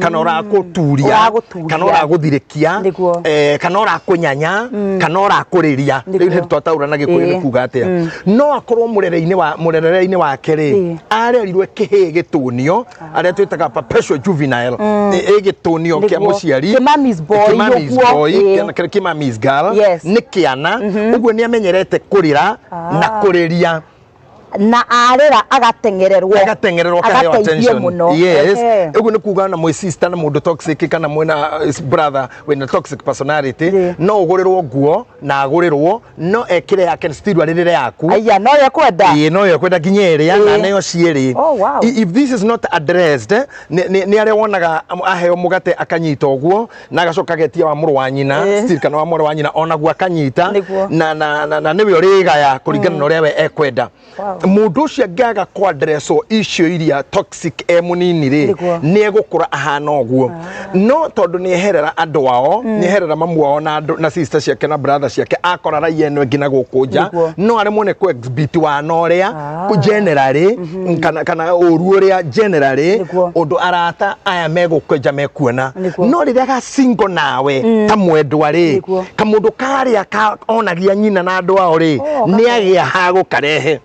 Kana ũrakũturia. Ũragũturia. Kana ũragũthirĩkia. Kana ũrakũnyanya, kana ũrakũrĩria. Rĩu nĩ twataũra na Gĩkũyũ nĩ kuga atĩa? No akorwo mũrere-inĩ wa mũrerere-inĩ wake rĩ, arerirwe kĩhĩĩ gĩtũnio, arĩa twĩtaga perpetual juvenile, ĩ gĩtũnio kĩa mũciari. Kĩmamis boy. Kĩmamis ũguo. boy, kana kĩmamis girl. Nĩ kĩana ũguo, nĩ amenyerete kũrĩra na kũrĩria. Na arĩra agateng'ererwo. Agateng'ererwo, akaheo Agateithio attention. mũno. Yes. Ũguo nĩ kuga na mwĩ sister na mũndũ toxic, kana mwĩna brother wĩna toxic personality, no ũgũrĩrwo nguo na agũrĩrwo, no ekĩre yake, still arĩrĩre yaku. Aya no ye kwenda. Ĩĩ, no yo kwenda nginya ĩrĩa na nĩyo cierĩ. Oh, wow. If this is not addressed, nĩ arĩa wonaga aheo mũgate akanyita ũguo, na agacoka agetia wa mũrũ wa nyina, still kana wa mwarĩ wa nyina onaguo akanyita. Na nĩwe ũrĩgaya kũringana na ũrĩa we ekwenda. Mũndũ ũcio angĩaga kwadresswo icio iria toxic e mũnini rĩ, nĩ egũkũra ahana ũguo. No tondũ nĩ eherera andũ ao, nĩ eherera mamu wao na andũ na sister ciake na brother ciake, akora raia ĩno ĩngĩ na gũkũ nja, no aremwo nĩ kũ exhibit wana ũrĩa generally, kana ũru ũrĩa generally, ũndũ arata aya megũkwenja mekuona. No rĩrĩa gacingo nawe ta mwendwa rĩ, kamũndũ karĩa ka onagia nyina na andũ ao rĩ, nĩ agĩa ha gũkarehe.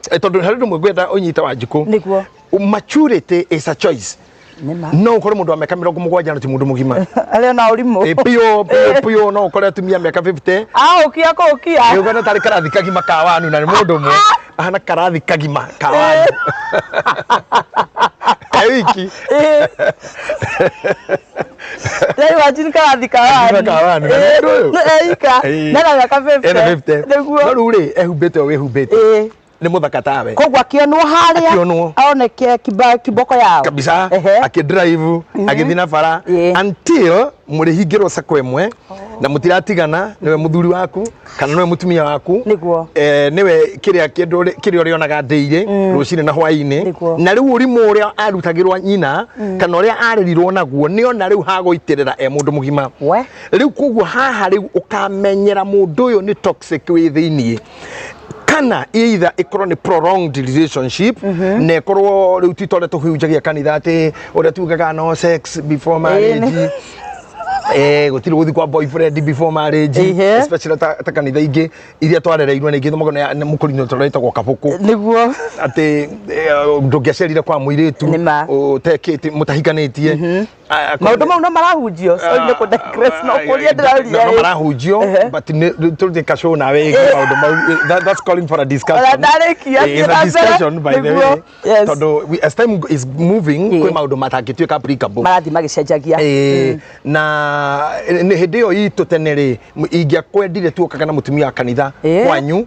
Tondũ harĩ ũndũ ũmwe ngwenda ũnyite, Wanjikũ. Maturity is a choice. Nĩma. No ũkore mũndũ wa mĩaka 70 na ti mũndũ mũgima. Arĩa na ũrimũ. Piũ piũ piũ. No ũkore atumia mĩaka 50 Aũkia kũũkia. Ĩũgana tarĩ karathi kagima ka wanu, na nĩ mũndũ ũmwe ahana karathi kagima ka wanu e wiki. Rĩu imagine karathi ka wanu. Ka wanu, na nĩ mũndũ ũyũ. Eika. Nena mĩaka 50. Ena 50. Nĩguo. No rĩu rĩ, ehumbĩte o wĩhumbĩte, nĩ mũthaka tawe. Koguo akĩonwo harĩa, Akĩonwo. aoneke kiboko yao. Kabisa. Akĩdrive, agĩthiĩ na bara, until mũrĩhingĩrwo sako ĩmwe na mũtiratigana, nĩwe mũthuri waku kana nĩwe mũtumia waku. Nĩwe kĩrĩa kĩndũ kĩrĩa ũrĩonaga ndĩirĩ rũcinĩ na hwainĩ. Na rĩu ũrimũ ũrĩa arutagĩrwo nyina kana ũrĩa arĩrirwo naguo, nĩona rĩu hagũitĩrĩra e mũndũ mũgima. We. Rĩu koguo haha rĩu ũkamenyera mũndũ ũyũ nĩ toxic wĩ thĩiniĩ, kana either ĩkorwo nĩ prolonged relationship, na ĩkorwo rĩu ti ta ũrĩa tũhunjagia kanitha atĩ ũrĩa tugaga no sex before marriage, gũtirĩ gũthiĩ kwa boyfriend before marriage, especially ta kanitha ingĩ iria twarereirwo na ingĩ thomagwo nĩ mũkũrinyo tũretagwo kabũkũ, atĩ ndũngĩacerire kwa mũirĩtu Nĩma. ũtekĩte mũtahikanĩtie. Maũndũ mau no marahunjio. Sorry nĩ kũ digress, no kũria ndĩraũria. No ĩ. marahunjio, but tũrĩ kashow nawe ĩgiĩ maũndũ mau. That's calling for a discussion. Ona ndarĩkia, It's a thiĩ na mbere. discussion, by the way, tondũ as time is moving, kwĩ maũndũ matangĩtuĩka applicable. Marathiĩ magĩcenjagia. Na nĩ hĩndĩ ĩyo itũ tene rĩ, ingĩakwendire tuokaga na mũtumia wa kanitha kwanyu,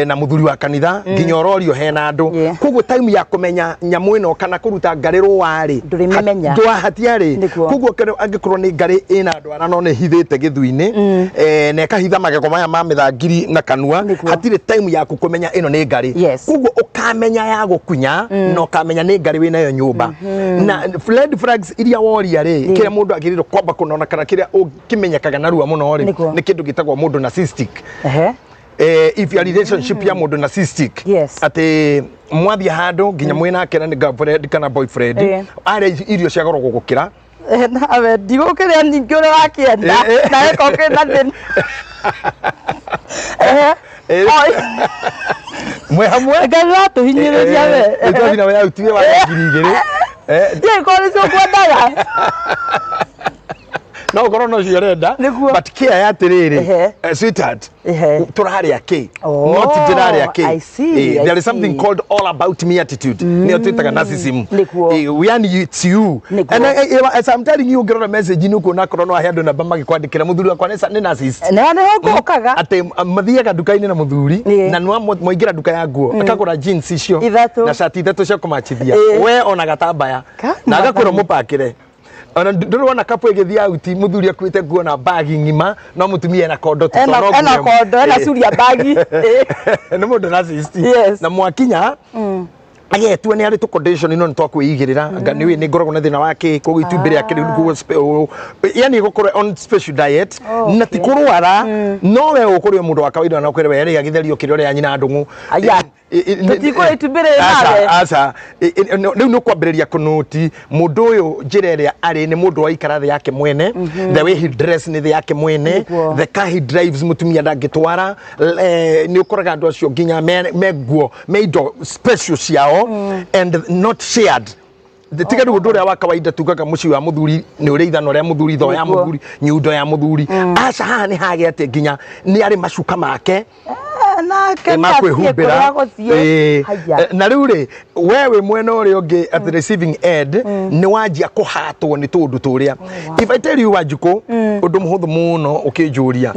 na mũthuri wa kanitha, nginya ũrorio hena andũ. Koguo time ya kũmenya nyamũ ĩno kana kũruta ngarĩ rũa rĩ, Ndũrĩmĩmenya. Hatiarĩ. Koguo angĩkorwo nĩ ngarĩ ĩna ndwara no nĩ hithĩte gĩthu-inĩ, na ĩkahitha magego maya ma mĩthangiri na kanua, hatirĩ time yaku kũmenya ĩno nĩ ngarĩ. Koguo ũkamenya ya gũkunya na ũkamenya nĩ ngarĩ wĩnayo nyũmba. Na red flags iria woria rĩ, kĩrĩa mũndũ agĩrĩirwo kwamba kũnona kana kĩrĩa ũkĩmenyekaga narua mũno rĩ, nĩ kĩndũ gĩtagwo mũndũ narcissistic. If your relationship ya mũndũ narcissistic, atĩ mwathiĩ handũ nginya mwĩ nake na nĩ girlfriend kana boyfriend, arĩa irio cia goro gũgũkĩra. Nawe ndigũkĩrĩa nyingĩ ũrĩa wakĩenda. Nawe korwo kĩna thĩna. Mwĩ hamwe. Ngai watũhinyĩrĩria we. Nĩ twathiĩ nawe out wa 2000. Ndiũĩ korwo nĩcio ngwendaga. No ũkorwo nocio ũrenda, but care ya atĩrĩrĩ, sweetheart, tũrarĩa kĩ? Oh, not ndĩrarĩa kĩ. I see, I There is something see. called all about me attitude, nĩyo twĩtaga narcissism. Yani it's you. And as I'm telling you, ũngĩrora message nĩ ũkuona akorwo no ahe andũ namba magĩkwandĩkĩra, mũthuri wakwa nĩ narcissist. Na nĩho ngũkaga. Atĩ mathiaga nduka-inĩ na mũthuri, na nĩ mwaingĩra nduka ya nguo, akagũra jeans icio Ithatũ. na cati ithatũ cia kũmachithia, we ona gatambaya, Ka- na agakwĩra mũpakĩre. Ona ndũrĩ wona kapu ĩgĩthiĩ auti, mũthuri akuĩte nguo na bagi ng'ima, no mũtumia ena kondo tu, Ena tondũ no ena nguo ĩmwe. kondo, ena curia bagi. Nĩ mũndũ narcissist. Na mwakinya agetua nĩ arĩ tũ condition no nĩ twakwĩigĩrĩra, anga nĩ nĩ ngoragwo na thĩna wa kĩ, koguo itumbĩ rĩake rĩu nĩguo yani gũkorwo on special diet, na ti kũrwara, no we ũkũrĩ o mũndũ wa kawaida, na ũkwĩre we rĩ agĩtherio kĩrĩa ũrĩa nyina ndũng'ũ. Aya. Tũtikũrĩa itumbĩ rĩrĩ Aca, nawe. aca. Rĩu nĩ ũkwambĩrĩria kũnũti mũndũ ũyũ njĩra ĩrĩa arĩ nĩ mũndũ waikara thĩ yake mwene, the way he dress nĩ thĩ yake mwene, the car he drives mũtumia ndangĩtwara. Nĩ ũkoraga andũ acio nginya me nguo, me indo special ciao and not shared. Tiga rĩu ũndũ ũrĩa wa kawaida tugaga mũciĩ wa mũthuri nĩ ũrĩ ithanwa rĩa mũthuri, thoo ya mũthuri, nyundo ya mũthuri. Aca, haha nĩ hagĩa atĩ nginya nĩ arĩ macuka make. Nake ma kwĩhumbĩra. Kũrĩa gũthiĩ. Haya. Na rĩu rĩ, we wĩ mwena ũrĩa ũngĩ, at the receiving end, nĩ wanjia kũhatwo nĩ tũũndũ tũrĩa. If I tell you, Wanjikũ, ũndũ mũhũthũ mũno ũkĩnjũria,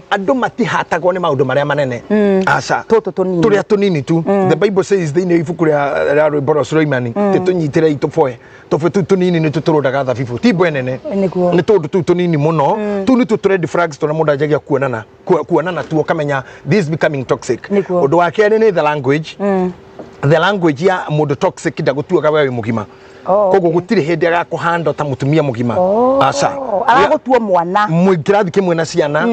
andũ matihatagwo nĩ maũndũ marĩa manene, aca. Tũtũ tũnini. Tũrĩa tũnini tu. The Bible says thĩinĩ wa ibuku rĩa rwĩmbo rwa Suleimani, tũnyitĩrei tũboe tũbwe tũu tũnini nĩ tũtũrũndaga thabibũ, ti mbwe nene. Nĩ tũndũ tũu tũnini mũno, tũu nĩtuo tũ red flags tũrĩa mũndũ anjagia kuonana kuonana tuo ũkamenya this is becoming toxic. Ũndũ wa kerĩ nĩ the language. The language ya mũndũ toxic, ndagũtuaga we wĩ mũgima. Koguo gũtirĩ hĩndĩ agakũhanda ta mũtumia mũgima. Aca. Aragũtua mwana. Mwĩ kĩrathi kĩmwe na ciana,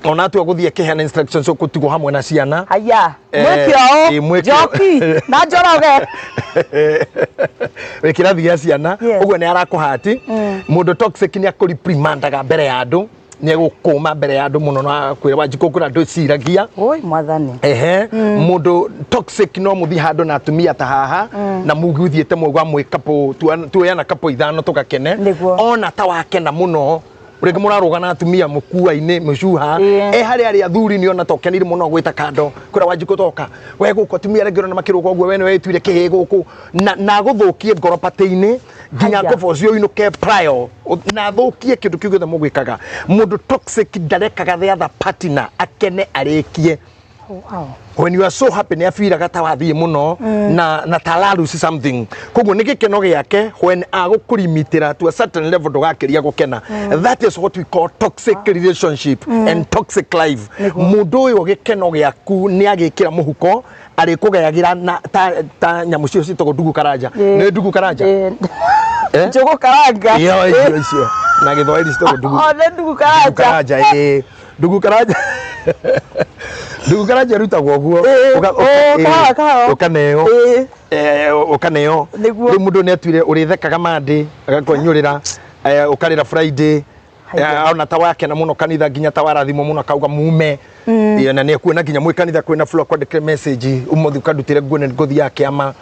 ona atua gũthiĩ akĩheana instructions, ũgũtigwo hamwe na ciana. Haya. Mwĩke ũũ. Mwĩke. Njoki na Njoroge. Wĩ kĩrathi gĩa ciana. Ũguo nĩ arakũhati. Mũndũ toxic nĩ akũreprimandaga mbere ya andũ, nĩ egũkũma mbere ya andũ mũno na kwĩra Wanjikũ kwĩra ndwĩciragia. Oi mwathani. Ehe, mũndũ toxic no mũthiĩ handũ na atumia ta haha na muguthiĩte mwauga mwĩ couple, tuoyana couple ithano tũgakene. Ona ta wakena mũno, rĩngĩ mũrarũga na atumia mũkua-inĩ mũcuha. E harĩa arĩa athuri nĩ ona tokenire mũno gwĩta kando kwĩra Wanjikũ toka we gũkũ, atumia arĩa ngĩrona makĩrũga ũguo, we nĩ wĩtuire kĩhĩ gũkũ na gũthũkie ngoro patĩ-inĩ nginya ngũba ũcio ũinũke prior na thũkie kĩndũ kĩu gĩothe mũgwĩkaga. Mũndũ toxic ndarekaga the other partner akene arĩkie. When you are so happy, nĩ abiraga ta wathiĩ mũno na talaruci something, koguo nĩ gĩkeno gĩake when agũkũrimitĩra to a certain level ndũgakĩria gũkena. That is what we call toxic relationship and toxic life. Mũndũ ũyũ gĩkeno gĩaku nĩ agĩkĩra mũhuko, arĩkũgayagĩra na ta nyamũ cio ciĩtagwo ndugu karanja. Nĩ ndugu karanja. Eh? Njũgũ karanga. Iyo icio na gĩthwaĩri ciĩtagwo ndugu. O nĩ ndugu karanja. Karanja, ĩĩ, ndugu karanja. Ndugu karanja ĩrutagwo ũguo. Kahawa, kahawa. Ũkaneo. Ũkaneo. Rĩu mũndũ nĩ atuire ũrĩthekaga Monday, agakwenyũrĩra, ũkarĩra Friday. Ona ta wakena mũno kanitha, nginya ta warathimwo mũno, akauga mume. Na nĩ ekuona nginya mwĩ kanitha kwĩna flow, kwandĩkĩre message ũmũthĩ ũkandutĩre nguo nĩ ngũthiaga kĩama.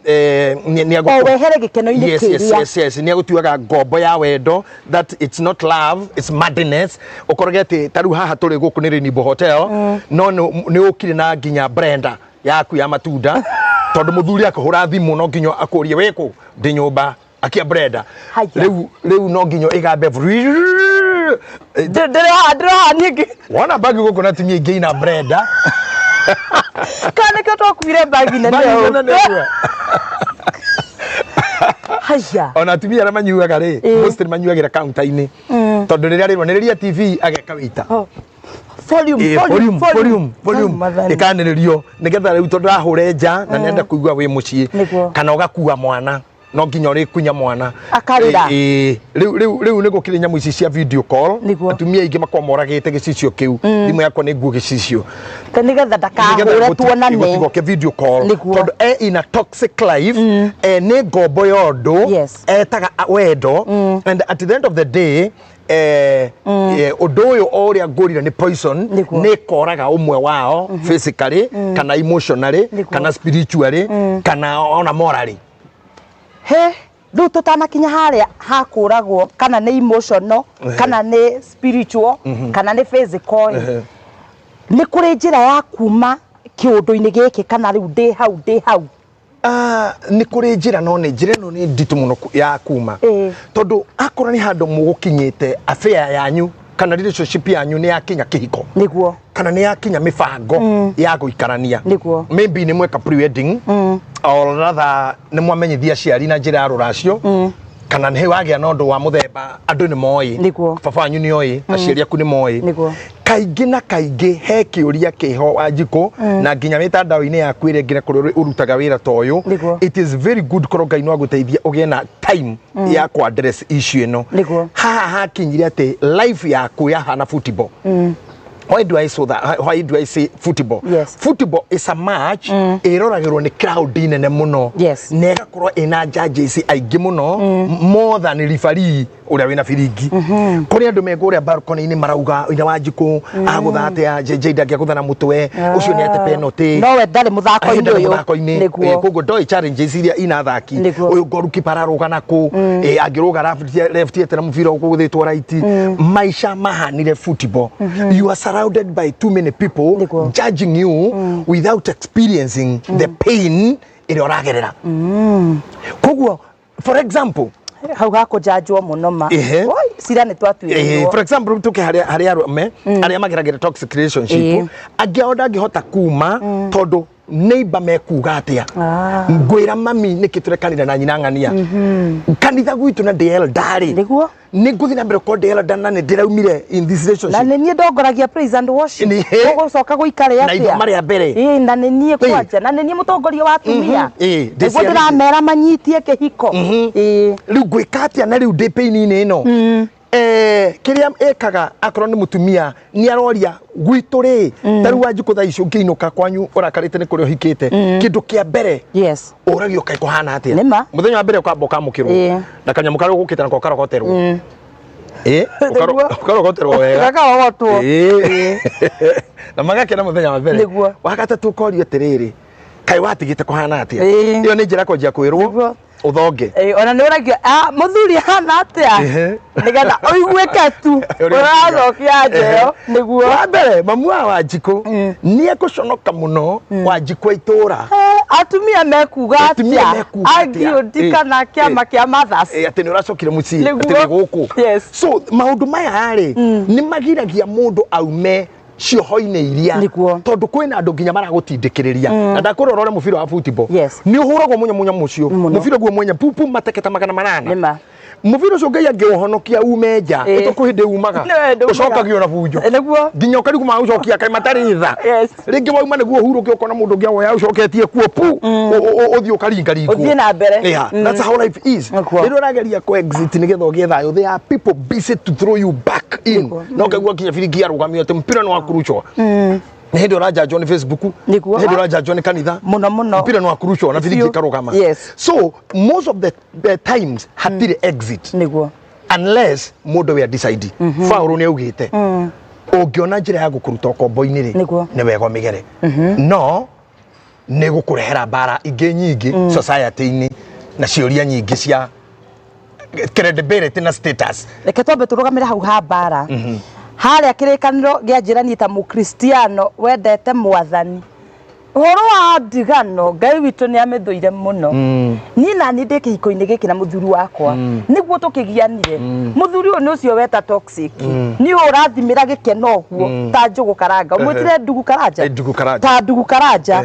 O wehere gĩkeno-inĩ kĩrĩa. Yes, nĩ agũtuaga ngombo ya wendo, that it's not love, it's madness. Ũkorage atĩ ta rĩu haha tũrĩ gũkũ nĩ Rainbow Hotel, no nĩ ũkire na nginya blender yaku ya matunda, tondũ mũthuri akũhũra thimũ no nginya akũrie wĩkũ, ndĩ nyũmba, akia blender. Rĩu no nginya ĩgambe. Ndĩroha niĩ. Wona bagi gũkũ na atumia aingĩ ina blender. Kana nĩkĩo twakuire bagi nene Bagi ũũ? nene ũguo. Haya. Ona atumia arĩa manyuaga rĩ, mostly manyuagĩra counter-inĩ, tondũ rĩrĩa rĩrwo nĩrĩria TV ageka wĩita. Oh. Volume, volume, volume, volume, volume. Mwathani. Ĩkanĩrĩrio nĩgetha rĩu tondũ ahũre nja na nĩenda kũigua wĩ mũciĩ. Kana ũgakua mwana, no nginya ũrĩkunya mwana. Akarĩra. Rĩu nĩ gũkĩrĩ nyamũ ici cia video call. Atumia aingĩ makoragwo moragĩte gĩcicio kĩu, thimũ yakwa nĩ nguo gĩcicio. Nĩgetha ndakahũre tuonane. Gũtigoke video call. Tondũ e in a toxic life, nĩ ngombo ya ũndũ etaga wendo, and at the end of the day, ũndũ ũyũ o ũrĩa ngũrire nĩ poison. Nĩ koraga ũmwe wao physically kana emotionally kana spiritually kana ona morally. He rĩu tũtanakinya harĩa hakũragwo, kana nĩ emotional, kana nĩ spiritual, kana nĩ physical, nĩ kũrĩ njĩra ya kuma kĩũndũ-inĩ gĩkĩ, kana rĩu ndĩ hau ndĩ hau? Ah, nĩ kũrĩ njĩra, no nĩ njĩra ĩno nĩ nditũ mũno ya kuma, tondũ akorwo nĩ handũ mũgũkinyĩte affair yanyu kana relationship yanyu nĩ yakinya kĩhiko kana nĩ yakinya mĩbango ya gũikarania, maybe nĩ mweka pre-wedding or rather nĩ mwamenyithia aciari na njĩra ya rũracio, kana nĩ wagĩa na ũndũ wa mũthemba andũ nĩ moĩ, baba wanyu nĩ oĩ, aciari aku nĩ moĩ. Kaingĩ na kaingĩ he kĩũria kĩho, Wanjikũ, na nginya mĩtandao-inĩ yaku ĩrĩa nginya kũrĩa ũrutaga wĩra ta ũyũ. It is very good korwo Ngai no agũteithie ũgĩe na time ya ku address issue ĩno. Haha hakinyire atĩ life yaku yahana football. Why do I so that? Why do I say football? Yes. Football is a match ĩroragĩrwo nĩ crowd nene mũno na ĩgakorwo ĩna judges aingĩ mũno, more than referee ũrĩa wĩna biringi. Kũrĩ andũ me kũrĩa balcony-inĩ marauga ina Wanjikũ agũtha atĩa, JJ ndangĩagũtha na mũtwe ũcio, nĩ ate penalty. Nowe ndarĩ mũthako-inĩ Ndarĩ ũyũ. Mũthako-inĩ. Koguo ndoĩ challenges iria ina athaki. Ũyũ goalkeeper ararũga nakũ, angĩrũga left etera mũbira ũgũthĩtwo right. Maisha mahanire football, you are surrounded by too many people judging you without experiencing the pain ĩrĩa ũragerera. Koguo, for example, Hau hakũnjanjwo mũno ma. Oi, cira nĩ twatuĩrĩirwo. For example, tuke harĩa arũme arĩa mageragĩra toxic relationship, angĩ ao ndangĩhota kuma tondũ neighbor mekuga atĩa, ngwĩra mami nĩkĩ tũrekanire na nyina ng'ania kanitha gwitũ na ndĩ elder rĩ, nĩ ngũthiĩ na mbere gũkorwo ndĩ elder na nĩ ndĩraumire in this Na relationship. nĩ niĩ ndongoragia praise and worship. Ũgũcoka gũikare Na atĩa? ithoma rĩa mbere. Ĩĩ, na nĩ niĩ kwanja na nĩ niĩ mũtongoria wa atumia. Ĩĩ, Nĩguo ndĩciarĩte. ndĩramera manyitie kĩhiko. Rĩu ngwĩka atĩa na rĩu ndĩ pain-inĩ ĩno? Kĩrĩa ĩkaga, akorwo nĩ mũtumia nĩ aroria gwitũ rĩ, ta rĩu Wanjikũ thaa ici ũngĩinũka kwanyu ũrakarĩte nĩ kũrĩa ũhikĩte, kĩndũ kĩa mbere ũragio kaĩ kũhana atĩa. Nĩma. Mũthenya wa mbere ũkamba ũkamũkĩrwo na kanyamũ karĩa ũgũkĩte nako ũkarogoterwo. Ũkarogoterwo wega. Gakarogotwo. Na magakena mũthenya wa mbere. Wa gatatũ ũkorio atĩrĩrĩ, kaĩ watigĩte kũhana atĩa? Ĩyo nĩ njĩra kwanjia kwĩrwo ũthonge. Ĩĩ, ona nĩ ũragio, "Ah, mũthuri hana atĩa?" Nĩgetha ũiguĩke tu Ũrĩa ũracokia nja ĩyo nĩguo. Wa mbere, mamu wa Wanjikũ nĩ ekũconoka mũno, Wanjikũ a itũra. Atumia mekuga Atumia atĩa? mekuga atĩa? Angiũndi kana kĩama kĩa mothers. Atĩ nĩ ũracokire mũciĩ, atĩ wĩ gũkũ. So maũndũ maya rĩ, nĩ magiragia mũndũ aume cioho-inĩ iria, tondũ kwĩna andũ nginya maragũtindĩkĩrĩria. Na ndakwĩra ũrore mũbira wa football, nĩ ũhũragwo mũnya mũnya mũcio. Mũbira guo mwenya pupu mateketa 800. Mũbira ũcio Ngai angĩũhonokia ume nja, ĩtũkũ hĩndĩ umaga. Nĩ ndaumaga. Ũcokagio na bunjo. Nginya ũkarigwo magũcokia kaĩ matarĩ tha. Rĩngĩ wauma nĩguo ũhurũke, ũkona mũndũ ũngĩ awoya ũcoketie kuo pu, ũthiĩ ũkaringaringwo. Ũthiĩ na mbere. Yeah, that's how life is. Rĩrĩa ũrageria ku exit nĩgetha ũgĩe thayũ, there are people busy to throw you back in. Na ũkaigua nginya biringi yarũgamio atĩ mpira nĩ wa kurucwo. Nĩ hĩndĩ ũranjanjwo nĩ Facebook, nĩ hĩndĩ ũranjanjwo nĩ kanitha. Mũno mũno. Mpira nĩ wa kurucwo na biringi Biũ. ĩkarũgama. So most of the times hatirĩ exit unless mũndũ we decide. Paũlũ nĩ augĩte ũngĩona njĩra ya gũkũruta ũkombo-inĩ rĩ, nĩ wega ũmĩgere, no nĩ gũkũrehera mbara ingĩ nyingĩ society-inĩ na ciũria nyingĩ cia credibility na status. Reke twambe tũrũgamĩre hau ha mbara harĩa kĩrĩkanĩro gĩa njĩra. Niĩ ta mũkristiano wendete Mwathani, ũhoro wa ndigano Ngai witũ nĩ amĩthũire mũno. Niĩ nani ndĩ kĩhiko-inĩ gĩkĩ na mũthuri wakwa nĩguo tũkĩgianire. Mũthuri ũyũ nĩ ũcio weta toxic, nĩ ũyũ ũrathimĩra gĩkeno ũguo ta njũgũ karanga, ũmwĩtire ndugu karanja. Ndugu karanja. Ta ndugu karanja.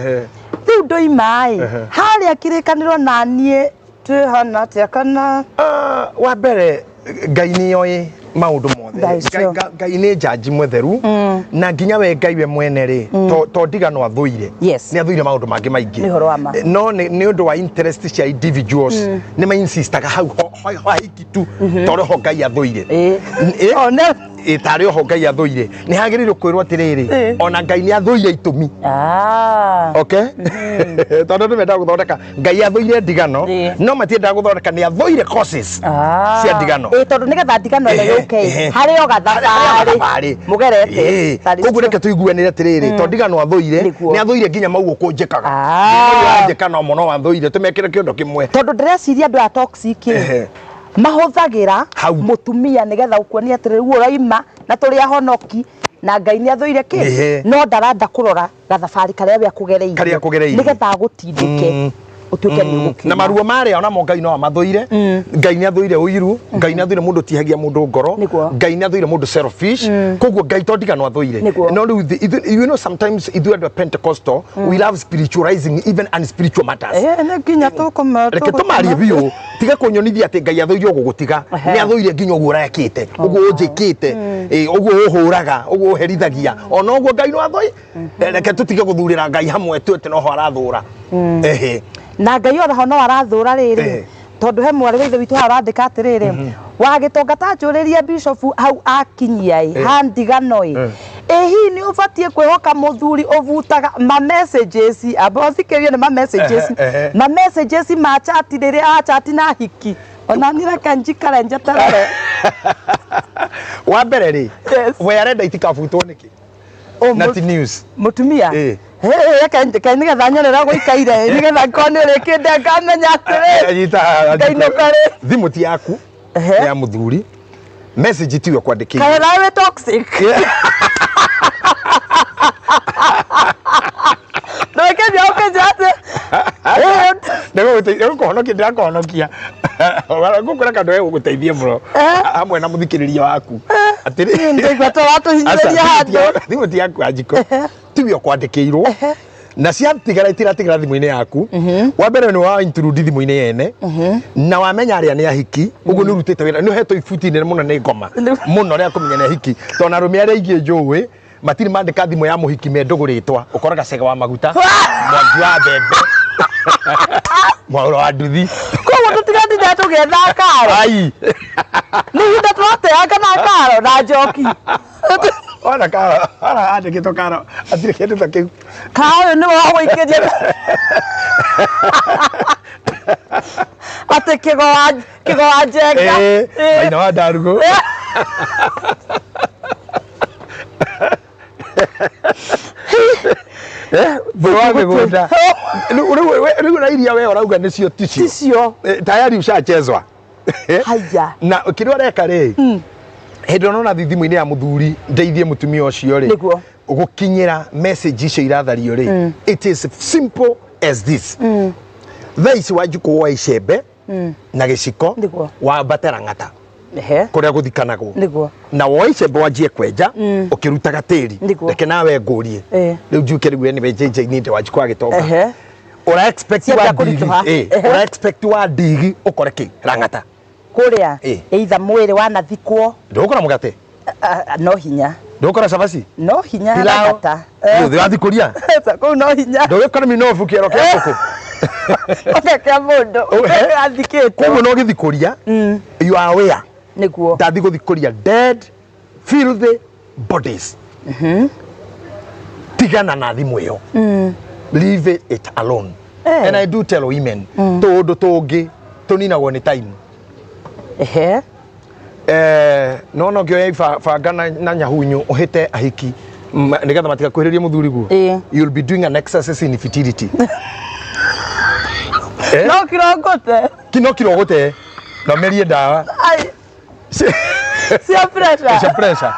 Rĩu ndoima ĩ harĩa kĩrĩkanĩro na niĩ twĩhana atĩa kana? Ah, wa mbere, Ngai nĩ oĩ maũndũ mothe. That is true. Ngai nĩ jaji mwetheru, na nginya we Ngai we mwene rĩ, to ndigano athũire, nĩ athũire maũndũ mangĩ maingĩ. Nĩ ũhoro wa ma. No nĩ ũndũ wa interest cia individuals nĩ mainsistaga hau hahiki tu tondũ ho Ngai athũire. Tarĩ oho Ngai athũire, nĩ hagĩrĩirwo kwĩrwo atĩrĩrĩ, ona Ngai nĩ athũire itũmi. Okay, tondũ andũ mendaga gũthondeka Ngai athũire ndigano, no matiendaga gũthondeka nĩ athũire causes cia ndigano. Ĩĩ, tondũ nĩgetha ndigano ĩno yũke harĩ o gathabarĩ gathabarĩ mũgerete. That is Koguo true. reke tũiguanĩre atĩrĩrĩ, to ndigano athũire, nĩ athũire nginya mau ũkũnjĩkaga. Wanjĩka no mũno wathũire, tũmekĩre kĩondo kĩmwe. Tondũ ndĩreciria andũ aya toxic mahũthagĩra Hau. mũtumia nĩgetha ũkuonia atĩrĩ, rĩu ũraima na tũrĩ ahonoki na Ngai nĩ athũire kĩ, no ndaranda kũrora gathabarĩ karĩa we akũgereirie. Karĩa akũgereirie. Nĩgetha agũtindĩke ũtuĩke nĩ ũgũkiuma. Na maruo marĩa onamo Ngai no amathũire. Ngai nĩ athũire ũiru, Ngai nĩ athũire mũndũ ũtihagia mũndũ ngoro, Ngai nĩ athũire mũndũ selfish. Koguo Ngai to ndigano athũire. No rĩu you know, sometimes ithuĩ andũ a Pentecostal, we love spiritualizing even unspiritual matters. Nĩ nginya tũkũma Reke tũmarie biũ, tiga kũnyonithia atĩ Ngai athũire ũgũgũtiga. Nĩ athũire nginya ũguo ũrekĩte, ũguo ũnjĩkĩte, ũguo ũhũraga, ũguo ũherithagia, ona ũguo Ngai no athũi. Reke tũtige gũthurĩra Ngai hamwe tu atĩ noho arathũra. Na Ngai ona no arathũra rĩrĩ, tondũ he mwarĩ wa ithe witũ haha ũrandĩka atĩrĩrĩ, wa gĩtonga, ta njũrĩrie bishop hau akinyia ĩ ha ndigano ĩ. Ĩ hihi nĩ ũbatiĩ kwĩhoka mũthuri ũbutaga ma messages, amba ũthikĩrĩrie nĩ ma messages, Ehe, ehe. ma messages ma chat rĩrĩa a chat na hiki ona niĩ reke njikare njeterere. Wa mbere rĩ, Yes. we arenda itikabutwo nĩkĩ? Ũ Na ti news. Mũtumia. Ĩ. Reke nĩgetha nyone ũrĩa gũikaire, nĩgetha ngorwo nĩ ũrĩkĩte ngamenya atĩrĩ Anyita haha. Ngainũka rĩ. Thimũ ti yaku, Ehe. nĩ ya mũthuri. Message tiwe kwandĩkĩire. Kaĩ nawe wĩ toxic? Ndũkĩnjĩra ũkĩnjĩra atĩ Nĩgũkũhonokia, ndĩrakũhonokia. Ngũkwĩra kandũ gegũgũteithia mũno hamwe na mũthikĩrĩria waku. Atĩrĩ, Ndaigua ta watũhinyĩrĩria handũ. Thimũ ti yaku Wanjikũ, tiwe ũkwandĩkĩirwo na ciatigara itiratigara thimũ-inĩ yaku. Wa mbere nĩ wa intrude thimũ-inĩ yene na wamenya arĩa nĩ ahiki, ũguo nĩ ũrutĩte wĩra, nĩ ũhetwo ibuti nene mũno nĩ ngoma mũno rĩa kũmenya nĩ ahiki, tondũ na arũme arĩa aingĩ njũĩ matirĩ mandĩka thimũ ya mũhiki me ndũgũ rĩtwa, ũkoraga cege wa maguta, mwangi wa mbembe, mwaũro wa nduthi. Koguo tũtigatinda tũgĩetha karo. Ai. Nĩ ihinda tũrateanga na karo na njoki. Ona karo, ona andĩkĩtwo karo, hatirĩ kĩndũ ta kĩu. Ka ũyũ nĩwe wa gũikĩria atĩ kĩgo wa njenga. Ĩĩ, maina wa ndarugũ. Mbũrũ wa mĩgũnda. Rĩu na iria we ũrauga nĩcio ticio. Ticio. Tayari ushachezwa. Haya. Na kĩrĩa ũreka rĩ, hĩndĩ ĩrĩa ũrona thimũ-inĩ ya mũthuri ndeithie mũtumia ũcio rĩ, Nĩguo. gũkinyĩra message icio irathario rĩ, it is simple as this. Thaa ici Wanjikũ woe icembe na gĩciko, Nĩguo. wambate Lang'ata kũrĩa gũthikanagwo, Nĩguo. Na woe icembe wanjie kwenja ũkĩrutaga tĩri. Nĩguo. Reke nawe ngũrie, rĩu njuke rĩu we nĩwe JJ ninde Wanjikũ wa Gĩtonga, ũra expect Ciambia wa ndigi kũritũha. Ũra expect wa ndigi ũkore kĩ Lang'ata? Kũrĩa either mwĩrĩ wanathikwo. Ndũgũkora mũgate. No hinya. Ndũgũkora cabaci. No hinya. Pilau. Lang'ata. Rĩu wathiĩ kũria Kũu no hinya. Ndũgĩkora minofu kĩero kĩa ngũkũ. Oke kĩa mũndũ Oh, he. athikĩtwo. Koguo no gĩthi kũria, you are aware ndathi gũthi kũria dead filthy bodies. Tigana na thimũ ĩyo, leave it alone. And I do tell women, tũũndũ tũngĩ tũninagwo nĩ time. No no ngĩoya banga na nyahunyu ũhĩte ahiki nĩgetha matigakuhĩrĩrie mũthuri guo, you'll be doing an exercise in futility. No kirongote. Ki no kirogũte na ũmerie ndawa. Ai, cia pressure. Cia pressure.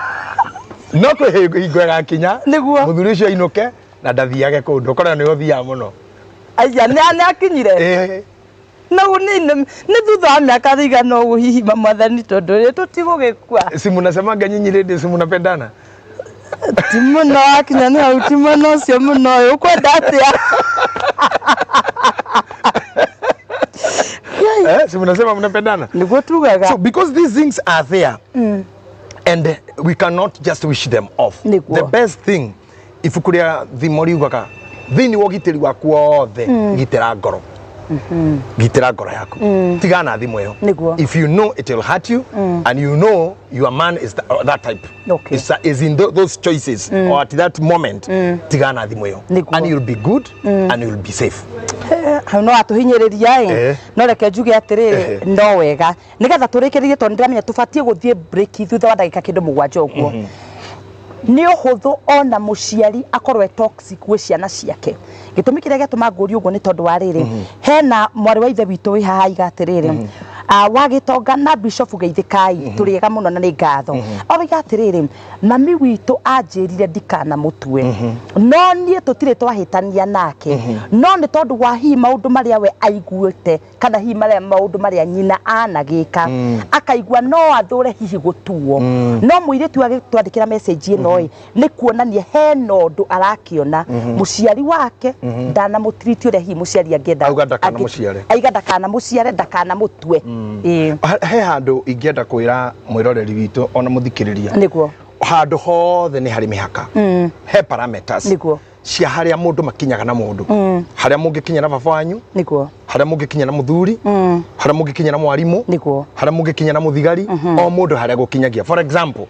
No kwĩ hingo ĩgakinya mũthuri ũcio ainũke na ndathiage kũndũ ũkore nĩ ũthiaga mũno. Aya nĩ akinyire. Na nĩ thutha wa mĩaka ĩigana ũguo hihi mwathani, tondũ rĩ tũtigũgĩkua. Si munasemanga nyinyi ladies munapendana? Ti mũno, wakinya nĩ hau ti mũno ũcio mũno ũyũ ũkwenda atĩa? Si munasema mnapendana? Nĩguo tugaga. So because these things are there and we cannot just wish them off, Nĩguo. the best thing, ibuku rĩa Thimo riugaga thĩinĩ wa ũgitĩri waku wothe, gitĩra ngoro, gitĩra ngoro yaku, tigana na thimũ ĩyo. If you know it will hurt you and you know your man is that type, is in those choices or at that moment, tigana na thimũ ĩyo and you'll be good and you'll be safe. Hau no atũhinyĩrĩria ĩ. No reke njuge atĩrĩrĩ, no wega nĩgetha tũrĩkĩrĩrie, tondũ nĩndĩramenya tũbatiĩ gũthiĩ break thutha wa ndagĩka kĩndũ 7 ũguo. Nĩ ũhũthũ ona mũciari akorwo e toxic gwĩ ciana ciake. Gĩtũmi kĩrĩa gĩatũma ngũrie ũguo nĩ tondũ wa rĩrĩ, hena mwarĩ wa ithe witũ wĩ haha aiga atĩrĩrĩ, wa Gĩtonga na Bishop geithĩkai, tũrĩ ega mũno na nĩ ngatho. Aroiga atĩrĩrĩ, mami witũ anjĩrire ndikanamũtue, no niĩ tũtirĩ twahĩtania nake, no nĩ tondũ wa hihi maũndũ marĩa we aiguĩte kana hihi marĩa maũndũ marĩa nyina anagĩka, akaigua no athũre hihi gũtuo. No mũirĩtu agĩtwandĩkĩra message ĩno ĩ nĩ kuonania hena ũndũ arakĩona mũciari wake ndanamũtiriti ũrĩa hihi mũciari angĩenda. Auga ndakanamũciare. Aiga ndakanamũciare, ndakanamũtue, ĩĩ. He handũ ingĩenda kwĩra mwĩroreri witũ ona mũthikĩrĩria. Handũ hothe nĩ harĩ mĩhaka, he parameters cia harĩa mũndũ makinyaga na mũndũ, harĩa mũngĩkinya na baba wanyu, harĩa mũngĩkinya na mũthuri, harĩa mũngĩkinya na mwarimũ, harĩa mũngĩkinya na mũthigari, o mũndũ harĩa gũkinyagia. For example,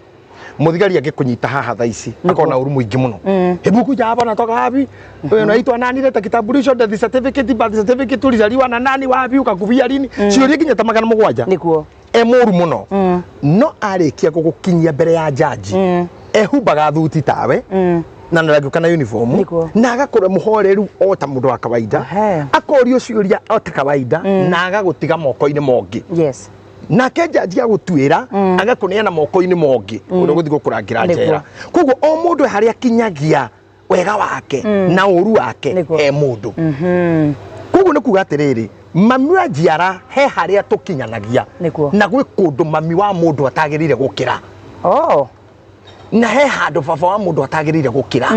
Muthigari angĩkũnyita haha thaa ici akona ũru mũingĩ mũno. Hebu kuja hapa, natoka wapi wewe, unaitwa nani, leta kitambulisho, death certificate, birth certificate, ulizaliwa na nani, wapi, ukakufia lini, ciũria nginya ta 700. E mũru mũno, no arĩkia gũgũkinyia mbere ya jaji ehumbaga thuti tawe na ndarangĩũka na uniform na agakorwo mũhoreru o ta mũndũ wa kawaida, akorio ciũria o ta kawaida na agagũtiga moko-inĩ mongĩ. Nake jaji agũtuĩra agakũneana moko-inĩ mongĩ ũrĩa ũgũthiĩ gũkũrangĩra njera. Koguo o mũndũ harĩa akinyagia wega wake na ũru wake he mũndũ. Koguo nĩ kuga atĩrĩrĩ, mami wa njiara he harĩa tũkinyanagia na gwĩ kũndũ mami wa mũndũ atagĩrĩire gũkĩra na he handũ baba wa mũndũ atagĩrĩire gũkĩra.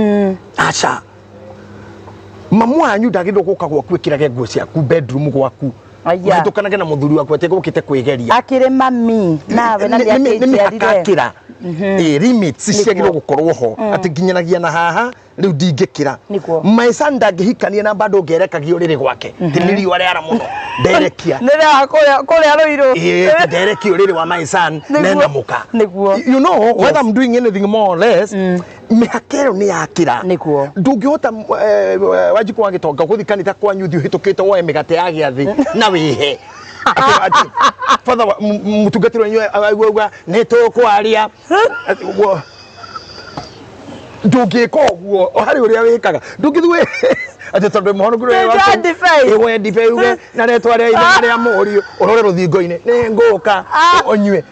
Aca, mamu wanyu ndagĩrĩirwo gũka gwaku ĩkĩrage nguo ciaku bedroom gwaku, ũhĩtũkanage na mũthuri waku atĩ gũkĩte kwĩgeria. Akĩrĩ mami nawe na Nĩ mĩhaka nĩakĩnjiarire. akĩra. Ĩ, limits ciagĩrĩirwo gũkorwo ho atĩ nginyanagia na haha, rĩu ndingĩkĩra. My son ndangĩhikania na bado ngerekagia ũrĩrĩ gwake ti nĩ riũa rĩara mũno nderekia. Nĩrĩa kũrĩa Rũirũ. Ĩĩ, nderekia ũrĩrĩ wa my son nena mũka. You know whether I'm doing anything more or less, mĩhaka ĩyo nĩ yakĩra. Ndũngĩhota Wanjikũ wa Gĩtonga gũthiĩ kanitha kwanyu ũthiĩ ũhĩtũkĩte woe mĩgate ya gĩathĩ na wĩhe atĩ father mũtungatĩri wanyu auga nĩ tũkwaria. Ndũngĩka ũguo harĩ ũrĩa wĩkaga, ndũngĩthiĩ atĩ tondũ mũhonoku Nĩ ndibei. Ĩwe ndibei uge na rĩtwa rĩa ithe na rĩa mũriũ ũrore rũthingo-inĩ nĩ ngũka ũnyue.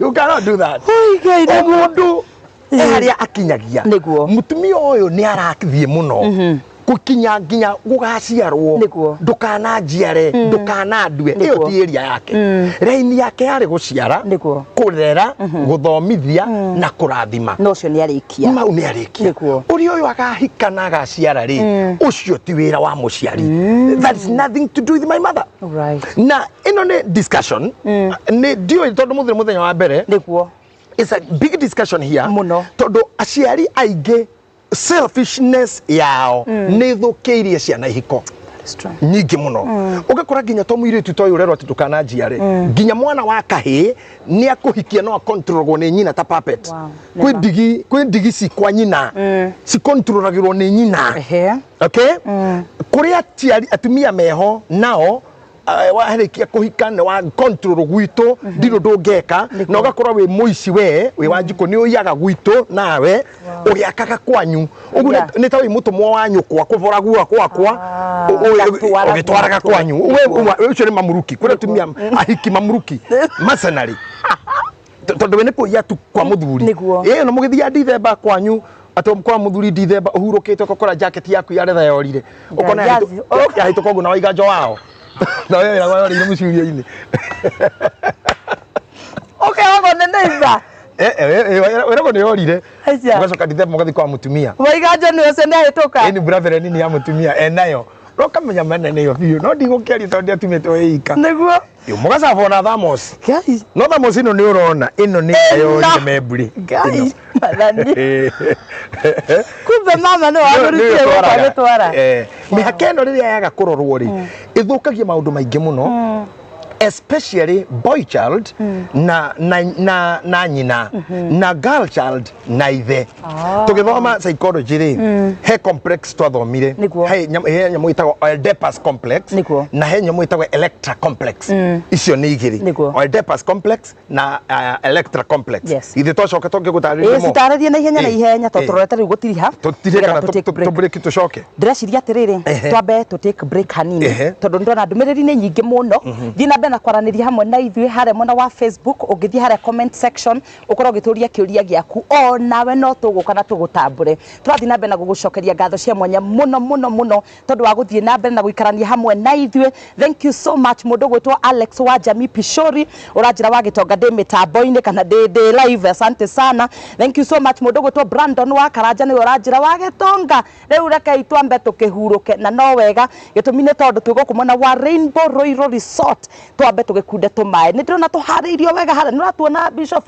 You cannot do that. Oi, Ngai, O mũndũ he harĩa akinyagia. Mũtumia ũyũ nĩ arathiĩ mũno gũkinya nginya gũgaciarwo. Ndũkananjiare, ndũkanandue, ĩyo ti area yake. Raini yake yarĩ gũciara, kũrera, gũthomithia na kũrathima. No ũcio nĩ arĩkia. Mau nĩ arĩkia. Ũrĩa ũyũ agahika na agaciara rĩ, ũcio ti wĩra wa mũciari. That is nothing to do with my mother. Na ĩno nĩ discussion nĩ ndiũĩ tondũ mũthenya mũthenya wa mbere it's a big discussion here. Mũno. Tondũ aciari aingĩ selfishness yao nĩ ĩthũkĩirie ciana ihiko That's true. nyingĩ mũno. Ũgakora nginya to mũirĩtu ta ũyũ ũrerwo atĩ ndũkananjiare, nginya mwana wa kahĩĩ nĩ akũhikia no akontrolagwo nĩ nyina ta puppet. Kwĩ ndigi, kwĩ ndigi ci kwa nyina cikontrolagĩrwo nĩ nyina. Okay, kũrĩ aciari atumia meho nao warĩkia kũhika nĩ wa control gwitũ, ndirĩ ũndũ ũngeka na ũgakorwo wĩ mũici, we wĩ Wanjikũ nĩ ũiyaga gwitũ nawe ũgĩakaga kwanyu ũguo. Nĩ ta wĩ mũtũmwo wa nyũkwa kũbora guoa gwakwa Ũgatwara ũgĩtwaraga gwitũ. Kwanyu. We ũcio nĩ mamuruki, kũrĩ atumia ahiki mamuruki mercenary tondũ we nĩ kũiya tu kwa mũthuri. Ĩĩ, na mũgĩthiaga Ndithemba kwanyu atĩ kwa mũthuri Ndithemba ũhurũkĩte ũgakora jacket yaku ya retha yorire, ũkona yahĩtũka ũguo na waiga njo wao na we wĩra yorĩire mũcurio-inĩ. Ũkeragwo nĩ neighbor. Wĩragwo nĩ yorire. Aca. Ũgacoka Ndithemba mũgathiĩ kwa mũtumia. Waiganjo nĩ ũcio nĩ ahĩtũka. Ĩni brother nini ya mũtumia enayo no kamenya manene ĩyo biũ, no ndigũkĩaria tondũ ndiatumĩtwo ĩika. Mũgacabwo na thamos. Ngai. No thamos ĩno nĩ ũrona ĩno nĩ yorire memburi. Ngai mathani, kumbe mama nĩ wamũrutire gũkũ agĩtwara. Mĩhaka ĩno rĩrĩa yaga kũrorwo rĩ, ĩthũkagia maũndũ maingĩ mũno, especially boy child na nyina na girl child na ithe. Tũgĩthoma psychology rĩ, he complex twathomire. He nyamũ ĩtagwo Oedipus complex na he nyamũ ĩtagwo Electra complex. Icio nĩ igĩrĩ. Oedipus complex na Electra complex. Ithuĩ twacoka tũngĩgũtarĩria mo. Citarĩrie na ihenya na ihenya tondũ tũrorete rĩu gũtiriha. Tũtirĩ kana Nĩgetha tũ take break. Tũ break tũcoke. Ndĩreciria atĩrĩrĩ, twambe tũ take break hanini tondũ nĩndona ndũmĩrĩri nĩ nyingĩ mũno. Thiĩ na mbere na kwaranĩria hamwe na ithuĩ harĩa mwena wa Facebook. Ũngĩthiĩ harĩa comment section ũkorwo ũgĩtũria kĩũria gĩaku, o nawe no tũgũka na tũgũtambũre. Tũrathiĩ na mbere na gũgũcokeria ngatho cia mwanya mũno mũno mũno tondũ wa gũthiĩ na mbere na gũikarania hamwe na ithuĩ. Thank you so much. Mũndũ ũgwĩtwo Alex wa Jamii Pishori ũranjĩra wa Gĩtonga ndĩ mĩtambo-inĩ kana ndĩ live, asante sana, thank you so much. Mũndũ ũgwĩtwo Brandon wa Karanja nĩwe ũranjĩra wa Gĩtonga rĩu rekei twambe tũkĩhurũke, na no wega, gĩtũmi nĩ tondũ twĩ gũkũ mwena wa Rainbow Royal Resort. Twambe tũgĩkunde tũmaĩ. Nĩ ndĩrona tũharĩirio wega harĩa, nĩ ũratuona, Bishop,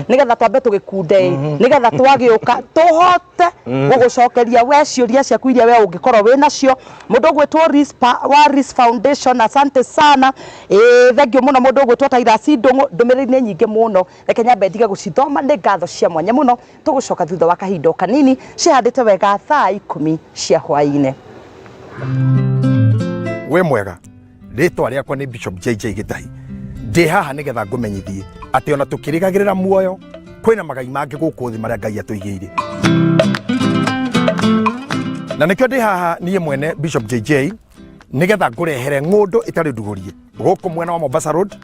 nĩgetha twambe tũgĩkunde ĩ, nĩgetha twagĩũka tũhote gũgũcokeria we ciũria ciaku iria we ũngĩkorwo wĩ nacio. Mũndũ ũgwĩtwo Rispa wa Ris Foundation, asante sana, ĩĩ, thank you mũno. Mũndũ ũgwĩtwo Tirus Ndũng'ũ, ndũmĩrĩri nĩ nyingĩ mũno, reke nyambe ndige gũcithoma. Nĩ ngatho cia mwanya mũno. Tũgũcoka thutha wa kahinda o kanini, cihandĩte wega thaa 10 cia hwaĩ-inĩ. Wĩ mwega, rĩtwa rĩakwa nĩ Bishop JJ Gĩtahi. Ndĩ haha nĩgetha ngũmenyithie atĩ ona tũkĩrĩgagĩrĩra muoyo, kwĩna magai mangĩ gũkũ thĩ marĩa Ngai atũigĩire, na nĩkĩo ndĩ haha niĩ mwene Bishop JJ nĩgetha ngũrehere ng'ũndũ ĩtarĩ ndugũrie gũkũ mwena wa Mombasa Road,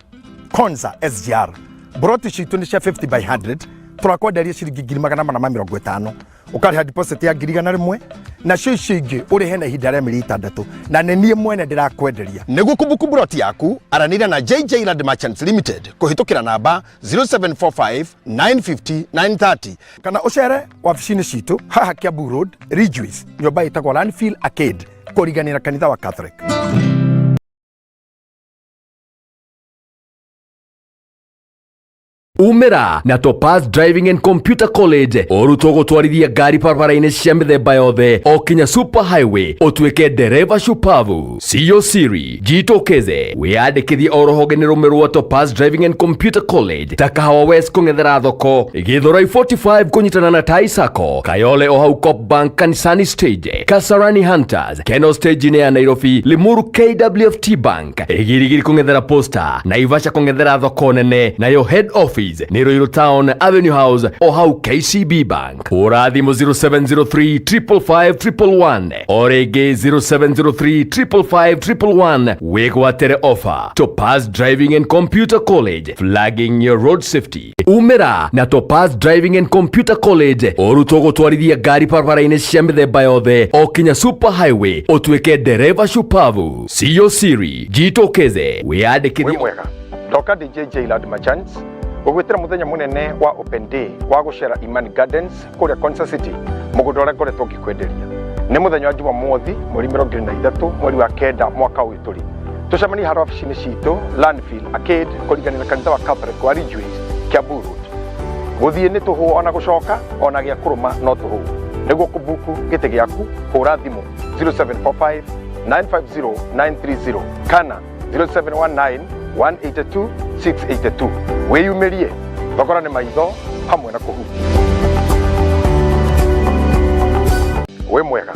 Konza SGR. Broti citũ nĩ cia 50 by 100, tũrakwenderia ciringi 450,000. Ũkarĩha deposit ya 100,000, nacio icio ingĩ ũrĩhe na ihinda rĩa mĩeri 6, na nĩ niĩ mwene ndĩrakwenderia. Nĩguo kũbuku broti yaku, aranĩria na JJ Land Merchants Limited kũhĩtũkĩra namba 0745 950 930, kana ũcere wabici-inĩ citũ haha Kiambu Road, Ridgeways, nyũmba ĩtagwo Landfill Arcade, kũriganĩra kanitha wa Catholic. Umĩra na Topaz Driving and Computer College, ũrutwo gũtwarithia ngari barabara-inĩ cia mĩthemba yothe o kinya super highway, ũtuĩke ndereva shupavu. Siyo siri, jitokeze wĩyandĩkithie o rũhonge-inĩ rũmwe rwa Topaz Driving and Computer College, ta Kahawa West kũng'ethera thoko, Githurai 45 kũnyitana na Tai Sacco, Kayole o hau Cop Bank Kanisani Stage, Kasarani Hunters, Keno stage-inĩ ya Nairobi, Limuru KWFT Bank, Igirigiri kũng'ethera Posta, Naivasha kũng'ethera thoko nene, nayo head office nĩ Ruiru Town, Avenue House o hau KCB Bank. Hũra thimũ 0703 555 111, o rĩngĩ 0703 555 111, wĩgwatĩre offer. Topaz Driving and Computer College, flagging your road safety. Umĩra na Topaz Driving and Computer College, ũrutwo gũtwarithia ngari barabara-inĩ cia mĩthemba yothe o kinya super highway, ũtuĩke ndereva shupavu. Siyo siri, jitokeze wĩyandĩkithie. Wĩ mwega, ndoka ndĩ JJ Land Merchants gũgwĩtĩra mũthenya mũnene wa open day wa gũcera Imani Gardens kũrĩa Konza City, mũgũnda ũrĩa ngoretwo ngĩkwenderia. Nĩ mũthenya wa Jumamothi, mweri 23, mweri wa 9, mwaka ũyũ tũrĩ. Tũcemanie harĩa wabici-inĩ citũ, Landfill Arcade, kũringana na kanitha wa Catholic wa Ridgeways, Kiambu Road. Gũthiĩ nĩ tũhũ, ona gũcoka ona gĩa kũrũma no tũhũ. Nĩguo kũbuku gĩtĩ gĩaku, hũra thimũ 0745 950 930 kana 0719 182 682. Wĩyumĩrie, thogora nĩ maitho hamwe na kũhutia. Wĩ mwega.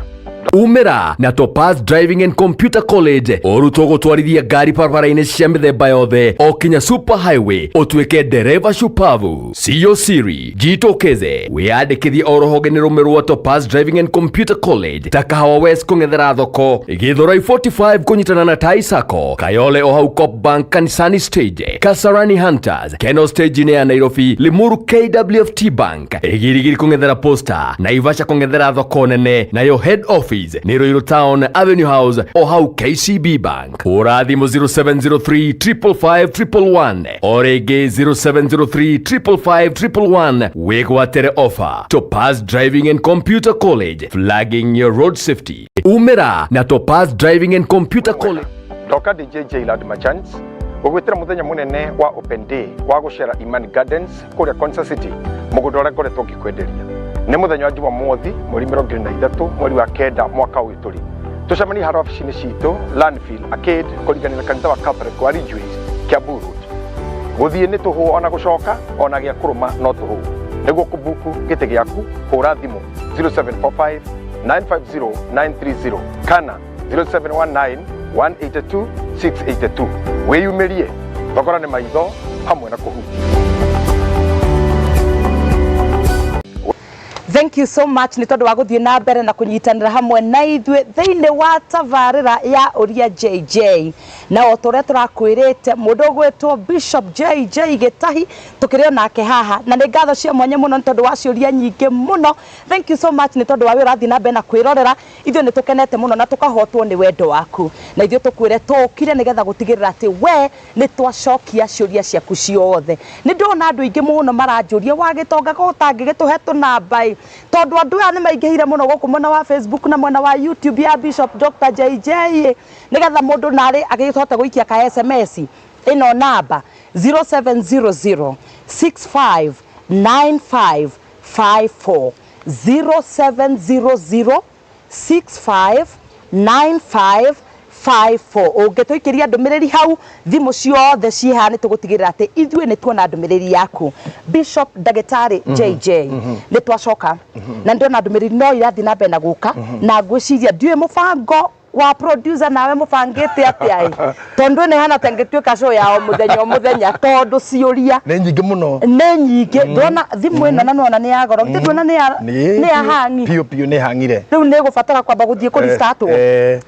Umĩra na Topaz Driving and Computer College, ũrutwo gũtwarithia ngari barabara-inĩ cia mĩthemba yothe o kinya super highway, ũtuĩke ndereva shupavu. Siyo siri, jitokeze wĩyandĩkithie o rũhonge-inĩ rũmwe rwa Topaz Driving and Computer College, ta Kahawa West kũng'ethera thoko, Githurai 45 kũnyitana na Tai Sacco, Kayole o hau Cop Bank Kanisani Stage, Kasarani Hunters, Keno stage-inĩ ya Nairobi, Limuru KWFT Bank, Igirigiri kũng'ethera Posta, Naivasha kũng'ethera thoko nene, nayo head office nĩ Ruiru Town, Avenue House o hau KCB Bank. Hũra thimũ 0703 555 111, o rĩngĩ 0703 555 111, wĩgwatĩre offer. Topaz Driving and Computer College, flagging your road safety. Umĩra na Topaz Driving and Computer College. Ndoka ndĩ JJ Land Merchants gũgwĩtĩra mũthenya mũnene wa open day wa gũcera Imani Gardens kũrĩa Konza City, mũgũnda ũrĩa ngoretwo ngĩkwenderia. Nĩ mũthenya wa Jumamothi, mweri 23, mweri wa 9, mwaka ũyũ tũrĩ. Tũcemanie harĩa wabici-inĩ citũ, Landfill Arcade, kũringana na kanitha wa Catholic wa Ridgeways, Kiambu Road. Gũthiĩ nĩ tũhũ, ona gũcoka ona gĩa kũrũma no tũhũ. Nĩguo kũbuku gĩtĩ gĩaku, hũra thimũ 0745 950 930 kana 0719 182 682. Wĩyumĩrie, thogora nĩ maitho hamwe na kũhutia. Thank you so much nĩ tondũ wa gũthiĩ na mbere na kũnyitanĩra hamwe na ithuĩ thĩinĩ wa tabarĩra ya Ũria JJ. Na o ta ũrĩa tũrakwĩrĩte, mũndũ ũgwĩtwo Bishop JJ Gĩtahi tũkĩrĩ o nake haha, na nĩ ngatho cia mwanya mũno nĩ tondũ wa ciũria nyingĩ mũno. Thank you so much nĩ tondũ wa wĩ ũrathiĩ na mbere na kwĩrorera. Ithuĩ nĩ tũkenete mũno na tũkahotwo nĩ wendo waku, na ithuĩ tũkwĩre tũkire nĩgetha gũtigĩrĩra atĩ we nĩ twacokia ciũria ciaku ciothe. Nĩ ndona andũ aingĩ mũno maranjũria, wa gĩtonga ko ũtangĩgĩtũhe tũnamba ĩ. Tondũ andũ aya nĩ maingĩhire mũno gũkũ mwena wa Facebook na mwena wa YouTube ya Bishop Dr. JJ, nĩgetha mũndũ narĩ agĩhote gũikia ka SMS. Ĩno namba 0700 65 95 54, 0700 65 95 54. Ũngĩtũikĩria ndũmĩrĩri hau, thimũ ciothe ciĩ haha, nĩ tũgũtigĩrĩra atĩ ithuĩ nĩ tuona ndũmĩrĩri yaku. Bishop Ndagĩtarĩ JJ, nĩ twacoka na ndĩrona ndũmĩrĩri no irathiĩ na mbere na gũka, na ngwĩciria ndiũĩ mũbango wa producer nawe mũbangĩte atĩa ĩ, tondũ ĩno ĩhana ta ĩngĩtuĩka show ya o mũthenya o mũthenya, tondũ ciũria Nĩ nyingĩ mũno. Nĩ nyingĩ. Ndĩrona thimũ ĩno na nĩwona nĩ ya goro, githĩ ndũona nĩ ya hangi? Biũ biũ, nĩ hang'ire. Rĩu nĩ gũbatara kwamba gũthiĩ kũ restart.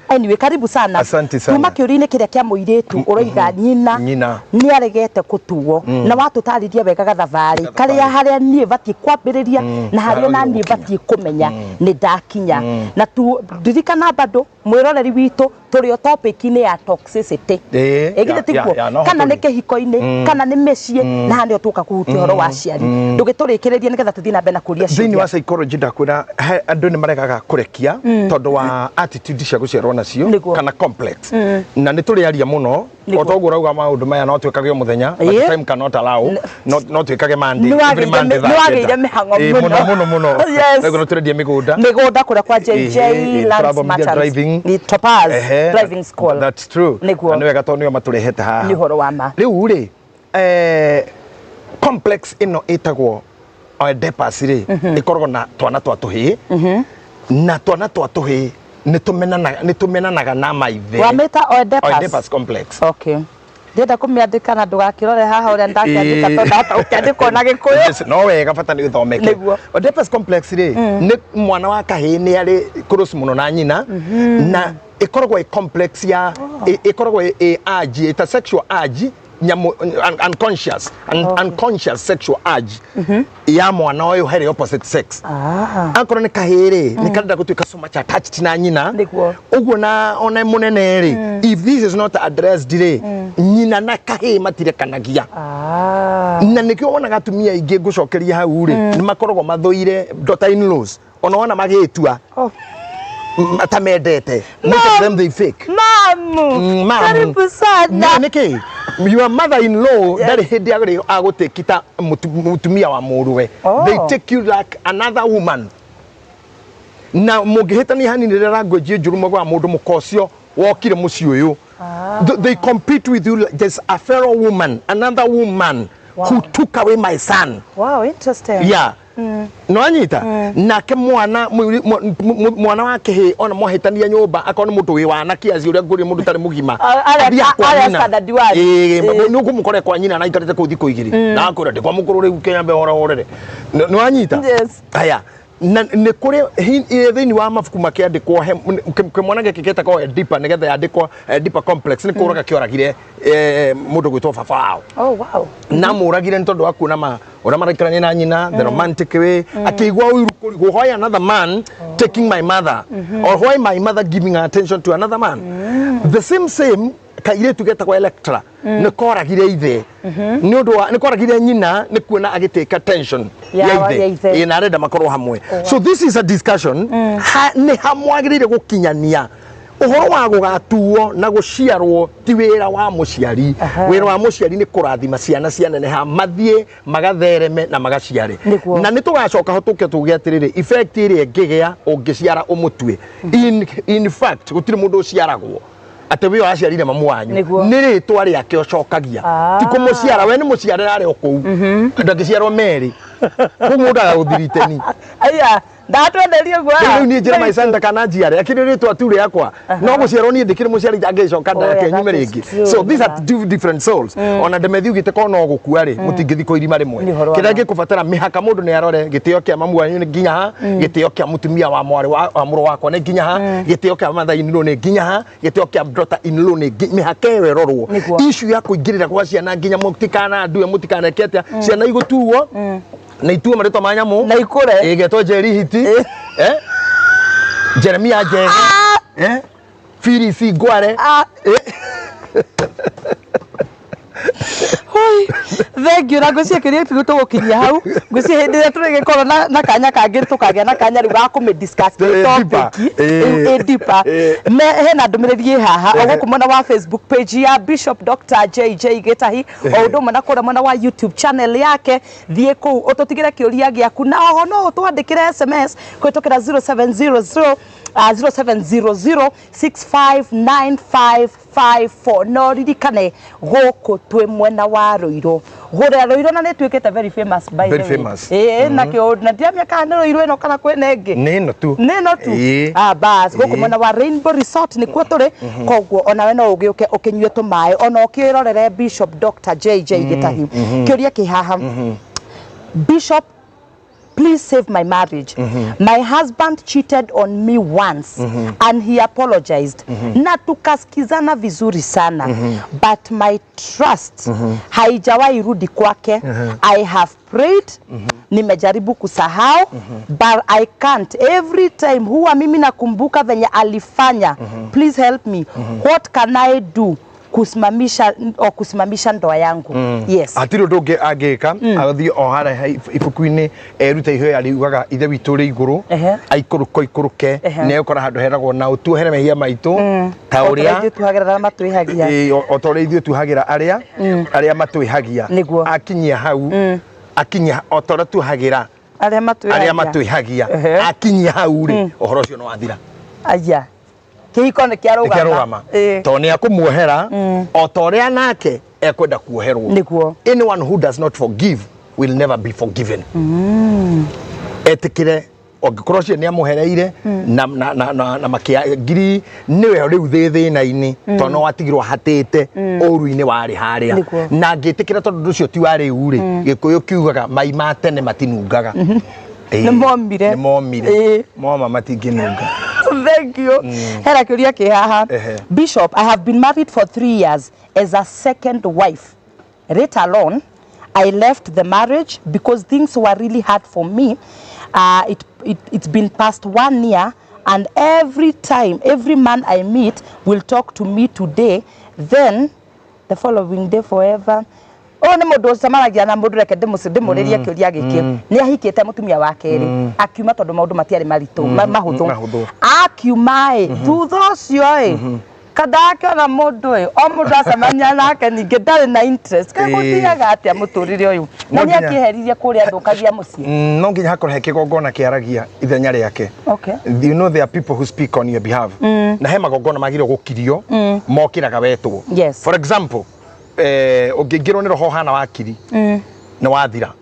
Anyway, karibu sana. Asante sana. Tuma kĩũria-inĩ kĩrĩa kĩa mũirĩtu ũroiga nyina Nyina. Nĩ aregete kũtuo, na watũtarĩria wega gathabarĩ karĩa harĩa niĩ batiĩ kwambĩrĩria na harĩa ona niĩ batiĩ kũmenya nĩ ndakinya. Na tu ririkana bado mwĩroreri witũ, tũrĩ o topic-inĩ ya toxicity. Ĩ githĩ tiguo? Ya, no Kana nĩ tũrĩ. kĩhiko-inĩ, kana nĩ mĩciĩ, na haha nĩho tũka kũhutia ũhoro wa aciari. Ndũgĩtũrĩkĩrĩrie nĩgetha tũthiĩ na mbere na kũria Thĩinĩ wa ciũria. Psychology, ndakwĩra andũ nĩ maregaga kũrekia tondũ wa attitude cia gũciarwo nacio kana complex, na nĩ tũrĩaria mũno. O toguo ũrauga, maũndũ maya no twĩkage o mũthenya, but time cannot allow. No twĩkage Monday, every Monday thaa Nĩwagĩire 9. mĩhang'o Ĩĩ, mũno. Mũno mũno mũno. Rĩu no tũrendie mĩgũnda. Mĩgũnda kũrĩa kwa JJ Ĩĩ, Lands tũrathomithia Merchants. driving. Ni Topaz Driving School. That's true. Nĩguo. Na nĩ wega tondũ nĩo matũrehete haha. Nĩ ũhoro wa ma. Rĩu rĩ, complex ĩno ĩtagwo Oedipus rĩ, ĩkoragwo na twana twa tũhĩĩ, na twana twa tũhĩĩ nĩ tũmenanaga na maithe. Wamĩta Oedipus? Oedipus complex. Okay, ndĩrenda kũmĩandĩka na ndũgakĩrore haha ũrĩa ndakĩandĩka, tondũ ndahota gũkĩandĩkwo na Gĩkũyũ. Yes, no wega, bata nĩ ũthomeke. Oedipus complex rĩ, nĩ mwana wa kahĩĩ nĩ arĩ close mũno na nyina, na ĩkoragwo ĩ complex ya ĩkoragwo ĩ urge, ĩta sexual urge, nyamũ unconscious unconscious sexual urge ya mwana ũyũ harĩ opposite sex. Akorwo nĩ kahĩĩ rĩ, nĩ karenda gũtuĩka so much attached na nyina. Ũguo na ona mũnene rĩ, if this is not addressed rĩ, nyina na kahĩĩ matirekanagia. Na nĩkĩo wonaga atumia aingĩ, ngũcokeria hau rĩ, nĩ makoragwo mathũire daughter in laws, ona wona magĩtua ta mendete. Most of them, they fake. Mamu. Mamu. Karibu sana. Nĩkĩ your mother in law ndarĩ hĩndĩ agĩrĩirwo agũtĩki ta mũtumia wa mũrũwe. They take you like another woman, na mũngĩhĩtania hanini, rĩrĩa language njũru, mwega mũndũ mũka ũcio wokire mũciĩ ũyũ. They compete with you like there's a fellow woman, another woman who took away my son. Wow, interesting. Yeah, no anyita nake mwana mwana wa kĩhĩ, ona mwahĩtania nyũmba, akorwo nĩ mũndũ wĩ wana kiaci ũrĩa ngũrĩ, mũndũ ũtarĩ mũgima, Arĩa athiaga kwa arĩa nyina. standard one. Ĩĩ, nĩ ũkũmũkora kwa nyina na aikarĩte kũu thikũ 2 na akwĩra ndĩ kwa mũkũrũ rĩu, kĩnyambe horehorere. Nĩ wanyita? Yes. Aya, na nĩ kũrĩ thĩinĩ wa mabuku makĩandĩkwo kĩmwana gĩkĩ gĩtagwo Oedipa, nĩgetha yandĩkwo Oedipa complex, nĩ kũraga kĩoragire mũndũ gwĩtwo baba wao. Na mũragire nĩ tondũ wa kuona ma ũrĩa maraikarania na nyina, the romantic way, akĩigua ũiru kũrigwo, why another man taking my mother, or why my mother giving her attention to another man? The same same kairĩtu getagwo Electra nĩ koragire ithe nĩ ũndũ wa nĩ koragire nyina nĩ kuona agĩtake attention Ya ithe. Ĩĩ, na arenda makorwo hamwe. So this is a discussion ha, nĩ hamwagĩrĩire gũkinyania ũhoro wa gũgatuo na gũciarwo ti wĩra wa mũciari. Wĩra wa mũciari nĩ kũrathima ciana cianeneha, mathiĩ magathereme na magaciare. Na nĩ tũgacoka ho tũke tuge atĩrĩrĩ, effect ĩrĩa ĩngĩgĩa ũngĩciara ũmũtue. In fact, gũtirĩ mũndũ ũciaragwo atĩ wĩyo aciarire mamu wanyu. Nĩ rĩtwa rĩake ũcokagia, ti kũmũciara. We nĩ mũciare arĩ o kũu, ndangĩciarwo merĩ, kũu mũndũ agagũthiriteni. Aya, ndatwenderie ũguo. Rĩu niĩ njĩra maica ndakananjiare, akĩrĩ rĩtwa tu rĩakwa, no gũciarwo niĩ ndĩkĩrĩ mũciari angĩcoka Oh, yeah, ndake nyume that is rĩngĩ. true, So these are two different souls. Ona ndemethi ugĩte korwo no gũkua rĩ, mũtingĩthiĩ kũ irima rĩmwe. Nĩ ũhoro wa Kĩrĩa ma. gĩkũbatara mĩhaka, mũndũ nĩ arore gĩtĩo kĩa mamu wanyu nĩ nginya ha, gĩtĩo kĩa mũtumia wa mwarĩ wa mũrũ wakwa nĩ nginya ha, gĩtĩo kĩa mother in law nĩ nginya ha, gĩtĩo kĩa daughter in law nĩ mĩhaka ĩyo ĩrorwo. Issue ya kũingĩrĩra gwa ciana nginya mũtikanandue, mũtikaneke atĩa, ciana igũtuo na ituo marĩtwa ma nyamũ Na ikũre. Ĩgetwo Njeri Hiti, Jeremia Njege, Phyllis Ngware. Hoi. Thank you. Na ngwĩciria kĩũria gĩkĩ tũgũkinyia hau. Ngwĩciria hĩndĩ ĩrĩa tũrĩgĩkorwo na kanya kangĩ tũkagĩa na kanya rĩu ga kũmĩ discuss Ĩ deeper. topic Ĩ. ĩ deeper. Me hena ndũmĩrĩri ĩ haha o gũkũ mwena wa Facebook page ya Bishop Dr. JJ Gĩtahi, o ũndũ ũmwe na kũrĩa mwena wa YouTube channel yake. Thiĩ kũu ũtũtigĩre kĩũria gĩaku, na oho no ũtwandĩkĩre SMS kũhĩtũkĩra 0700 0700 659554. No ririkane gũkũ twĩ mwena wa Rũirũ, gũrĩa Rũirũ, na nĩ tuĩkĩte very famous by Very the way. famous. Ĩĩ, na kĩo na ndiramenya kana nĩ Rũirũ ĩno kana kwĩna ĩngĩ. Nĩ ĩno tu. Nĩ ĩno tu. Ĩĩ. Ah, bas gũkũ Ĩĩ. mwena wa Rainbow Resort nĩkuo tũrĩ. Koguo onawe no ũgĩũke ũkĩnyue tũmaĩ, ona ũkĩrorere Bishop Dr. JJ Gĩtahi. Kĩũria kĩ haha: "Bishop, please save my marriage. My husband cheated on me once and he apologized na tukasikizana vizuri sana, but my trust haijawahi rudi kwake. I have prayed, nimejaribu kusahau, but I can't. Every time huwa mimi nakumbuka venye alifanya. Please help me. What can I do kusimamisha ndoa yangu?" Yes. Hatirĩ ũndũ ũngĩ angĩka. Athiĩ o harĩa ibuku-inĩ, erute ihoya riugaga "Ithe witũ ũrĩ igũrũ", aikũrũka ikũrũke, nĩ egũkora handũ heragwo "na ũtuohere mehia maitũ ta O ũrĩa ithuĩ tuohagĩra arĩa matwĩhagia. Ĩĩ, o ta ũrĩa ithuĩ tuohagĩra arĩa matwĩhagia. Akinyia hau, akinyia o ta ũrĩa tuohagĩra arĩa matwĩhagia, arĩa matwĩhagia, akinyia hau rĩ, ũhoro ũcio nĩ wathira. Aya, kĩhiko nĩ kĩarũgama. Kĩarũgama, tondũ nĩ akũmuohera o ta ũrĩa nake ekwenda kuoherwo. Anyone who does not forgive will never be forgiven. Etĩkĩre angĩkorwo ũcio nĩ amũhereire na makĩa ngiri, nĩwe rĩu thĩ thĩna-inĩ, tondũ no watigirwo hatĩte ũru-inĩ warĩ harĩa. Na angĩtĩkĩra, tondũ ũndũ ũcio ti wa rĩu rĩ, Gĩkũyũ kiugaga mai ma tene matinungaga. Ĩĩ, Nĩ momire. Nĩ momire. Moma matingĩnunga. Thank you. Hena kĩũria kĩ haha. "Bishop, I have been married for 3 years as a second wife. Later alone, I left the marriage because things were really hard for me. It's been past one year, and every time, every man I meet will talk to me today, then the following day forever." Ũyũ nĩ mũndũ ũcemanagia na mũndũ. Reke ndĩmũrĩrie kĩũria gĩkĩ. Nĩ ahikĩte mũtumia wa kerĩ, akiuma tondũ maũndũ matiarĩ maritũ, mahũthũ. Mahũthũ. Akiuma ĩ, thutha ũcio ĩ kandakĩona mũndũ ĩ, o mũndũ acemania nake ningĩ ndarĩ na interest. Kaĩ gũthiaga atĩa mũtũrĩre ũyũ? Na No nĩ akĩheririe kũrĩa thũkagia mũciĩ. No nginya hakorwo he kĩgongona kĩaragia ithenya rĩake. You know there are people who speak on your behalf, na he magongona magĩrĩirwo gũkirio mokĩraga wetwo. For example, ũngĩingĩrwo nĩ roho hana wakiri, nĩ wathira.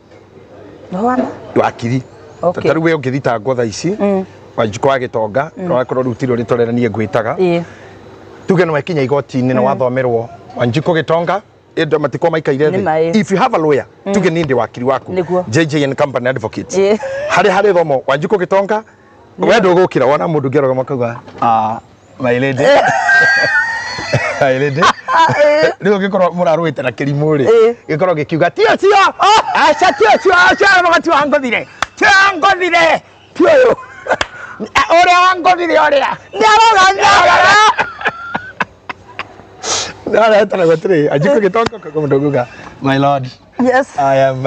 Nĩwona? Wakiri. Ta rĩu we ũngĩthitangwo thaa ici, Wanjikũ wa Gĩtonga, wakorwo rĩu tirĩ rĩtwa rĩrĩa niĩ ngwĩtaga, tuge nĩ wakinya igoti-inĩ na wathomerwo Wanjikũ Gĩtonga, ĩndo matikwa maikaire Nĩ ma, thĩ. ĩ. If you have a lawyer, tuge niĩ ndĩ wakiri waku, JJ and Company Advocates, harĩa harĩ thomo Wanjikũ Gĩtonga, we ndũgũkĩra wona mũndũ ũngĩ arũgama akauga, "Ah, my lady, my lady." Rĩu ũngĩkorwo mũrarũĩte na kĩrimũ rĩ, gĩkorwo gĩkiuga, "Ti ũcio, aca, ti ũcio, aca, magati wangothire, ti wangothire, ti ũyũ ũrĩa wangothire, ũrĩa Nĩ arũgama. Aretana atĩrĩ, 'Wanjikũ Gĩtonga,' ũkauga mũndũ ũngiuga, "My lord, I am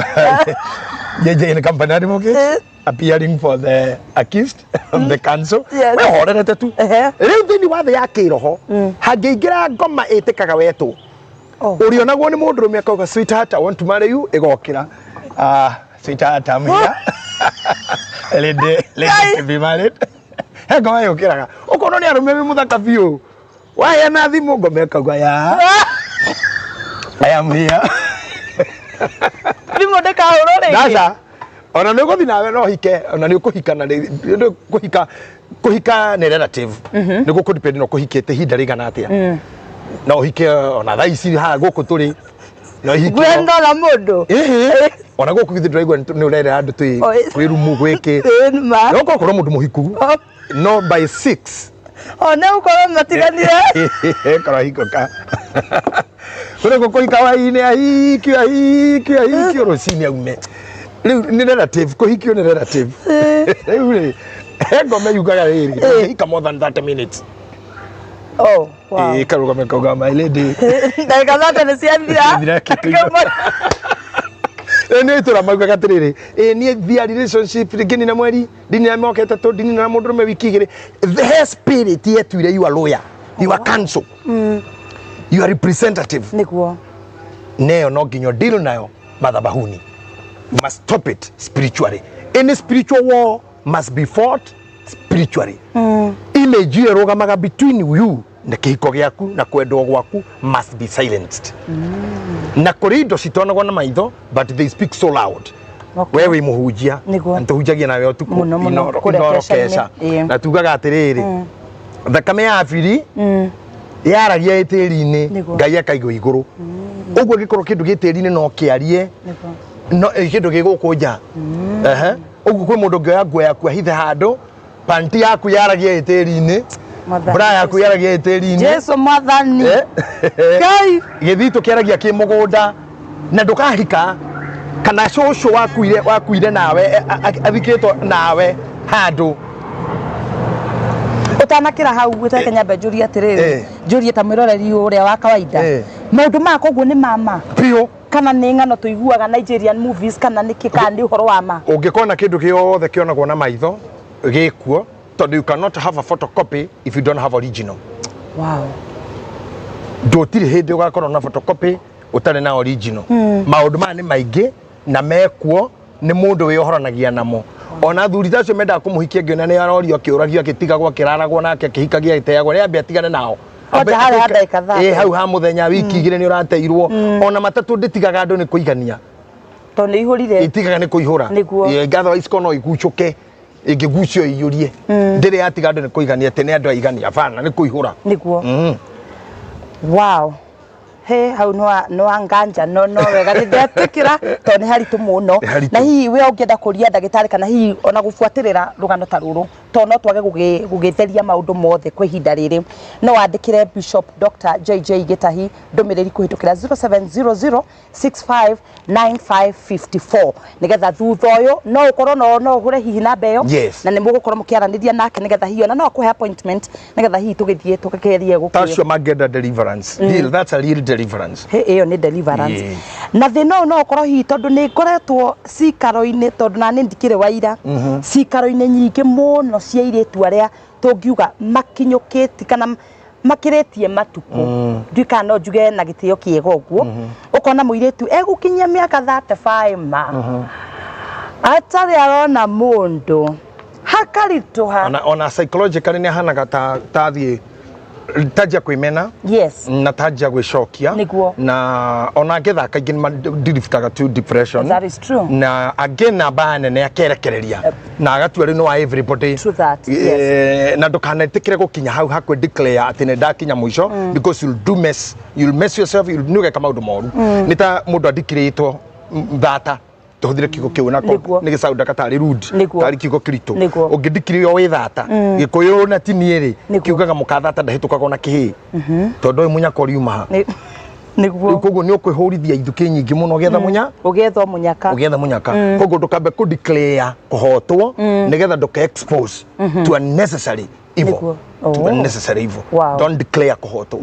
JJ and Company Advocate, appearing for the accused of the council." We horerete tu. Rĩu thĩinĩ wa thĩ ya kĩroho hangĩingĩra ngoma ĩtĩkaga wetwo. Ũrĩonagwo nĩ mũndũrũme akauga, "Sweetheart, I want to marry you," ĩgokĩra, "Ah, sweetheart, I'm here, lady, lady to be married." He ngoma yũkĩraga ũkona nĩ arũme wĩ mũthaka biũ, waheana thimũ, ngoma ĩkauga, "Ya, I am here." Thimũ ndĩkahũrwo rĩngĩ. Ndaca, ona nĩ ũgũthiĩ nawe no hike, ona nĩ ũkũhika, na nĩ kũhika, kũhika nĩ relative, nĩ gũkũ depend na ũkũhikĩte ihinda rĩigana atĩa. No ũhike ona thaa ici haha gũkũ tũrĩ, no ũhike. Ngwe ndona mũndũ. Ĩhĩ, ona gũkũ githĩ ndĩraigua nĩ ũrerera andũ twĩ kwĩ rumu gwĩkĩ. Ĩĩ, nĩ ma. No ũkorwo mũndũ mũhiku, no by 6 O nĩ gũkorwo matiganire. Korwo hikoka kũrĩ gũkũhika hwaĩ-inĩ, ahikio, ahikio, ahikio, rũcinĩ aume. Rĩu nĩ relative, kũhikio nĩ relative. Rĩu rĩ, he ngoma yugaga rĩrĩ, ndũngĩhika more than 30 minutes. Oh, wow. Ĩĩ, karũgame kauga, "My lady." Ndagĩka 30 nĩ ciathira. Ciathira, kĩtũigo. Nĩ itũra maugaga atĩrĩrĩ, ĩ niĩ thia relationship rĩngĩ nina mweri, ndinina mĩaka 3, ndinina na mũndũrũme wiki 2. The spirit yetuire you are lawyer, you are counsel, you are representative. Nĩguo. Neyo no nginya deal nayo madhabahuni. You must stop it spiritually. Any spiritual war must be fought spiritually. Image ĩyo ĩrũgamaga between you na kĩhiko gĩaku na kwendwo gwaku must be silenced. Na kũrĩ indo citonagwo na maitho, but they speak so loud. We wĩ mũhunjia. Nĩguo. Na tũhunjagia nawe ũtukũ. Mũno, mũno, kũrĩa inoro keca-inĩ. keca. Ĩĩ. Na tugaga atĩrĩrĩ, thakame ya Abiri yaragia ĩ tĩri-inĩ. Nĩguo. Ngai akaigwo igũrũ. Ũguo gĩkorwo kĩndũ gĩ tĩri-inĩ no kĩarie. Nĩguo. No kĩndũ gĩ gũkũ nja. Ehe. Ũguo kwĩ mũndũ ũngĩoya nguo yaku ahithe handũ, panti yaku yaragia ĩ tĩri-inĩ, Mwathani bra yaku Jesu. yaragia ĩ tĩri-inĩ. Jesu mwathani. Ngai. Gĩthitũ kĩaragia kĩ mũgũnda na ndũkahika kana cũcũ wakuire nawe athikĩtwo nawe handũ. Utanakira hau gwĩteke nyambe njũrie atĩrĩrĩ, njũrie ta mwĩroreri ũrĩa wa kawaida, maũndũ maya koguo nĩ mama Biũ. kana nĩ ng'ano tũiguaga Nigerian movies, kana nĩ kĩ, kana nĩ ũhoro wa ma? Ũngĩkona kĩndũ gĩothe kĩonagwo na maitho gĩkuo, tondũ you cannot have a photocopy if you don't have original. Ndũtirĩ hĩndĩ ũgakorwo na photocopy ũtarĩ na original. Maũndũ maya nĩ maingĩ na mekuo, nĩ mũndũ wĩohoranagia namo. Ona athuri ta acio mendaga kũmũhikia, ngĩona nĩ arorio, akĩũragio, akĩtigagwo, akĩraragwo nake, akĩhikagia, agĩteagwo, nĩ ambe atigane nao. Kwanja harĩa ha ndagĩka 30. Ĩ hau ha mũthenya, wiki 2 nĩ ũrateirwo. Ona matatũ ndĩtigaga andũ nĩ kũigania. Tondũ nĩ ihũrire. Itigaga nĩ kũihũra. Nĩguo. Ĩ, ngatho iciko no igucũke, ĩngĩgucio ĩiyũrie, ndĩrĩ yatiga andũ nĩ kũigania atĩ nĩ andũ aigania, bana nĩ kũihũra. Nĩguo. Wow, he hau no anganja no wega nĩ ndetĩkĩra tondũ nĩ haritũ mũno. Nĩ haritũ. Na hihi we ũngĩenda kũria ndagĩtarĩ kana hihi ona gũbuatĩrĩra rũgano ta rũrũ, tondũ no twage gũgĩtheria maũndũ mothe kwa ihinda rĩrĩ, no wandĩkĩre Bishop Dr. JJ Gĩtahi ndũmĩrĩri kũhĩtũkĩra 0700 659554, nigetha thutha ũyũ no ũkorwo no ũhũre hihi namba ĩyo. Yes. Na nĩ mũgũkorwo mũkĩaranĩria nake, nigetha hihi ona no akũhe appointment, nigetha hihi tũgĩthiĩ tũkĩgerie gũkĩ Ta acio mangĩenda deliverance. Real, that's a real deliverance. He, ĩyo nĩ deliverance. Na thĩna ũyũ no ũkorwo hihi tondũ nĩ ngoretwo cikaro-inĩ, tondũ na nĩ ndikĩrĩ waira cikaro-inĩ nyingĩ mũno cia airĩtu arĩa tũngiuga makinyũkĩtie kana makĩrĩtie matukũ, ndiũĩ kana no njuge na gĩtĩo kĩega ũguo. Ũkona mũirĩtu egũkinyia mĩaka 35 ma atarĩ arona mũndũ, hakaritũha. Ona psychologically nĩ ahanaga ta tathiĩ tanjia kwĩmena na tanjia gwĩcokia. Nĩguo. Na ona angĩthaka aingĩ nĩ driftaga to depression. That is true. Na angĩ namba nene akerekereria na agatua rĩu nĩ wa everybody. True that, yes. Na ndũkanetĩkĩre gũkinya hau hakuhĩ declare atĩ nĩ ndakinya mũico, because you'll do mess, you'll mess yourself, you'll nĩ ũgeka maũndũ moru. Nĩ ta mũndũ andikirĩtwo thata, tũhũthĩre kiugo kĩu na Nĩguo. nĩ gĩcaundaga tarĩ rude, Nĩguo. tarĩ kiugo kĩritũ. Nĩguo. Ũngĩndikirĩo wĩ thata gĩkũyũ na tinie rĩ, Nĩguo. kiugaga mũkathata ndahĩtũkagwo na kĩhĩ tondũ ũyũ mũnyaka ũriuma ha. Nĩguo. Rĩu koguo nĩ ũkwĩhũrithia ithukĩ nyingĩ mũno ũgĩetha mũnya ũgĩethwo mũnyaka. Ũgĩetha mũnyaka. Koguo ndũkambe kũ declare kũhotwo nĩgetha ndũka expose to unnecessary evil. Nĩguo. To Oh. unnecessary evil. Wow. Don't declare kũhotwo,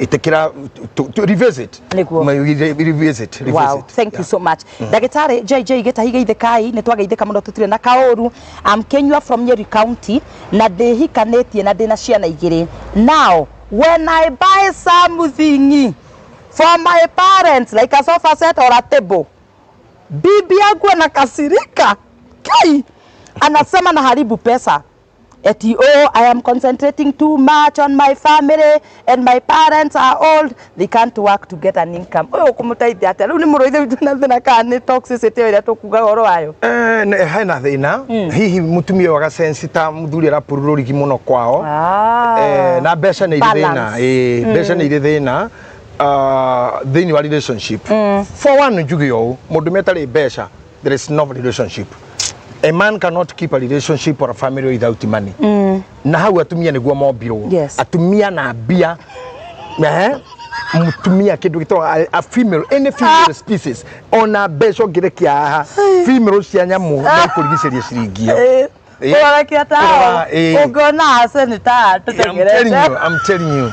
ĩtĩkĩra to revisit. Nĩguo. Revisit, revisit. Wow, thank you so much. Ndagĩtarĩ JJ Gĩtahi, geithĩkai, nĩ twageithĩka mũno, tũtirĩ na kaũru. I'm Kenyua from Nyeri County na ndĩhikanĩtie na ndĩna ciana 2. Now, when I buy something for my parents like a sofa set or a table, bibi yangu anakasirika. Kai, anasema naharibu pesa. Eti, oh, I am concentrating too much on my family and my parents are old, they can't work to get an income. Ũyũ ũkũmũteithia atĩa? Rĩu nĩ mũrũ ithe witũ na thĩna kana nĩ toxicity ĩyo ĩrĩa tũkugaga ũhoro wayo? Hena thĩna, hihi mũtumia ũyũ agasensi ta mũthuri arapurura rũrigi mũno kwao. Na mbeca nĩ irĩ thĩna. Balance. Ĩĩ, mbeca nĩ irĩ thĩna thĩinĩ wa relationship. For one, njuge ũũ, mũndũ metarĩ mbeca, there is no relationship. A man cannot keep a relationship or a family without money. Na hau atumia nĩguo mombirwo. Atumia na mbia. Ehe. Mũtumia kĩndũ gĩtagwo a female, any female species, ona mbeca ũngĩrekia haha, female cia nyamũ no ikũrigicĩrie ciringi ĩyo. Ũrorekia ta Ũrora, ũngĩona ace nĩ ta I'm telling tũtengerete. you, I'm telling you.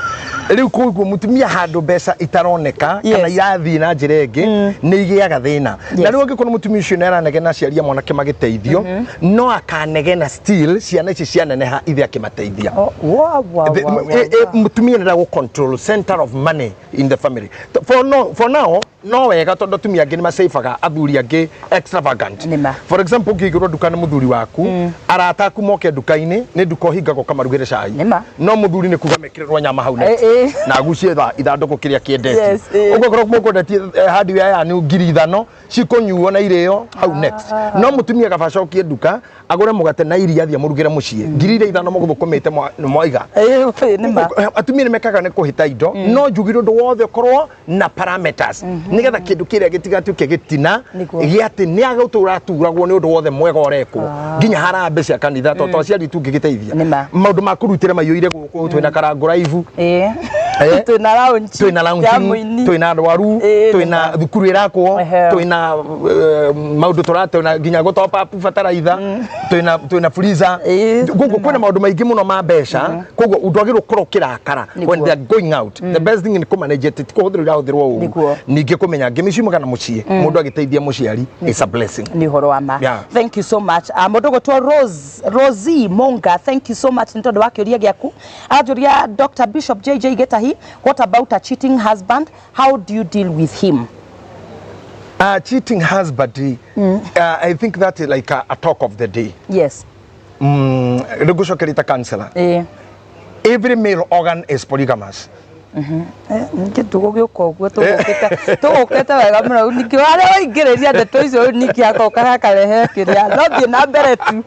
Rĩu koguo mũtumia handũ mbeca itaroneka kana irathiĩ na njĩra ĩngĩ, nĩ igĩaga thĩna. Na rĩu angĩkorwo mũtumia ũcio nĩ aranegena aciari a mwanake magĩteithio, no akanegena still ciana ici cianeneha ithe akĩmateithia. Oh, wow, wow, wow, wow, wow. Mũtumia nĩ gũ control center of money in the family. For, no, for now no wega, tondũ atumia angĩ nĩ macabaga athuri angĩ extravagant. Nĩ ma. For example, ũngĩigĩrwo nduka nĩ mũthuri waku, arata aku moke nduka-inĩ, nĩ nduka ũhingaga ũkamarugĩre cai. Nĩ ma. No mũthuri nĩ kuga mekĩrĩrwo nyama hau next. Na agucie ithandũkũ kĩrĩa kĩendetie. Ũguo korwo mũkwendetie hardware yanyu 5,000, cikũnyuo na irĩo hau next. No mũtumia kaba acokie nduka agũre mũgate na iria, athiĩ amũrugĩre mũciĩ. 5,000 mũgũthũkũmĩte mwaiga. Nĩ ma. Atumia nĩ mekaga nĩ kũhĩta indo, no njugire ũndũ wothe ũkorwo na parameters nĩgetha kĩndũ kĩrĩa gĩtigatuĩke gĩtina gĩa atĩ nĩ agũtũra aturagwo nĩ ũndũ wothe mwega ũrekwo, nginya harambĩ cia kanitha, tondũ aciari tungĩgĩteithia Nĩ ma. Maũndũ ma kũrutĩra maiyũire gũkũ, twĩna karangũraivu. Twĩna lounge Twĩna ya launching, mũini. Twĩna arwaru, twĩna thukuru ĩrakwo, twĩna maũndũ tũratwĩna nginya gũ top up bataraitha, twĩna freezer. Koguo kwĩna maũndũ maingĩ mũno ma mbeca, koguo ndwagĩrĩirwo gũkorwo ũkĩrakara when they are going out. The best thing nĩ kũmanage atĩ ti kũhũthĩrwo irahũthĩrwo ũru. Ningĩ kũmenya ngemi ciumaga na mũciĩ, mũndũ agĩteithia mũciari is a blessing. Nĩ ũhoro wa ma. Thank you so much. Mũndũ gwĩtwo Rose, Rosie Monga, thank you so much nĩ tondũ wa kĩũria gĩaku. Aranjũria, "Dr Bishop JJ Gĩtahi, what about a cheating husband? How do you deal with him?" Cheating husband, I think that is like a talk of the day. Rĩu ngũcokeria ta counselor. Every male organ is polygamous. Ningĩ tũgũgĩũka ũguo, tũgũkĩte wega mũno. Ningĩ harĩa waingĩrĩria ndeto icio rĩu, ningĩ agoka gakarehe kĩrĩa, no thiĩ na mbere tu.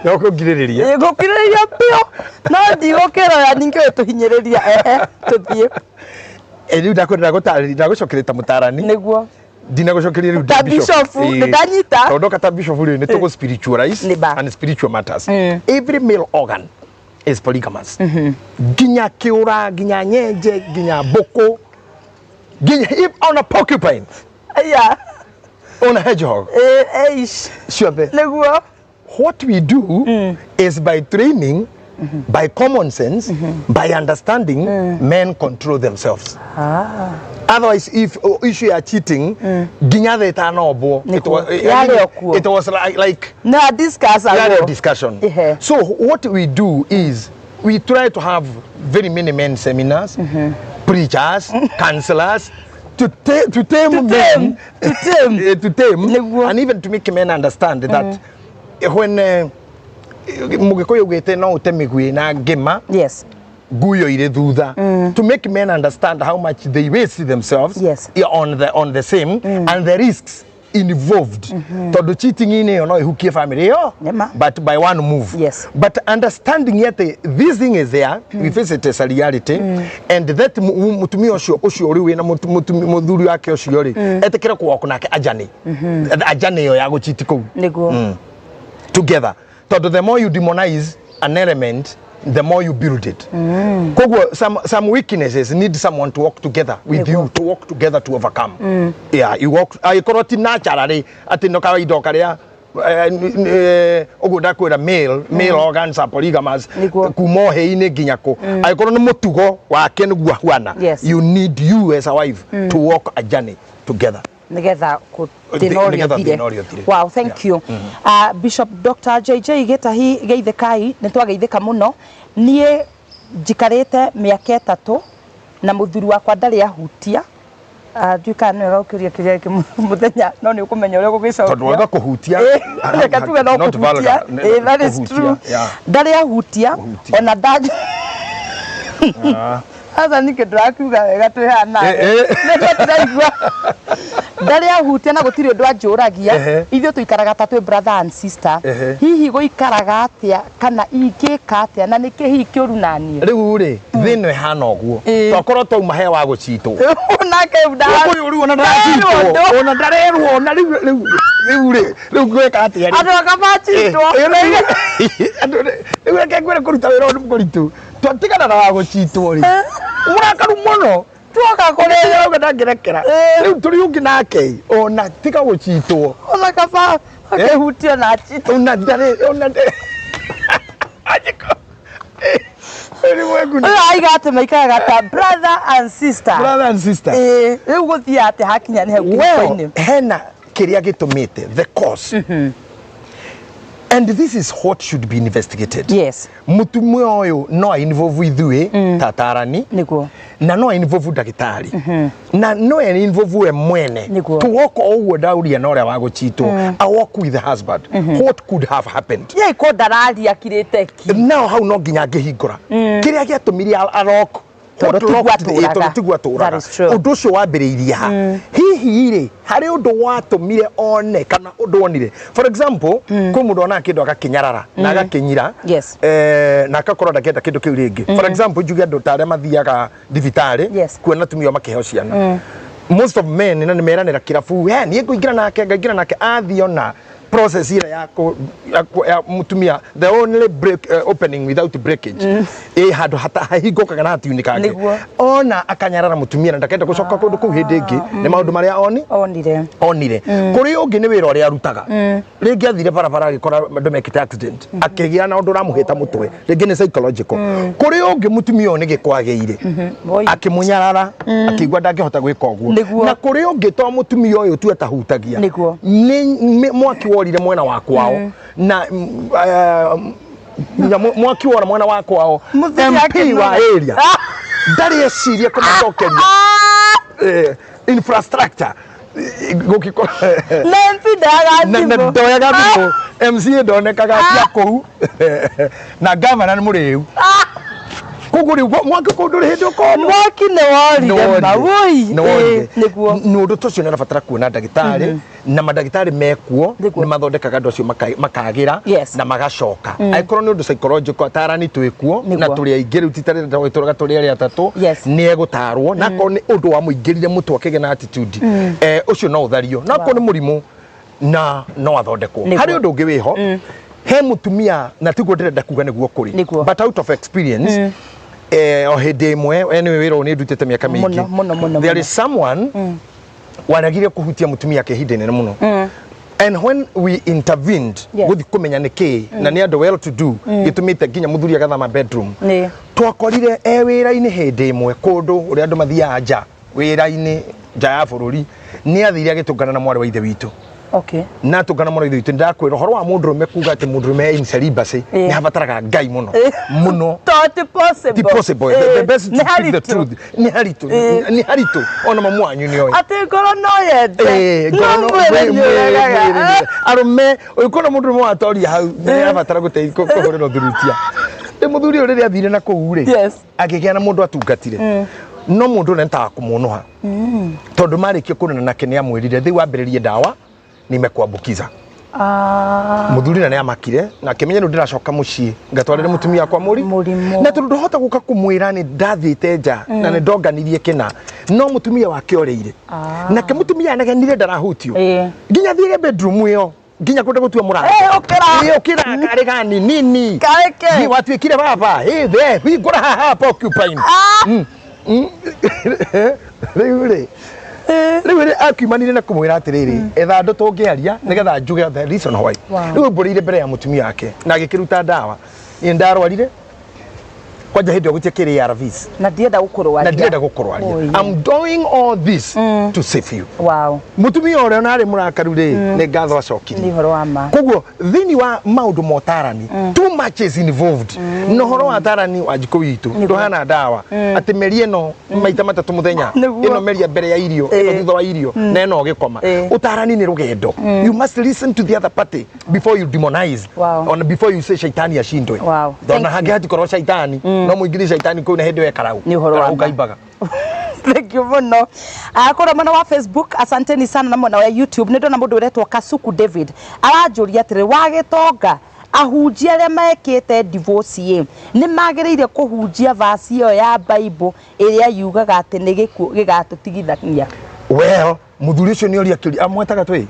No kũngirĩrĩria. Ĩ, ngũkirĩrĩria biũ, no ndigũkĩroya ningĩ ũtũhinyĩrĩria. Ehe, tũthiĩ. Rĩu ndakwenda gũtarĩria, ndagũcokeria ta mũtarani. Ndinagũcokeria rĩu Ta bishop, nĩndanyita. Tondũ ndoka ta bishop rĩ, nĩ tũgũ spiritualize Nĩ ma. and spiritual matters. Every male organ is polygamous, nginya kĩũra, nginya nyenje, nginya mbũkũ, nginya if on a porcupine, on a hedgehog, Eish. Ciothe. What we do is by training, by common sense, by understanding, men control themselves. Otherwise, if issue ya cheating, nginya thĩ ĩtanombwo, it was, Yarĩ o kuo. it was like No discuss. Yarĩ discussion. So what we do is we try to have very many men seminars, preachers, counselors, to tame To men, tame, to tame. To tame, and even to make men understand that when Mũgĩkũyũ augĩte no ũte mĩguĩ na ngĩma, nguyo irĩ thutha, to make men understand how much they waste themselves on the same and the risks involved, tondũ cheating-inĩ ĩyo no ĩhukie family ĩyo, Nĩma. but by one move. But understanding yet this thing is there, we face it as a reality, and that mutumia ũcio rĩu wĩna mũthuri wake ũcio rĩ, etĩkĩre kũwalk nake ajani ajani ĩyo ya gũchiti kũu together, tondũ the more you demonize an element, the more you build it. Koguo some weaknesses need someone to walk together with you, to walk together to overcome. Yeah, you walk angĩkorwo ti naturally atĩ no kawaida karĩa ũguo ndakwĩra, male organs are polygamous kuma ũhĩi-inĩ nginya kũ, angĩkorwo nĩ mũtugo wake nĩguo ahuana, you need you as a wife to walk a journey together Nigetha thĩna ũrĩa Nĩgetha ũthire. Thĩna ũrĩa ũthire. Wow, thank you. Bishop Dr JJ Gĩtahi, geithĩkai, nĩ twageithĩka mũno. Niĩ njikarĩte mĩaka 3 na mũthuri wakwa ndarĩ ahutia. Ndiũĩ kana nĩ wega gũkĩũria kĩũria gĩkĩ mũthenya, no nĩ ũkũmenya ũrĩa ũgũgĩcokia. Tondũ wauga kũhutia, Reke tuge no not kũhutia. vulgar, That is kũhutia, true. Ndarĩ ahutia Kũhutia. ona nda. Sasa ningĩ ndũrakiuga wega, twĩ haha nawe. Nĩguo ndĩraigua ndarĩ ahutia na gũtirĩ ũndũ anjũragia. Ithuĩ tũikaraga ta twĩ brother and sister. Hihi gũikaraga atĩa, kana ingĩka atĩa, na nĩkĩ hihi kĩũru naniĩ? Rĩu rĩ, thĩna ĩhana ũguo, twakorwo twauma he wa gũcitwo. Nake ũyũ rĩu ona ndarerwo ndaracitwo ũndũ. Ona ndarerwo na rĩu rĩ, rĩu ngwĩka atĩa rĩ? Andũ akamacitwo. Rĩu reke ngwĩre, kũruta wĩra ũyũ nĩ mũritũ. Twatigana na wa gũcitwo rĩ, mũrakaru mũno. Tuoka kũrĩ Rauga ndangĩrekera. Rĩu tũrĩ ũngĩ nake ona tiga gũcitwo. Ona kaba akĩhutio na achitwo. Ona ndarĩ ona Anjĩko. Nĩ mwenguni. Ũyũ aiga atĩ maikaraga ta brother and sister. Brother and sister. Ĩĩ, rĩu gũthiĩ atĩ hakinya nĩ hau Well, kĩhiko-inĩ. hena kĩrĩa gĩtũmĩte the cause, and this is what should be investigated. Mũtumia ũyũ no involve ithuĩ ta atarani, na no involve ndagĩtarĩ, na no involve we mwene. Tuwoka ũguo ndauria na ũrĩa wa gũchitwo, a walk with the husband, what could have happened? Ye ko ndararia akirĩte ki. Nao hau no nginya angĩhingũra kĩrĩa gĩatũmire arok. Tondũ tiguo atũraga. Tondũ tiguo atũraga. That is true. Ũndũ ũcio wambĩrĩirie ha hihi rĩ, harĩ ũndũ watũmire one kana ũndũ wonire? For example, kwĩ mũndũ onaga kĩndũ agakĩnyarara na agakĩnyira, na agakorwo ndangĩenda kĩndũ kĩu rĩngĩ. For example, njuge andũ ta arĩa mathiaga thibitarĩ kuona atumia ao makĩheo ciana, most of men na nĩ meranĩra kĩrabu, "He, niĩ ngũingĩra nake, ngaingĩra nake." Athiĩ ona process ĩrĩa ya mũtumia, the only break, opening without breakage, ĩ handũ hahingũkaga na hatiunĩkange. Ona akanyarara mũtumia na ndakenda gũcoka kũndũ kũu hĩndĩ ĩngĩ, nĩ maũndũ marĩa oni Onire. Onire. Kũrĩ ũngĩ nĩ wĩra ũrĩa arutaga, rĩngĩ athire barabara agĩkora andũ mekĩte accident, akĩgĩa na ũndũ ũramũhĩta mũtwe, rĩngĩ nĩ psychological. Kũrĩ ũngĩ mũtumia ũyũ nĩ gĩko agĩire, akĩmũnyarara, akĩigua ndangĩhota gwĩka ũguo. Na kũrĩ ũngĩ to mũtumia ũyũ tu atahutagia, nĩ mwaki worire mwena wa kwao na mwaki wora mwena wa kwao, Mũthuri MP wa akĩnoga. area ndarĩ eciria kũmacokeria infrastructure gũgĩkorwo Na MP ndaga na thimũ. ndoyaga thimũ, MCA ndonekaga cia kũu, na gavana nĩ mũrĩu. Koguo rĩu mwaki kũu ndũrĩ hĩndĩ ũkonwo. Mwaki nĩ worire ma woi. Nĩ Nĩguo. Nĩ ũndũ ta ũcio nĩ ũrabatara kuona ndagĩtarĩ, na mandagĩtarĩ mekuo nĩ mathondekaga andũ acio makagĩra na magacoka. Angĩkorwo nĩ ũndũ psychological, atarani twĩkuo na tũrĩ aingĩ rĩu, ti tarĩ tũraga tũrĩ arĩa atatũ. Nĩ egũtarwo, na akorwo nĩ ũndũ wamũingĩrire mũtwe akĩgĩa na attitude, ũcio no ũthario, na akorwo nĩ mũrimũ na no athondekwo. Harĩ ũndũ ũngĩ wĩho he mũtumia, na tiguo ndĩrenda kuga nĩguo kũrĩ, but out of experience, o hĩndĩ ĩmwe, anyway, wĩra ũyũ nĩ ndutĩte mĩaka mĩingĩ. Mũno, mũno, mũno, There mũno. is someone waregire kũhutia mũtumia ake ihinda inene mũno, and when we intervened gũthiĩ kũmenya nĩ kĩĩ, na nĩ andũ well to do, gĩtũmĩte nginya mũthuri agathama bedroom, twakorire e wĩra-inĩ hĩndĩ ĩmwe kũndũ ũrĩa andũ mathiaga nja wĩra-inĩ, nja ya bũrũri, nĩ athire agĩtũngana na mwarĩ wa ithe witũ. Na tũngana mwarĩ wa ithe witũ, ndakwĩra ũhoro wa mũndũrũme kuga atĩ mũndũrũme in celibacy, nĩ habataraga Ngai mũno mũno. To ti possible. Ti possible. The best to Nĩ speak the haritũ. truth, nĩ haritũ, nĩ haritũ, ona mamu wanyu nĩ oĩ. Atĩ ngoro no yende. Ngoro No no- mwĩrĩ nĩ ũregaga. mwĩrĩ. Arũme ũngĩkona mũndũrũme watoria hau, nĩ arabatara kũhũrĩrwo thurutia. Rĩ mũthuri ũyũ rĩrĩa athire na kũu rĩ, akĩgĩa na mũndũ atungatire, no mũndũ ũrĩa nĩtaga kũmũnũha, tondũ marĩkia kũnena nake nĩ amwĩrire, "Rĩu wambĩrĩrie ndawa, nimekuambukiza." Mũthuri na nĩ amakire na akĩmenya rĩu ndĩracoka mũciĩ ngatwarĩre mũtumia wakwa mũri Mũrimũ. Na tondũ ndũhota gũka kũmwĩra nĩ ndathiĩte nja na nĩ ndonganirie kĩna, no mũtumia wake orĩire nake, mũtumia anegenire ndarahutio nginya thiĩre bedroom ĩyo, nginya kwenda gũtua mũrango. Ũkĩra. Ũkĩra, karĩ gani nini. Karĩ kĩ? Ni watuĩkire baba. Hey, there hingũra haha porcupine. Rĩu rĩ akiumanire na kũmwĩra atĩrĩrĩ, etha andũ tũngĩaria nĩgetha njuge the reason why. Rĩu mbũrĩire mbere ya mũtumia wake na agĩkĩruta ndawa. Niĩ ndarwarire kwanja hĩndĩ ĩyo gũtiakĩrĩ ARVs. Na ndienda gũkũrwaria. Na ndirenda gũkũrwaria. I'm doing all this to save you. Mũtumia ũrĩa ona arĩ mũrakaru rĩ, nĩ ngatho acokirie. Nĩ ũhoro wa ma. Koguo thĩinĩ wa maũndũ ma ũtarani, too much is involved, na ũhoro wa tarani wa njikũ witũ ndũhana ndawa atĩ meria ĩno maita 3 mũthenya, ĩno meria mbere ya irio, ĩno thutha wa irio, na ĩno ũgĩkoma. Ũtarani nĩ rũgendo. You must listen to the other party before you demonize, ona before you say shaitani ashindwe. Ona Thank hangĩ hatikorwo shaitani, no mũingĩrie shaitani kũu na hĩndĩ ĩyo ekarau. Nĩ ũhoro wa Karau ma. kaimbaga. Thank you mũno. Kũrĩa mwena wa Facebook, asanteni sana, na mwena wa YouTube nĩ ndona mũndũ ũretwo Kasuku David aranjũria atĩrĩ, wa gĩtonga, ahunjia arĩa mekĩte divorce ĩ nĩ magĩrĩire kũhunjia verse ĩyo ya Bible ĩrĩa yugaga atĩ nĩ gĩkuũ gĩgatũtigithania? Well, mũthuri ũcio nĩ oria kĩũria amwetaga twĩ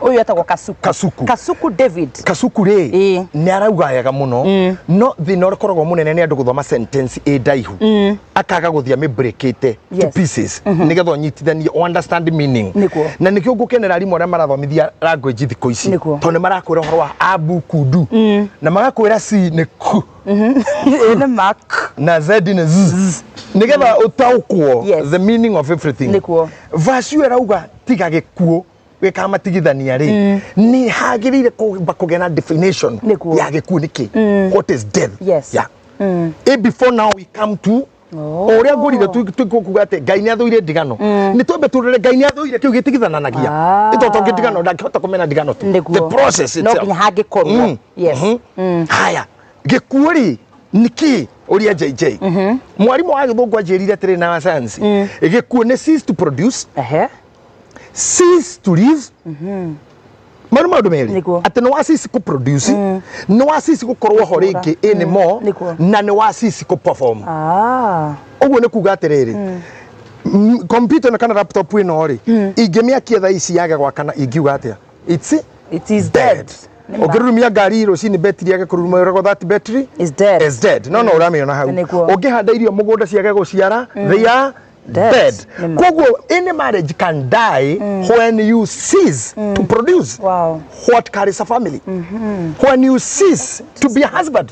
Ũyũ etagwo Kasuku. Kasuku. Kasuku David. Kasuku rĩ, nĩ arauga wega mũno, no thĩna ũrĩa ũkoragwo mũnene nĩ andũ gũthoma sentence ĩ ndaihu, akaga gũthiĩ amĩbreakĩte to pieces nĩgetha ũnyitithanie, understand meaning. Na nĩkĩo ngũkenera arimũ arĩa marathomithia language thikũ ici, tondũ nĩ marakwĩra ũhoro wa abu kudu na magakwĩra c nĩ ku. Ĩ nĩ mark. Na Z nĩ z, nĩgetha ũtaũkwo the meaning of everything. Nĩguo. Verse ĩyo ĩrauga tiga gĩkuũ gĩkamatigithania rĩ, nĩ hagĩrĩire kũmba kũgĩa na definition Nĩguo. ya gĩkuũ nĩkĩ, what is death. Yeah. Before now we come to o ũrĩa ngũrire tũkuga atĩ Ngai nĩ athũire ndigano, nĩ twambe tũrore Ngai nĩ athũire kĩu gĩtigithananagia. Nĩ tondũ ndigano ndangĩhota kũmena ndigano tu. Nĩguo. The process No itself. nginya hangĩkorwo. Haya, gĩkuũ rĩ nĩkĩ? Ũria JJ, mwarimũ wa gĩthũngũ, anjĩrire atĩrĩ na wa science, gĩkuũ nĩ cease to produce, cease to live. Mau nĩ maũndũ merĩ. Atĩ nĩ wa cease kũ produce, nĩ wa cease gũkorwo ho rĩngĩ anymore, na nĩ wa cease kũ perform. Ũguo nĩ kuga atĩrĩrĩ, computer ĩno kana laptop ĩno rĩ, ingĩmĩakia thaa ici yage gwakana, ingiuga atĩa? It's It is dead. Nĩ ma. Ũngĩrurumia ngari rũcinĩ, betiri yage kũruruma, ũragwo that battery Is dead. Is dead. No ũramĩona hau. Ũngĩhanda irio mũgũnda ciage gũciara, they are Dead. dead. Nĩ ma. Koguo any marriage can die when you cease to produce what carries a family, when you cease to be a husband,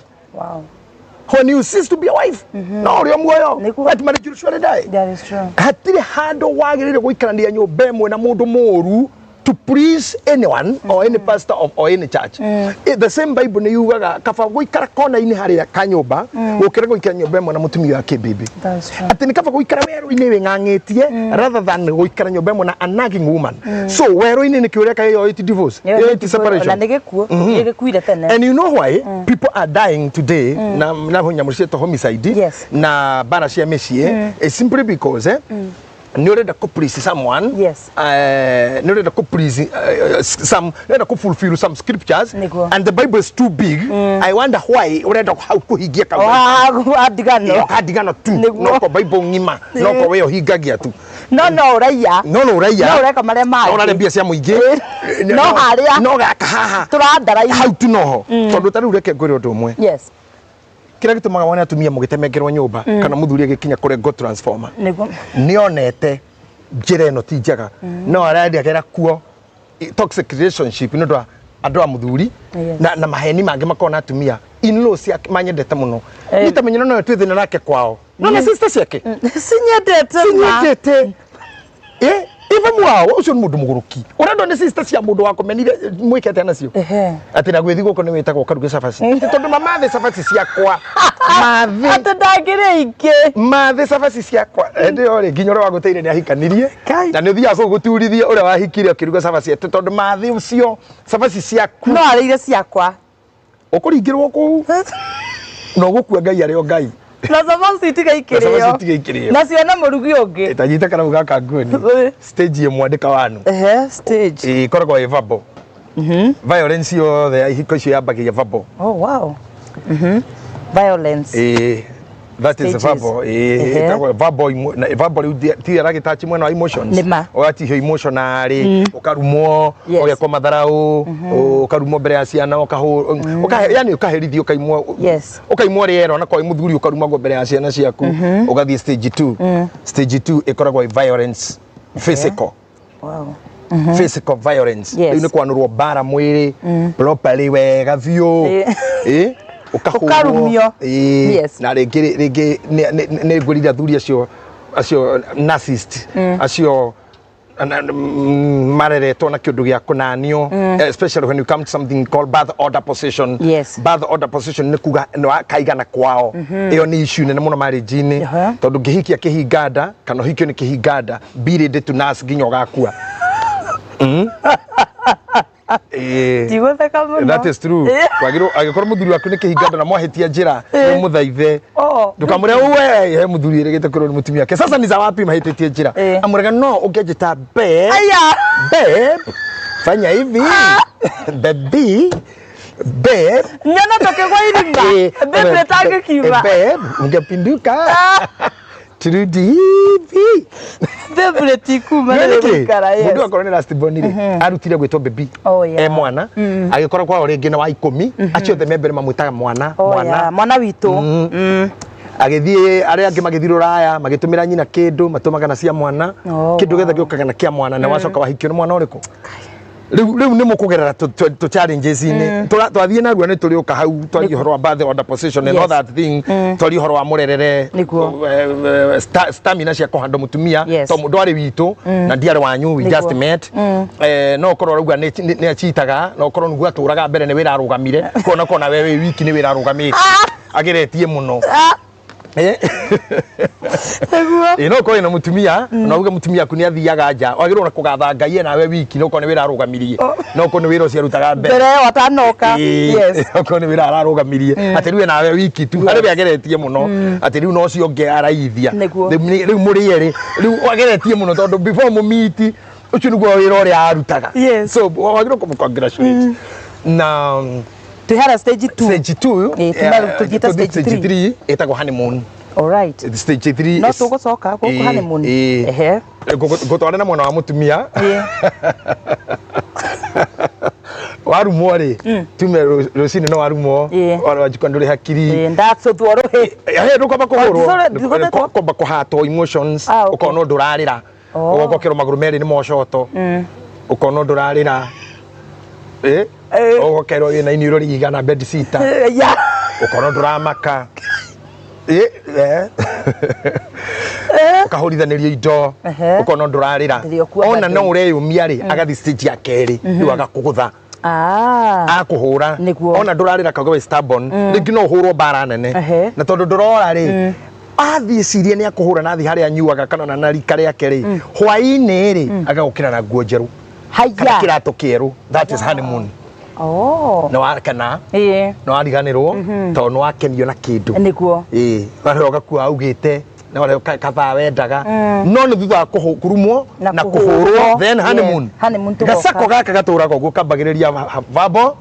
when you cease to be a wife. No ũrĩa muoyo, that marriage will surely die. That is true. Hatirĩ handũ wagĩrĩire gũikarania nyũmba ĩmwe na mũndũ mũũru to please anyone or any pastor of, or any church. The same Bible nĩ yugaga kaba gũikara kona-inĩ harĩa ka nyũmba gũkĩra gũikara nyũmba ĩmwe na mũtumia wa kĩmbĩmbĩ. That is true. Atĩ nĩ kaba gũikara werũ-inĩ wĩng'ang'ĩtie rather than gũikara nyũmba ĩmwe na a nagging woman. So werũ-inĩ nĩkĩo ũreka ĩyo ĩti divorce, ĩyo ĩti separation. Na nĩ gĩkuũ gĩgĩkuire tene. And you know why people are dying today na nyamũ ciĩtwo homicide na mbara cia mĩciĩ is simply because nĩ ũrenda kũ please someone. Nĩ ũrenda kũ please some, nĩ ũrenda kũ fulfill some scriptures and the Bible is too big. I wonder why ũrenda hau kũhingia kau Ndigano. Ĩyo ka ndigano tu. Noko Bible ng'ima noko we ũhingagia tu. No ũraiya. No ũraiya. No ũreka marĩa no mangĩ. ũrarĩa mbia cia mũingĩ. No harĩa no gaka haha tũrandara-inĩ. Hau tu noho, tondũ ta rĩu reke ngwĩre ũndũ ũmwe. Kĩrĩa gĩtũmaga wone atumia mũgĩtemengerwo nyũmba kana mũthuri agĩkinya kũrengwo transformer, nĩonete njĩra ĩno ti njega, no arendagĩra kuo toxic relationship nĩ ũndũ wa andũ a mũthuri na maheni mangĩ makorwo na atumia in-law ciake manyendete mũno. Niĩ ta menyero no twĩ thĩna nake kwao, no na sister ciake Sinyendete ma. Sinyendete. Iva mwao ũcio nĩ mũndũ mũgũrũki ũrendwo nĩ sister cia mũndũ wakũmenire mwĩke atĩa nacio? Atĩ na gwĩthi gũkũ nĩ wĩtagwo ũkaruge cabaci. Atĩ tondũ mamathĩ cabaci ciakwa mathĩ Atĩ ndangĩrĩa ingĩ. Mathĩ cabaci ciakwa. Hĩndĩ ĩyo rĩ, nginya ũrĩa wagũteire nĩ ahikanirie. Kai. Na nĩ ũthiaga kũu gũturithia ũrĩa wahikire ũkĩruga cabaci atĩ tondũ mathĩ ũcio cabaci ciaku. No arĩire ciakwa. Ũkũringĩrwo kũu na ũgũkua Ngai arĩ o Ngai. Na cabaci itiga Na cabaci ikĩrĩo. itiga ikĩrĩo. Na ciona mũrugi ũngĩ. Tanyita karamu gaka nguoni. Stage ĩmwe andĩka wanu. Stage. Ĩkoragwo ĩ verbal violence yothe ya ihiko icio yambagia verbal. Oh wow. Violence. That is Stages. verbal. Ĩtagwo verbal na verbal rĩu ti aragĩtachi mwena wa emotions. Nĩ ma. Ũgatihio emotionally, ũkarumwo, ũgekwo matharau, ũkarumwo mbere ya ciana, ũkahũrwo, yani ũkaherithio, ũkaimwo, ũkaimwo rĩera ona kwa mũthuri, ũkarumagwo mbere ya ciana ciaku, ũgathiĩ stage 2. Stage 2 ĩkoragwo ĩ violence physical. Physical violence. Rĩu nĩ kwanũrwo mbara mwĩrĩ properly wega biũ. Ũkahũrwo. Ũkarumio. Na rĩngĩ rĩngĩ nĩ ngwĩrire athuri acio narcissist acio mareretwo na kĩũndũ gĩa kũnanio, especially when you come to something called birth order position. Birth order position nĩ kuga nĩ wakaigana kwao. Ĩyo nĩ issue nene mũno marriage-inĩ, tondũ ngĩhikia kĩhinganda kana ũhikio nĩ kĩhinganda, be ready to nurse nginya ũgakua. Ndigũtheka mũno. That is true. Kwagĩrĩirwo angĩkorwo mũthuri waku nĩ kĩhinganda na mwahĩtia njĩra, nĩ mũthaithe. Ndũkamũre uwe he mũthuri ĩrĩgĩte kwĩrwo nĩ mũtumia wake sasa ni za wapi mahĩtĩtie njĩra. Amũrega no ũngĩanjĩta babe. Aya. Babe, fanya hivi, baby, babe. Nyona tũkĩgwa irima. Babe ĩtangĩkiuma. Babe, ungepinduka turudi hivi. Babe rĩtikuma Nĩ nĩ nĩkĩ? rĩgũikara. Mũndũ akorwo nĩ last born rĩ, arutire gwĩtwo baby e mwana, agĩkorwo kwao rĩngĩ na wa 10, acio othe me mbere mamwĩtaga mwana. Mwana. Mwana witũ. Agĩthiĩ arĩa angĩ magĩthiĩ rũraya magĩtũmĩra nyina kĩndũ matũmaga na cia mwana. Kĩndũ gĩothe gĩũkaga na kĩa mwana, na wacoka wahikio nĩ mwana ũrĩkũ? Rĩu nĩ mũkũgerera tũ challenges-inĩ. Twathiĩ narua nĩ tũrĩũka hau twarie ũhoro wa birth order position and all that thing, twarie ũhoro wa mũrerere, stamina cia kũhanda mũtumia, to mũndũ arĩ witũ na ndiarĩ wanyu, we just met. No ũkorwo ũrauga nĩ achitaga, no ũkorwo nĩguo atũraga mbere nĩ wĩra arũgamire, kona kona we wĩ wiki nĩ wĩra arũgamĩte ageretie mũno. Nĩguo. Ĩ no ũkorwo wĩna mũtumia na uge mũtumia aku nĩ athiaga nja, wagĩrĩirwo na kũgatha Ngai nawe wiki, no ũkorwo nĩ wĩra arũgamirie, no ũkorwo nĩ wĩra ũcio arutaga mbere mbere ĩyo atanoka. Okorwo nĩ wĩra ararũgamirie atĩ rĩu nawe wiki tu harĩ we ageretie mũno atĩ rĩu no ũcio ũngĩ araithia. Rĩu mũrĩ erĩ rĩu ageretie mũno tondũ before mũmiti ũcio nĩguo wĩra ũrĩa arutaga. So wagĩrĩirwo kũmũ congratulate na Twĩ harĩa stage 2. Stage 2. Ĩ, tũthiĩte stage stage 3. 3 ĩtagwo honeymoon. All right. Stage 3. No tũgũcoka gũkũ honeymoon. Ehe. Ngũtware na mwena wa mũtumia. Warumwo rĩ, tume rũcinĩ no warumwo, wanjikwa ndũrĩ hakiri. Ĩ, ndacũthwo rũhĩ. He ndũkwamba kũhũrwo. Ndũgũthetwo? Kwamba kũhatwo emotions. Ah, okay. Ũkona ũndũ ũrarĩra. Ũgoka ũkerwo magũrũ merĩ nĩ mocoto. Ũkona ũndũ ũrarĩra. Ũgokerwo wĩna iniũrũ rĩigana bed sitter. Ũkona ũndũ ũramaka. Ũkahũrithanĩrio indo. Ũkona ũndũ ũrarĩra. Ndĩrĩ okuo Ona bado. no ũreyũmia rĩ, agathiĩ stage ya kerĩ, rĩu agakũgũtha. Akũhũra. Ona ndũrarĩra kauga wĩ stubborn, rĩngĩ no ũhũrwo mbara nene. Na tondũ ndũrora rĩ, athiĩ cirie nĩ akũhũra na athiĩ harĩa anyuaga kana ona na rika rĩake rĩ, hwaĩ-inĩ rĩ, agagũkĩra na nguo njerũ kana kĩratũ kĩerũ. That is honeymoon. Nĩ wakena, nĩ wariganĩrwo tondũ nĩ wakenio na kĩndũ. Ĩĩ, warĩa ũgakua augĩte na warĩa kabaa wendaga, no nĩ thutha wa kũrumwo na na kũhũrwo. kũhũrwo, then honeymoon. Honeymoon tũgoka. Gacako gaka gatũraga ũguo, kambagĩrĩria verbal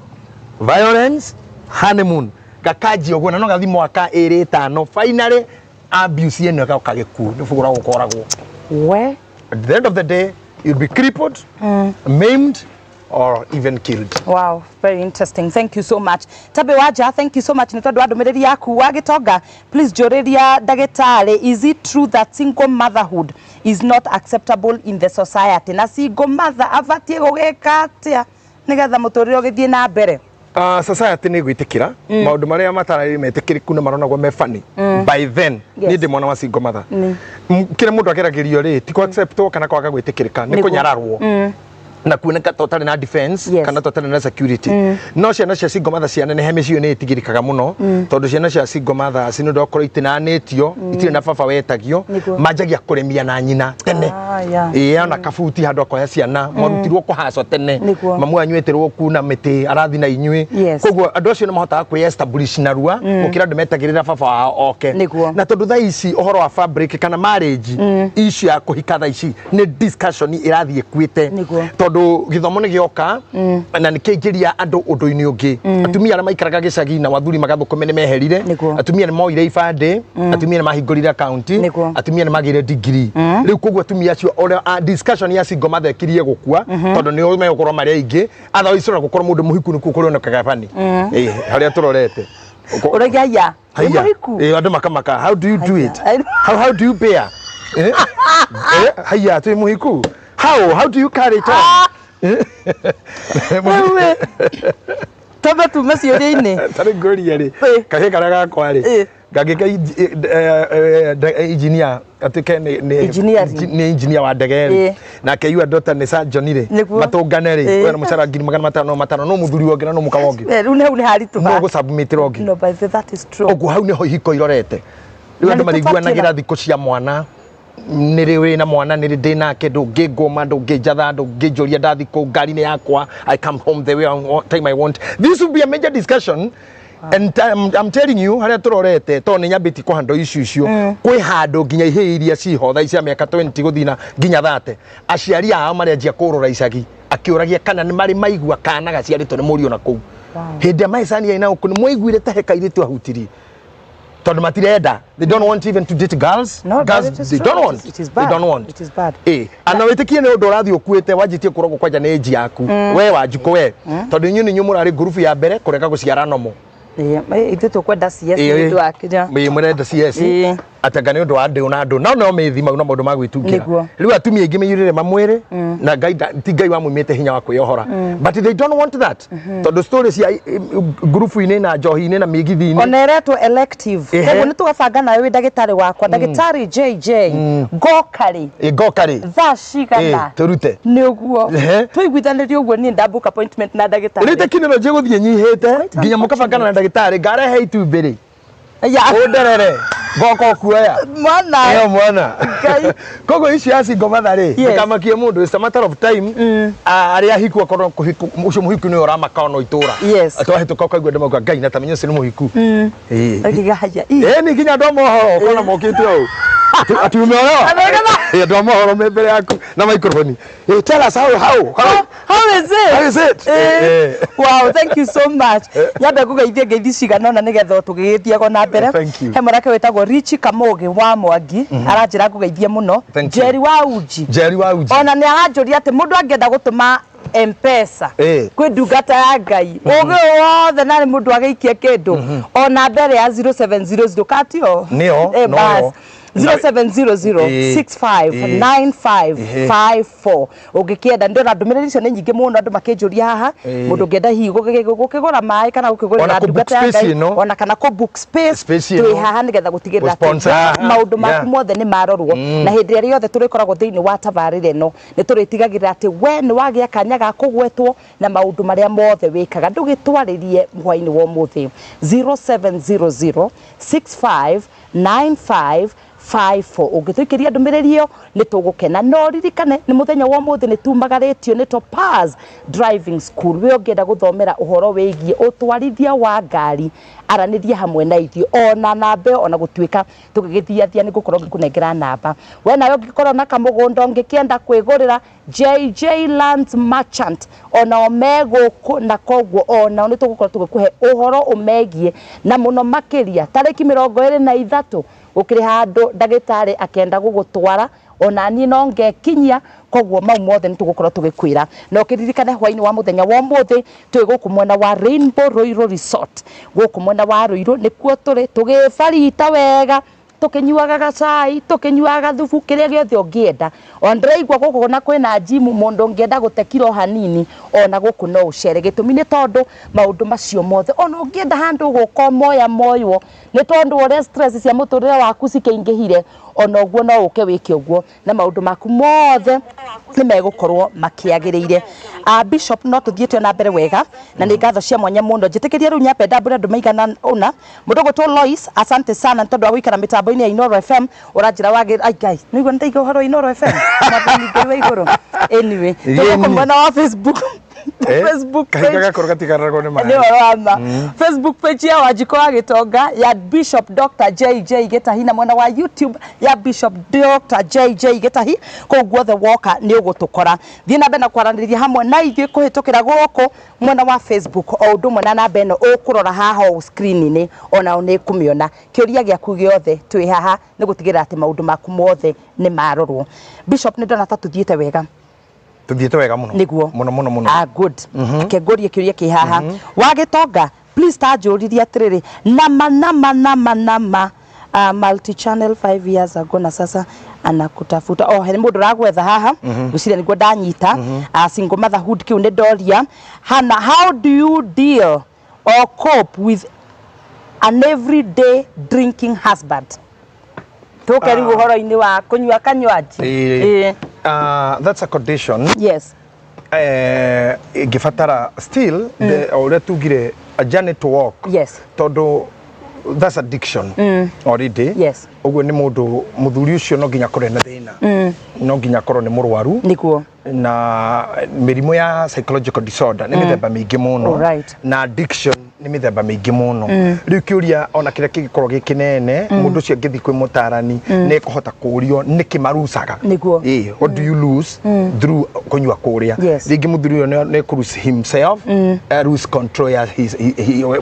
violence, honeymoon, gakanjia ũguo na no gathi mwaka ĩrĩ ĩtano, finally abuse ĩno ĩgoka gĩkuũ, nĩ bũgũra gũkoragwo. We. At the end of the day you'll be crippled, maimed or even killed. Wow, very interesting. Thank you so much. Tabe Waja, thank you so much. Nĩ tondũ wa ndũmĩrĩri yaku wa gĩtonga. Please njũrĩria ndagĩtarĩ, is it true that single motherhood is not acceptable in the society? Na single mother abatiĩ gũgĩka atĩa nĩgetha mũtũrĩre ũgĩthiĩ na mbere? Society nĩ gwĩtĩkĩra maũndũ marĩa matarĩ metĩkĩrĩku na maronagwo me funny by then. Niĩ ndĩ mwana wa single mother. Kĩrĩa mũndũ ageragĩrio rĩ, ti acceptwo kana kwaga gwĩtĩkĩrĩka, nĩ kũnyararwo na kuoneka ta ũtarĩ na defense kana ta ũtarĩ na security. No ciana cia single mother cianenehe mĩciĩ nĩ ĩtigĩrĩkaga mũno, tondũ ciana cia single mothers nĩ ũndũ wa gũkorwo itinanĩtio, itirĩ na baba wetagio, manjagia kũrĩmia na nyina tene. Ĩĩ, ona kabuti handũ akoya ciana marutirwo kũhacwo tene. Mamu wanyu etĩrwo kuna mĩtĩ arathi na inyuĩ. Koguo andũ acio nĩ mahotaga kwĩ establish narua gũkĩra andũ metagĩrĩra baba wao oke. Na tondũ thaa ici ũhoro wa fabric kana marriage issue ya kũhika thaa ici nĩ discussion ĩrathiĩ ĩkuĩte, tondũ gĩthomo nĩ gĩoka na nĩ kĩaingĩria andũ ũndũ-inĩ ũngĩ. Atumia arĩa maikaraga gĩcagi na athuri magathũkũme nĩ meherire. Atumia nĩ moire ibandĩ, atumia nĩ mahingũrire akaunti, atumia nĩ magĩire degree rĩu. Koguo atumia acio ũrĩa discussion ya single mother ĩkirie gũkua, tondũ nĩo megũkorwo marĩ aingĩ. Otherwise ona gũkorwo mũndũ mũhiku nĩkuo kũrĩonekaga bani. Ĩĩ, harĩa tũrorete. Ũrauga haiya, wĩ Haiya. mũhiku? Ĩĩ, andũ makamaka, how do you do it? Haiya. How do you bear? Haiya, twĩ mũhiku, how do you carry it on? Rĩu ĩ, twambe tume ciũria-inĩ. Tarĩ ngũria rĩ, kahĩĩ karĩa gakwa rĩ, ngangĩka engineer atuĩke Engineering. nĩ engineer wa ndege rĩ, nake your daughter nĩ surgeon rĩ, matũngane rĩ, wena mũcara 505,000, no mũthuri wongĩ na no mũka wongĩ? Rĩu nĩ hau nĩ haritũha. No gũsubmitĩra ũngĩ. No, by the that is true. Ũguo hau nĩho ihiko irorete rĩu. Na Andũ nĩ mariguanagĩra tũbatiĩ thikũ cia mwana nĩ rĩ wĩna mwana, nĩ rĩ ndĩ nake, ndũngĩngũma, ndũngĩnjatha, ndũngĩnjũria ndathi kũ ngari-inĩ yakwa. I come home the way I want, time I want. This will be a major discussion and I'm telling you, harĩa tũrorete, tondũ nĩ nyambĩtie kũhandwo icio icio kwĩ handũ nginya ihĩĩ iria ciho thaa ici cia mĩaka 20 gũthiĩ na nginya 30, aciari ao marenjia kũrũra icagi akĩũragia kana nĩ marĩ maigua kana gaciarĩtwo nĩ mũriũ na kũu hĩndĩ ya maicani na gũkũ nĩ mwaiguire ta he kairĩtu ahutirie, tondũ matirenda, they don't want even to date girls. No, but Girls, it is they true. don't want. It is They bad. don't want. It is bad. Ana wĩtĩkie nĩ ũndũ ũrathiĩ ũkuĩte wanjĩtie kũrogwo kwanja nĩ age yaku we Wanjikũ we, tondũ inyuĩ nĩ inyuĩ mũrarĩ ngurubu ya mbere kũrega gũciara nomo. Ithuĩ tũkwenda CS nĩ ũndũ wa kĩrĩa. Ĩĩ, mũrenda CS. Atĩ anga nĩ ũndũ wa ndĩũ na ndũ no no mĩthima na maũndũ ma gwĩtungĩra. Nĩguo. Rĩu atumia aingĩ maiyũrĩre mamwĩrĩ na Ngai ti Ngai wamũimĩte hinya wa kwĩyohora, but they don't want that tondũ story cia ngurubu-inĩ na njohi-inĩ na mĩgithi-inĩ. Ona ĩretwo elective. Koguo nĩ tũgabanga nawe wĩ ndagĩtarĩ wakwa, ndagĩtarĩ JJ, ngoka rĩ? Ĩ, ngoka rĩ? Thaa cigana? Tũrute. Nĩ ũguo. Tũiguithanĩrie ũguo, niĩ ndabook appointment na Rĩu ndagĩtarĩ. Tekinoronjĩ ĩgũthiĩ nyihĩte nginya mũkabangana na ndagĩtarĩ, ngarehe itumbĩ rĩ, ũnderere, ngoka ũkuoya. Mwana. Ĩyo mwana. Ngai. Koguo icio ya single mother rĩ, ndũkamakie mũndũ, it's a matter of time. Arĩa ahiku akorwo ũcio mũhiku nĩwe ũramaka ona itũra. Atĩ wahĩtũka ũkaigua andũ mauga, "Ngai, na tamenya ũcio nĩ mũhiku." Ĩĩ. Ũkĩgaya. Ĩĩ, nĩ nginya andũ a mohoro ũkona mokĩte ũũ. Ati umeolewa? Ĩĩ, andũ a mohoro me mbere yaku na microphone. Ĩĩ, tell us how How is it? How is it? Wow, thank you so much. Nyambe ngũgeithie ngeithi cigana ũna nĩgetha tũgĩgĩthiago na mbere. Thank you. He mwanake wĩtagwo Richi Kamũgĩ wa Mwangi, aranjĩra ngũgeithie mũno. Thank you. Njeri wa Uji. Njeri wa Uji. Ona nĩ aranjũria atĩ mũndũ angĩenda gũtũma Mpesa kwĩ ndungata ya Ngai ũgĩ wothe narĩ mũndũ agĩikie kĩndũ ona mbere ya 0700 katio. Nĩyo, noyo. Bas 0700 65 95 54 ũngĩkĩenda. Ndĩrona ndũmĩrĩri icio nĩ nyingĩ mũno, andũ makĩnjũria haha. Mũndũ ũngĩenda hihi gũkĩgũra maĩ kana gũkĩgũrĩra Ona kũ book ndungata ya space Ngai ĩno. ona kana kũ book space, Space ĩno. Twĩ haha nĩgetha gũtigĩrĩra atĩ Gũ-sponsor haha. maũndũ maku mothe nĩ marorwo, na hĩndĩ ĩrĩa yothe tũrĩkoragwo thĩinĩ wa tabarĩra ĩno nĩ tũrĩtigagĩrĩra atĩ we nĩ wagĩa kanya ga kũgwetwo na maũndũ marĩa mothe wĩkaga. Ndũgĩtwarĩrie hwainĩ wa ũmũthĩ 0700 65 95 54. Ũngĩtũikĩria ndũmĩrĩri ĩyo nĩ tũgũkena. No ririkane nĩ mũthenya wa ũmũthĩ nĩ tumagarĩtio nĩ Topaz Driving School. We ũngĩenda gũthomera ũhoro wĩgiĩ ũtwarithia wa ngari, aranĩria hamwe na ithuĩ ona namba ĩyo. Ona gũtuĩka tũgĩgĩthiathia nĩ ngũkorwo ngĩkũnengera namba. We nawe ũngĩkorwo na kamũgũnda ũngĩkĩenda kwĩgũrĩra, JJ Lands Merchant onao me gũkũ, na koguo onao nĩ tũgũkorwo tũgĩkũhe ũhoro ũmegiĩ, na mũno makĩria tarĩki 23 gũkĩrĩ handũ ndagĩtarĩ akenda gũgũtwara, ona niĩ no ngekinyia. Koguo mau mothe nĩ tũgũkorwo tũgĩkwĩra. Na ũkĩririkane hwainĩ wa mũthenya wa ũmũthĩ twĩ gũkũ mwena wa Rainbow Ruiru Resort, gũkũ mwena wa Ruiru nĩkuo tũrĩ, tũgĩbarita wega, tũkĩnyuaga gacai, tũkĩnyuaga gathubu, kĩrĩa gĩothe ũngĩenda. Ona ndĩraigua gũkũ na kwĩna gym, mũndũ ũngĩenda gũte kiro hanini ona gũkũ no ũcere. Gĩtũmi nĩ tondũ maũndũ macio mothe, ona ũngĩenda handũ gũka moya moywo nĩ tondũ ũrĩa stress cia mũtũrĩre waku cikĩingĩhire, ona ũguo no ũke wĩke ũguo na maũndũ maku mothe nĩ megũkorwo makĩagĩrĩire. Bishop, no tũthiĩte na mbere wega na nĩ ngatho cia mwanya mũno. Njĩtĩkĩria rĩu nyambe ndambũre andũ maigana ũna. Mũndũ ũgwĩtwo Lois, asante sana nĩ tondũ wa gũikara mĩtambo-inĩ ya Inooro FM. Ũranjĩra wagĩ ai Ngai, nĩguo nĩndaiga ũhoro wa Inooro FM, Mwathani Ngai wa igũrũ. Anyway, tũgũkũ mwena wa Facebook, Facebook Kahinga page. Gakorwo gatigararagwo nĩ Nĩ maĩ. ũhoro wa ma. Facebook page ya Wanjikũ wa Gĩtonga, ya Bishop Dr JJ Gĩtahi, na mwena wa YouTube ya Bishop Dr JJ Gĩtahi, kũu guothe woka nĩ ũgũtũkora. Thiĩ na mbere na kwaranĩria hamwe na ithuĩ kũhĩtũkĩra gũkũ mwena wa Facebook, o ũndũ ũmwe na namba ĩno ũkũrora haha ũũ screen-inĩ, onao nĩ kũmĩona. Kĩũria gĩaku gĩothe, twĩ haha nĩ gũtigĩrĩra atĩ maũndũ maku mothe nĩ marorwo. Bishop, nĩ ndona ta tũthiĩte wega. Tũthiĩte wega mũno. Nĩguo. Mũno mũno mũno. Ah, good. Reke ngũrie kĩũria kĩ haha. Wa Gĩtonga, please, ta njũririe atĩrĩrĩ, nama nama nama nama multi channel 5 years ago na sasa anakutafuta. Oh, he mũndũ ũragwetha haha, ngwĩciria nĩguo ndanyita. Single motherhood, kĩu nĩ ndoria. Hana, how do you deal or cope with an everyday drinking husband? Tũke rĩu ũhoro-inĩ wa kũnyua kanywaji. Ĩĩ. That's a condition ĩngĩbatara still o ũrĩa tugire, a journey to walk, tondũ that's addiction already. Ũguo nĩ mũndũ mũthuri ũcio no nginya akorwo na thĩna, no nginya akorwo nĩ mũrwaru. Na mĩrimũ ya psychological disorder nĩ mĩthemba mĩingĩ mũno, na addiction nĩ mĩthemba mĩingĩ mũno. Rĩu kĩũria ona kĩrĩa kĩngĩkorwo gĩ kĩnene, mũndũ ũcio angĩthiĩ kwĩ mũtarani nĩ ekũhota kũũrio nĩkĩ marucaga. Ĩĩ, what do you lose through kũnyua kũrĩa? Rĩngĩ mũthuri ũyũ nĩ kũ lose himself, a lose control ya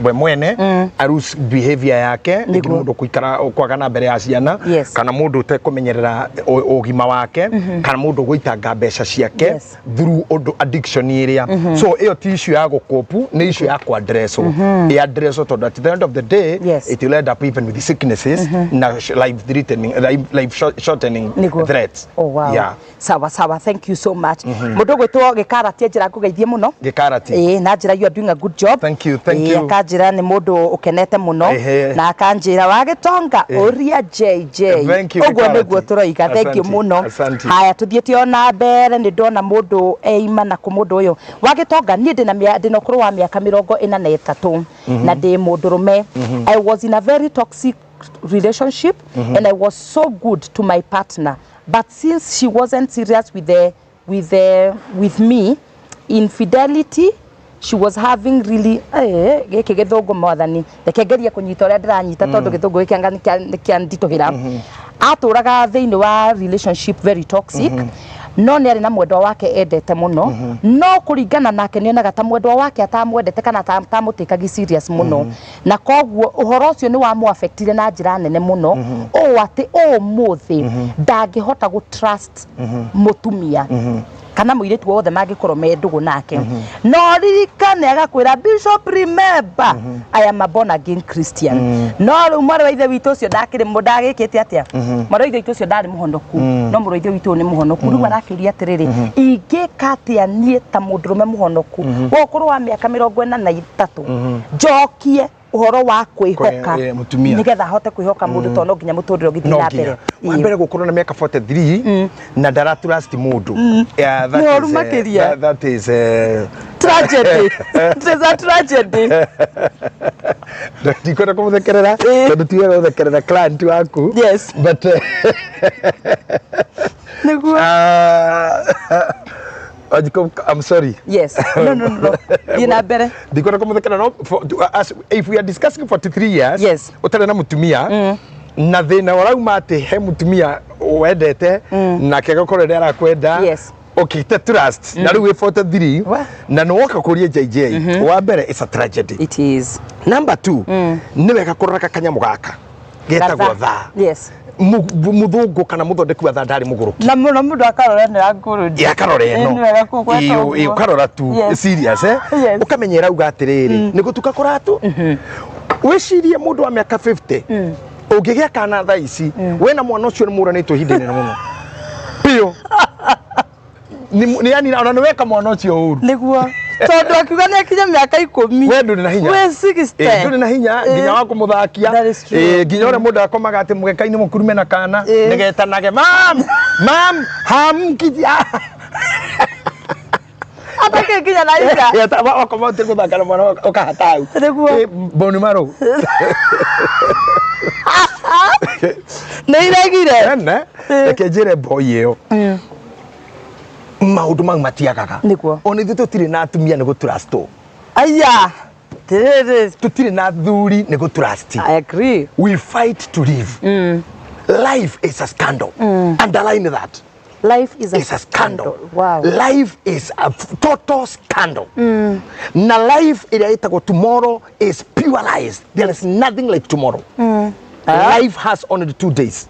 we mwene, a lose behavior yake. Rĩngĩ mũndũ kũikara kwagana mbere ya ciana. ciana, kana mũndũ ũtekũmenyerera ũgima wake, kana mũndũ ũgũitanga mbeca ciake through ũndũ addiction ĩrĩa. So ĩyo ti issue ya gũkũpu, nĩ issue ya kũaddresswo, ĩ addresswo, tondũ at the end of the day it will end up even with sicknesses na life threatening, life shortening threats. Oh, wow. Sawa sawa, thank you so much. Mũndũ ũgwĩtwo Gĩkarati njĩra ngũgeithie mũno. Gĩkarati. Ĩĩ, na njĩra you are doing a good job. Thank you, thank you. Akanjĩra nĩ mũndũ ũkenete mũno na akanjĩra wa gĩtonga ũria JJ. Thank you, Ũguo Gĩkarati. Nĩguo tũroiga, thank you Asante, mũno. asante. Haya, tũthiĩte ona mbere, nĩ ndona mũndũ eima na kũ mũndũ ũyũ wa gĩtonga. Niĩ ndĩna ũkũrũ wa mĩaka 43 na ndĩ mũndũrũme. I was in a very toxic relationship and I was so good to my partner, but since she wasn't serious with me, infidelity she was having really, gĩkĩ gĩthũngũ, mwathani, reke ngerie kũnyita ũrĩa ndĩranyita, tondũ gĩthũngũ gĩkĩ anga nĩ kĩanditũhĩra. Atũraga thĩinĩ wa relationship very toxic, no nĩ arĩ na mwendwa wake endete mũno, no kũringana nake nĩ onaga ta mwendwa wake atamwendete kana atamũtĩkagi serious mũno, na koguo ũhoro ũcio nĩ wamũafectire na njĩra nene mũno, ũũ atĩ ũmũthĩ ndangĩhota gũ trust mũtumia kana mũirĩtu wothe mangĩkorwo me ndũgũ nake. No ririkane agakwĩra, "Bishop, remember I am a born again Christian." No rĩu mwarĩ wa ithe witũ ũcio ndakĩrĩ ndagĩkĩte atĩa? Mwarĩ wa ithe witũ ũcio ndarĩ mũhonoku, no mũrũ wa ithe witũ ũyũ nĩ mũhonoku. Rĩu arakĩũria atĩrĩrĩ, ingĩka atĩa niĩ ta mũndũrũme mũhonoku wa ũkũrũ wa mĩaka 43 njokie ũhoro wa kwĩhoka Mũtumia. Nĩgetha ahote kwĩhoka mũndũ, tondũ no nginya mũtũrĩre ũgĩthiĩ No na nginya mbere? Wa mbere, gũkorwo na mĩaka 43 na ndara trust mũndũ. Yeah, that Nĩ ũru is, makĩria. that is Tragedy. It is a tragedy. Ndikwenda kũmũthekerera, tondũ ti wega gũthekerera client waku. But Nĩguo. Wanjikũ, I'm sorry. Yes, no, no, no, thiĩ na mbere. Ndikwenda kũmũthekerera, no if we are discussing 43 years ũtarĩ na mũtumia, na thĩna ũrauma atĩ he mũtumia wendete nake agakorwo rĩrĩa arakwenda, ũkĩte trust, na rĩu wĩ 43 na nĩ woka kũria JJ, wa mbere, it's a tragedy. It is. Number two, nĩ wega kũrora kanyamũ gaka getagwo thaa. Mũthũngũ kana mũthondeki wa thaa ndarĩ mũgũrũki. Na mũno mũndũ akarora nĩ ngũrũ. Akarora ĩno. Nĩ wega kũgweta ũguo. Ũkarora tu. Serious, eh? Ũkamenya ĩrauga atĩrĩrĩ, nĩ gũtuka kũratu. Wĩcirie mũndũ wa mĩaka 50 ũngĩgĩa kana thaa ici, we na mwana ũcio nĩ mũranĩtwo ihinda inene mũno biũ. Nĩ yani ona nĩ weka mwana ũcio ũru. Nĩguo, tondũ akiuga nĩ akinya mĩaka 10. We ndũrĩ na hinya. Wĩ 60. Ĩ, ndũrĩ na hinya nginya wa kũmũthakia. That is true. Ĩ, nginya ũrĩa mũndũ akomaga atĩ mũgeka-inĩ mũkurume na kana nĩgetanage, "Mam, mam, hamkiji." Atakĩ nginya na ica. Wakoma ũtige gũthaka na mwana ũkahata hau. Nĩguo. Ĩ, boni maro. Nĩ iregire. Ene reke njĩre boy ĩyo, maũndũ mau matiagaga. Ona ithuĩ tũtirĩ na atumia nĩ gũtrustwo. Aya tĩrĩrĩ. Tũtirĩ na athuri nĩ gũtrust. I agree. We fight to live. Life is a scandal. Underline that. Life is a, Is a scandal. Wow. Life is a total scandal. Na life ĩrĩa ĩtagwo tomorrow is pure lies. There is nothing like tomorrow. Life has only 2 days,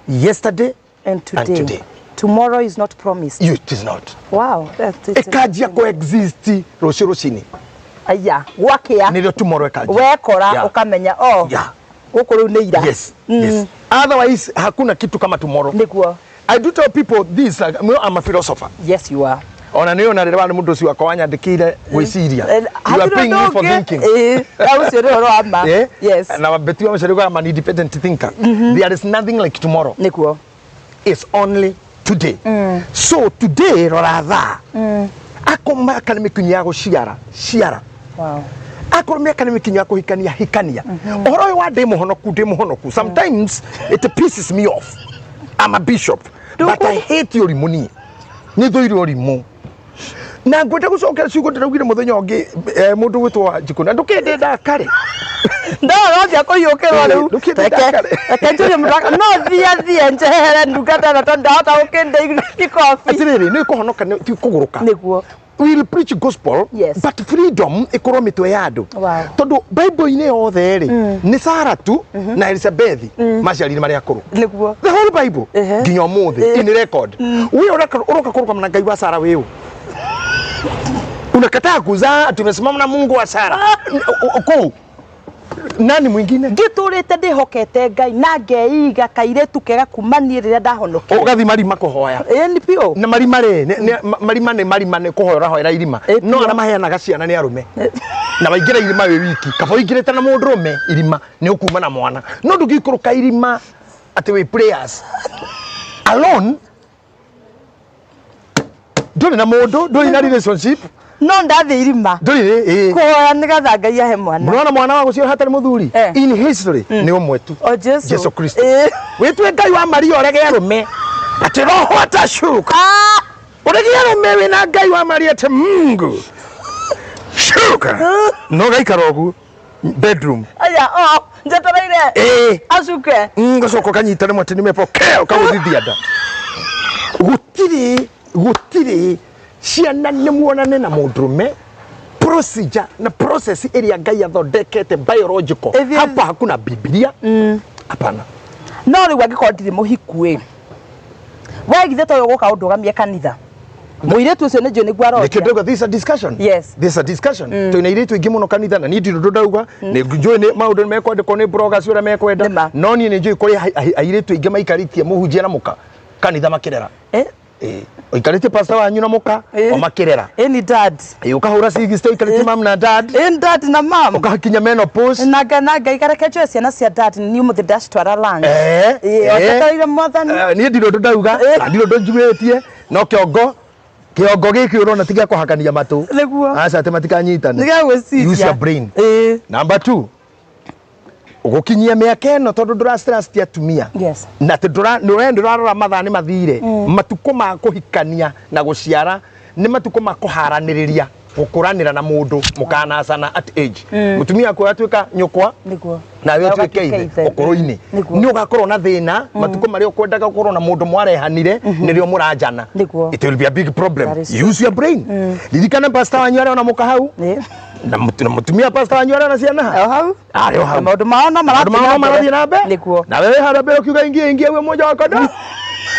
yesterday and today. And today. Tomorrow is not promised. You, it is not. Wow, that's it. Ĩkanjia coexist rũciũ rũcinĩ. Aya, gwakĩa. Nĩrĩo tomorrow ĩkanjia. Wekora ũkamenya, oh, gũkũ rĩu nĩ ira. Yes. Otherwise hakuna kitu kama tomorrow. I do tell people this, like, I'm a philosopher. Yes, you are. Ona nĩ ona rĩrĩa warĩ mũndũ ũcio wakwa wanyandĩkĩire gwĩciria, "You are paying me for thinking." Ĩĩ, na ũcio nĩ ũhoro wa ma. Eh? Yes. Na Betty wa Macharia, I'm an independent thinker. There is nothing like tomorrow. It's only today. So today, rora thaa. Akorwo mĩaka nĩ mĩkinyu ya gũciara, ciara. Akorwo mĩaka nĩ mĩkinyu ya kũhikania, hikania. Ũhoro ũyũ wa ndĩ mũhonoku, ndĩ mũhonoku, sometimes it pisses me off. I'm a bishop, but I hate ũrimũ. Niĩ nĩ thũire ũrimũ na ngwenda gũcokera ciugo ndĩraugire mũthenya ũngĩ, mũndũ gwĩtwo Wanjikũ, na ndũkende ndakare. Ndorothiĩ kũhiũkĩrwo rĩu. Ndũkende Reke ndakare. reke njũrie mũndũ no thiĩ thiĩ njehere ndungata ĩno tondũ ndahota gũkĩndeithia gĩkobi. Atĩrĩrĩ, nĩ kũhonoka ti kũgũrũka. We will preach gospel. But freedom ĩkorwo mĩtwe ya andũ. Tondũ Bible-inĩ yothe rĩ, nĩ Sara tu na Elizabeth maciarire marĩ akũrũ. The whole Bible nginya ũmũthĩ in record. We ũroka kũrũgama na Ngai wa Sara wĩũ. Unakataa kuzaa, tumesimama na Mungu wa Sara. Kũu nani mwingine? Ngĩtũrĩte ndĩhokete Ngai na ngeiga kairĩtu kega kuma niĩ rĩrĩa ndahonokire. Ũgathiĩ marima kũhoya. Ĩĩ nĩ biũ. Na marima rĩ, marima nĩ marima nĩ kũhoya ũrahoera irima. No arĩa maheanaga ciana nĩ arũme. Na waingĩra irima wĩ wiki, kaba ũingĩrĩte na mũndũrũme irima nĩ ũkuma na mwana. No ndũngĩikũrũka irima atĩ wĩ prayers alone, ndũrĩ na mũndũ, ndũrĩ na relationship. No ndathiĩ irima ndũrĩ ĩ kũhoya nĩgetha Ngai ahe mwana. Mwana mwana wa gũciara hatarĩ mũthuri in history nĩ ũmwe tu. O Jesu. Jesu Kristo. Wĩtue Ngai wa Maria ũrege arũme atĩ roho atashuka. Ũrege arũme wĩna Ngai wa Maria atĩ Mungu shuka, no gaikara ũguo bedroom. Aya, o njetereire acuke. Ngacoka ũkanyita rĩmwe atĩ nimepokea, ũkagũthithia nda. Gũtirĩ ciana nĩ muonane na mũndũrũme, procedure na process ĩrĩa Ngai athondekete biological. Hapa hakuna Biblia, hapana. No rĩu angĩkorwo ndirĩ mũhiku ĩ, we githĩ toyo gũka ũndũgamie kanitha? Mũirĩtu ũcio nĩ njũĩ nĩguo Nĩkĩo aroria. ndauga this is a discussion. This is a discussion. Twĩna airĩtu aingĩ mũno kanitha na niĩ ndirĩ ũndũ ndauga. Nĩ njũĩ nĩ maũndũ nĩ mekwandĩkwo nĩ bloggers ũrĩa mekwenda. Nĩma. No niĩ nĩ njũĩ kũrĩ airĩtu aingĩ maikarĩtie mũhunjia na mũka kanitha makĩrera. Ĩĩ, ũikarĩtie pastor wanyu na mũka o makĩrera. Ĩni dad. Ĩĩ, ũkahũra 60 ũikarĩtie mam na dad. Ĩni dad na mam. Ũkakinya menopause. Na Ngai kareke njoe ciana cia dad ni ũmũthĩ ndacitwara lunch. Ĩĩ, otetereire Mwathani. Niĩ ndirĩ ũndũ ndauga, na ndirĩ ũndũ njugĩtie, no kĩongo gĩkĩ ũrona ti gĩa kũhakania matũ. Nĩguo. Aca atĩ matikanyitane. Nĩ gĩa gwĩciria. Use your brain. Number 2, gũkinyia mĩaka ĩno tondũ ndũra-trust atumia. Na atĩ ndũrarora mathaa nĩ mathire. Matukũ ma kũhikania na gũciara nĩ matukũ ma kũharanĩrĩria, gũkũranĩra na mũndũ mũkanacana at age. Mũtumia aku atuĩka nyũkwa, nawe Nawe ũtuĩke ũgatuĩka ithe ithe. ũkũrũ-inĩ. Nĩ ũgakorwo na thĩna matukũ marĩa ũkwendaga gũkorwo na mũndũ mwarehanire nĩrĩo mũranjana. It will be a big problem. That is true. Use your brain. Ririkana pastor wanyu arĩa ona mũka hau. Na mũtumia pastor wanyu arĩa ona ciana O hau. Arĩ o hau. Na maũndũ mao no Maũndũ mao no marathiĩ na mbere. Na wewe harĩa mbere ũkiuga ingia ingia we mmoja wa kondoo.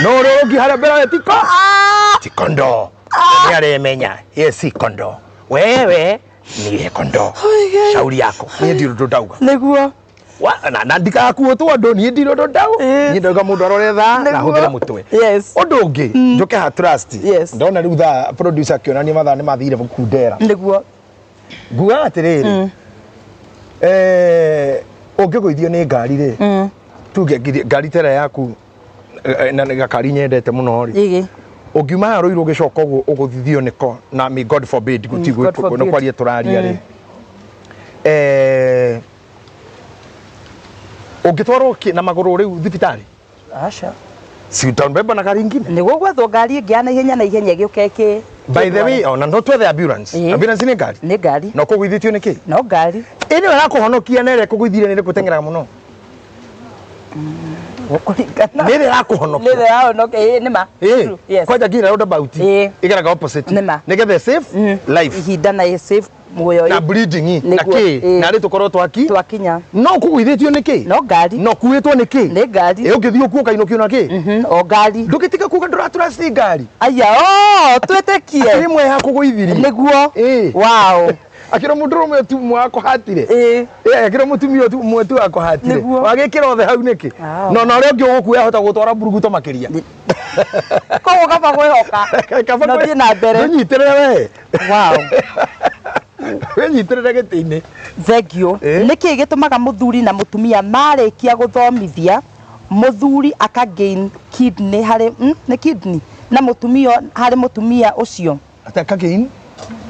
No ũrĩa ũngĩ harĩa mbere we tiko. Ti kondoo. Nĩ aremenya ye si kondoo. Wewe niye kondoo. Shauri yako. Niĩ ndirĩ ũndũ ndauga. Na ndikakuo andũ niĩ ndirĩ ũndũ ndauga. Niĩ ndauga mũndũ arore thaa na ahũthĩre mũtwe. Ũndũ ũngĩ, njũke ha trust. Ndona rĩu thaa producer akĩonania mathaa nĩ mathire gũkundera. Ngugaga atĩrĩrĩ, ũngĩgũithio nĩ ngari rĩ, tuge ngari ta ĩrĩa yaku, na nĩ gakari nyendete mũno rĩ, ũngiuma haha Rũirũ ũgĩcoka ũguo ũgũthithio nĩko, na may God forbid, gũti God forbid. nĩ kwaria tũraria rĩ. Ũngĩtwarwo na magũrũ rĩu thibitarĩ? Aca. Si utaubeba na gari ingine? Nĩ gũgwethwo ngari ĩngĩ ya naihenya na ihenya ĩgĩũke ĩkĩ By the way, ona no twethe ambulance. Ambulance nĩ ngari? Nĩ ngari. No kũgũithĩtio nĩ kĩ? No ngari. Ĩ nĩyo ĩrakũhonokia na ĩrĩa ĩkũgũithirie nĩ ĩrĩkũ ĩteng'eraga mũno? Gũkũringana. Nĩ ĩrĩa ĩrakũhonokia. Nĩ ĩrĩa ĩrahonokia, ĩĩ, nĩ ma. Ĩĩ. True, yes. Kwanja nginya roundabout. Ĩgeraga opposite. Nĩ ma. Nĩgetha save life. Ihinda na ĩ save muoyo. Na bleeding, na Nĩguo, kĩ? Na rĩ tũkorwo twaki? Twakinya. No kũgũithĩtio nĩ kĩ? No ngari. No kuĩtwo nĩ kĩ? Nĩ ngari. Ĩ ũngĩthiĩ ũkuo ũkainũkio na kĩ? O ngari. Ndũgĩtiga kuga ndũratrust ngari. Aya, o, twĩtĩkie. Akĩrĩ ĩmwe ya kũgũithirie. Nĩguo. Wow. Akĩra mũndũrũme tu ũmwe wakũhatire. Akĩra mũtumia tu ũmwe tu wakũhatire. Nĩguo. Wagĩkĩra othe hau nĩkĩ? Wow. No, na ũrĩa ũngĩ ũgũkuoya ahota gũtwara mburuguto makĩria. Koguo kaba kwĩhoka. Kaba Na ũthiĩ na mbere. Ndũnyitĩrĩre we. Wow. Wĩnyitĩrĩre gĩtĩ-inĩ. Thank you. Nĩkĩ gĩtũmaga mũthuri na mũtumia marĩkia gũthomithia mũthuri aka gain kidney harĩ, nĩ kidney na mũtumia harĩ mũtumia ũcio? Ate aka gain?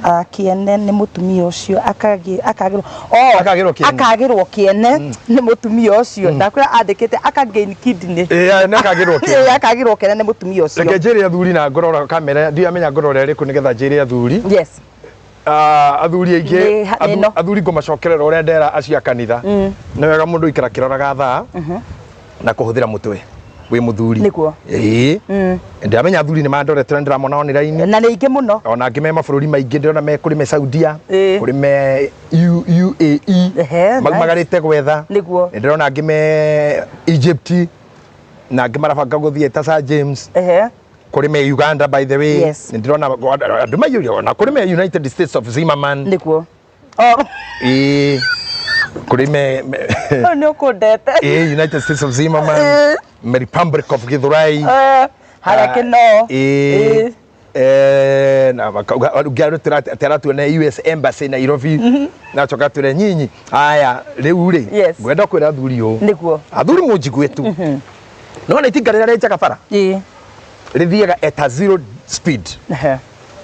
Kĩene nĩ mũtumia ũcio, akagĩrwo, oh, Akagĩrwo kĩene. akagĩrwo kĩene nĩ mũtumia ũcio. Ndakwĩra andĩkĩte aka gain kidney. Ĩĩ, nĩ akagĩrwo kĩene. Ĩĩ, akagĩrwo kĩene nĩ mũtumia ũcio. Reke njĩre athuri na ngorora kamera, ndiamenya ngorora ĩrĩkũ nĩgetha njĩre athuri. Athuri aingĩ, Nĩ ha-, nĩ ĩno. athuri ngũmacokerera ũrĩa ndera acio a kanitha. Nĩ wega mũndũ aikara akĩroraga thaa na kũhũthĩra mũtwe. Wĩ mũthuri. Nĩguo. Ĩĩ, ndĩramenya athuri nĩ mandorete na ndĩramona online. Na nĩ aingĩ mũno. Ona angĩ me mabũrũri maingĩ, ndĩrona me kũrĩ me Saudia, Ĩĩ. kũrĩ me UAE, maumagarĩte gwetha. Nĩ ndĩrona angĩ me Egypt na angĩ marabanga gũthiĩ ta Sir James. Kũrĩ me Uganda, by the way. Nĩ ndĩrona andũ maiyũire, ona kũrĩ me United States of Zimmerman. Oh. Ĩĩ, kũrĩ Ũyũ nĩ ũkũndete. Ĩĩ, United States of Zimmerman, Republic of Githurai. Harĩa Kĩnoo. Ĩĩ. Na makauga ũngĩ atĩ aratuona US Embassy Nairobi, na acoka atwĩre nyinyi aya rĩu rĩ. Ngwenda kwĩra athuri ũũ. Athuri, mũnjigue tu. No nĩ itinga rĩrĩa rĩenjaga bara, rĩthiaga at a zero speed,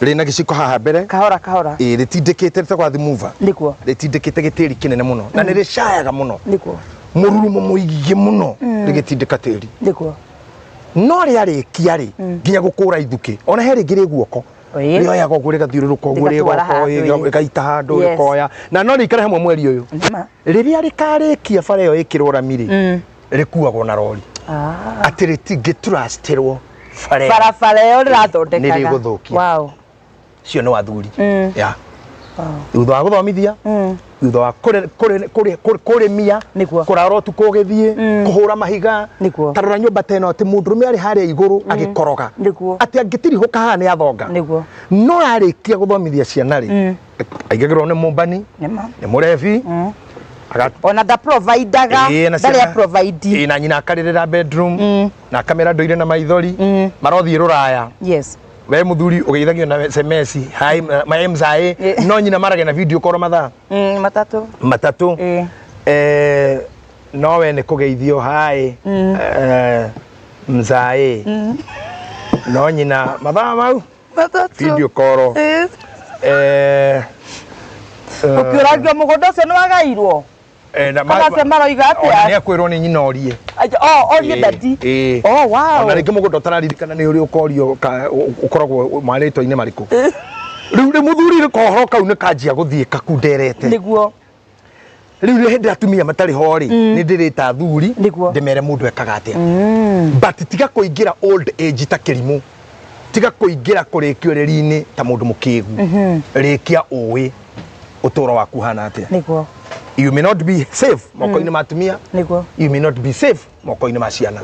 rĩna gĩciko haha mbere. Kahora kahora. Ĩĩ, rĩtindĩkĩte, rĩtagwo earth mover. Rĩtindĩkĩte gĩtĩri kĩnene mũno na nĩ rĩcayaga mũno, mũrurumo mũingĩ mũno rĩgĩtindĩka tĩri. No rĩarĩkia rĩ, nginya gũkũra ithukĩ, ona he rĩngĩ rĩ guoko, rĩoyaga ũguo, rĩgathiũrũrũka ũguo, Rĩgatwara rĩgoka, handũ, ĩĩ. rĩgaita handũ, rĩkoya na no rĩikare hamwe mweri ũyũ. Rĩrĩa rĩkarĩkia bara ĩyo ĩkĩrwo rami rĩ, rĩkuagwo na rori, atĩ rĩtingĩtrustĩrwo bara ĩyo. Barabara ĩyo rĩrathondekaga. Nĩ rĩgũthũkia. Cio nĩ wathuri ya thutha wa gũthomithia, thutha wa kũrĩmia, kũrara ũtukũ ũgĩthiĩ kũhũra mahiga. Ta rora nyũmba ta ĩno, atĩ mũndũrũme arĩ harĩa igũrũ agĩkoroga, atĩ angĩtirihũka haha nĩ athonga. No arĩkia gũthomithia ciana rĩ, aigagĩrwo nĩ mũmbani, nĩ mũrebi. Ona ndaprovidaga. Ĩĩ, na ndarĩ aprovide. Ĩĩ, na nyina akarĩrĩra bedroom na akamera ndũire na maithori marothiĩ rũraya. We mũthuri ũgeithagio na SMS, "Hi my mzae." No nyina marage na video call mathaa 3. 3. No we nĩ kũgeithio, "Hi mzae," no nyina mathaa mau 3. Video call. Ũkĩũragio mũgũnda ũcio nĩ wagairwo. Na Kana acio maroiga atĩa? Ona nĩ akwĩrwo nĩ nyina orie. Oh, orie daddy. Ĩĩ. Oh, wow. Ona rĩngĩ mũgũnda ũtararirikana nĩ ũrĩ ũkorio ũkoragwo marĩtwa-inĩ marĩkũ. Rĩu mũthuri rĩ, kohoro kau nĩ kanjia gũthiĩ kakunderete. Rĩu rĩ, hĩndĩ atumia matarĩ ho rĩ, nĩ ndĩrĩta athuri ndĩmere mũndũ ekaga atĩa. But tiga kũingĩra old age ta kĩrimũ, tiga kũingĩra kũrĩkia ũrĩri-inĩ ta mũndũ mũkĩgu. Rĩkia ũĩ ũtũũro waku hana atĩa. You may not be safe moko-inĩ ma atumia. You may not be safe moko-inĩ ma ciana.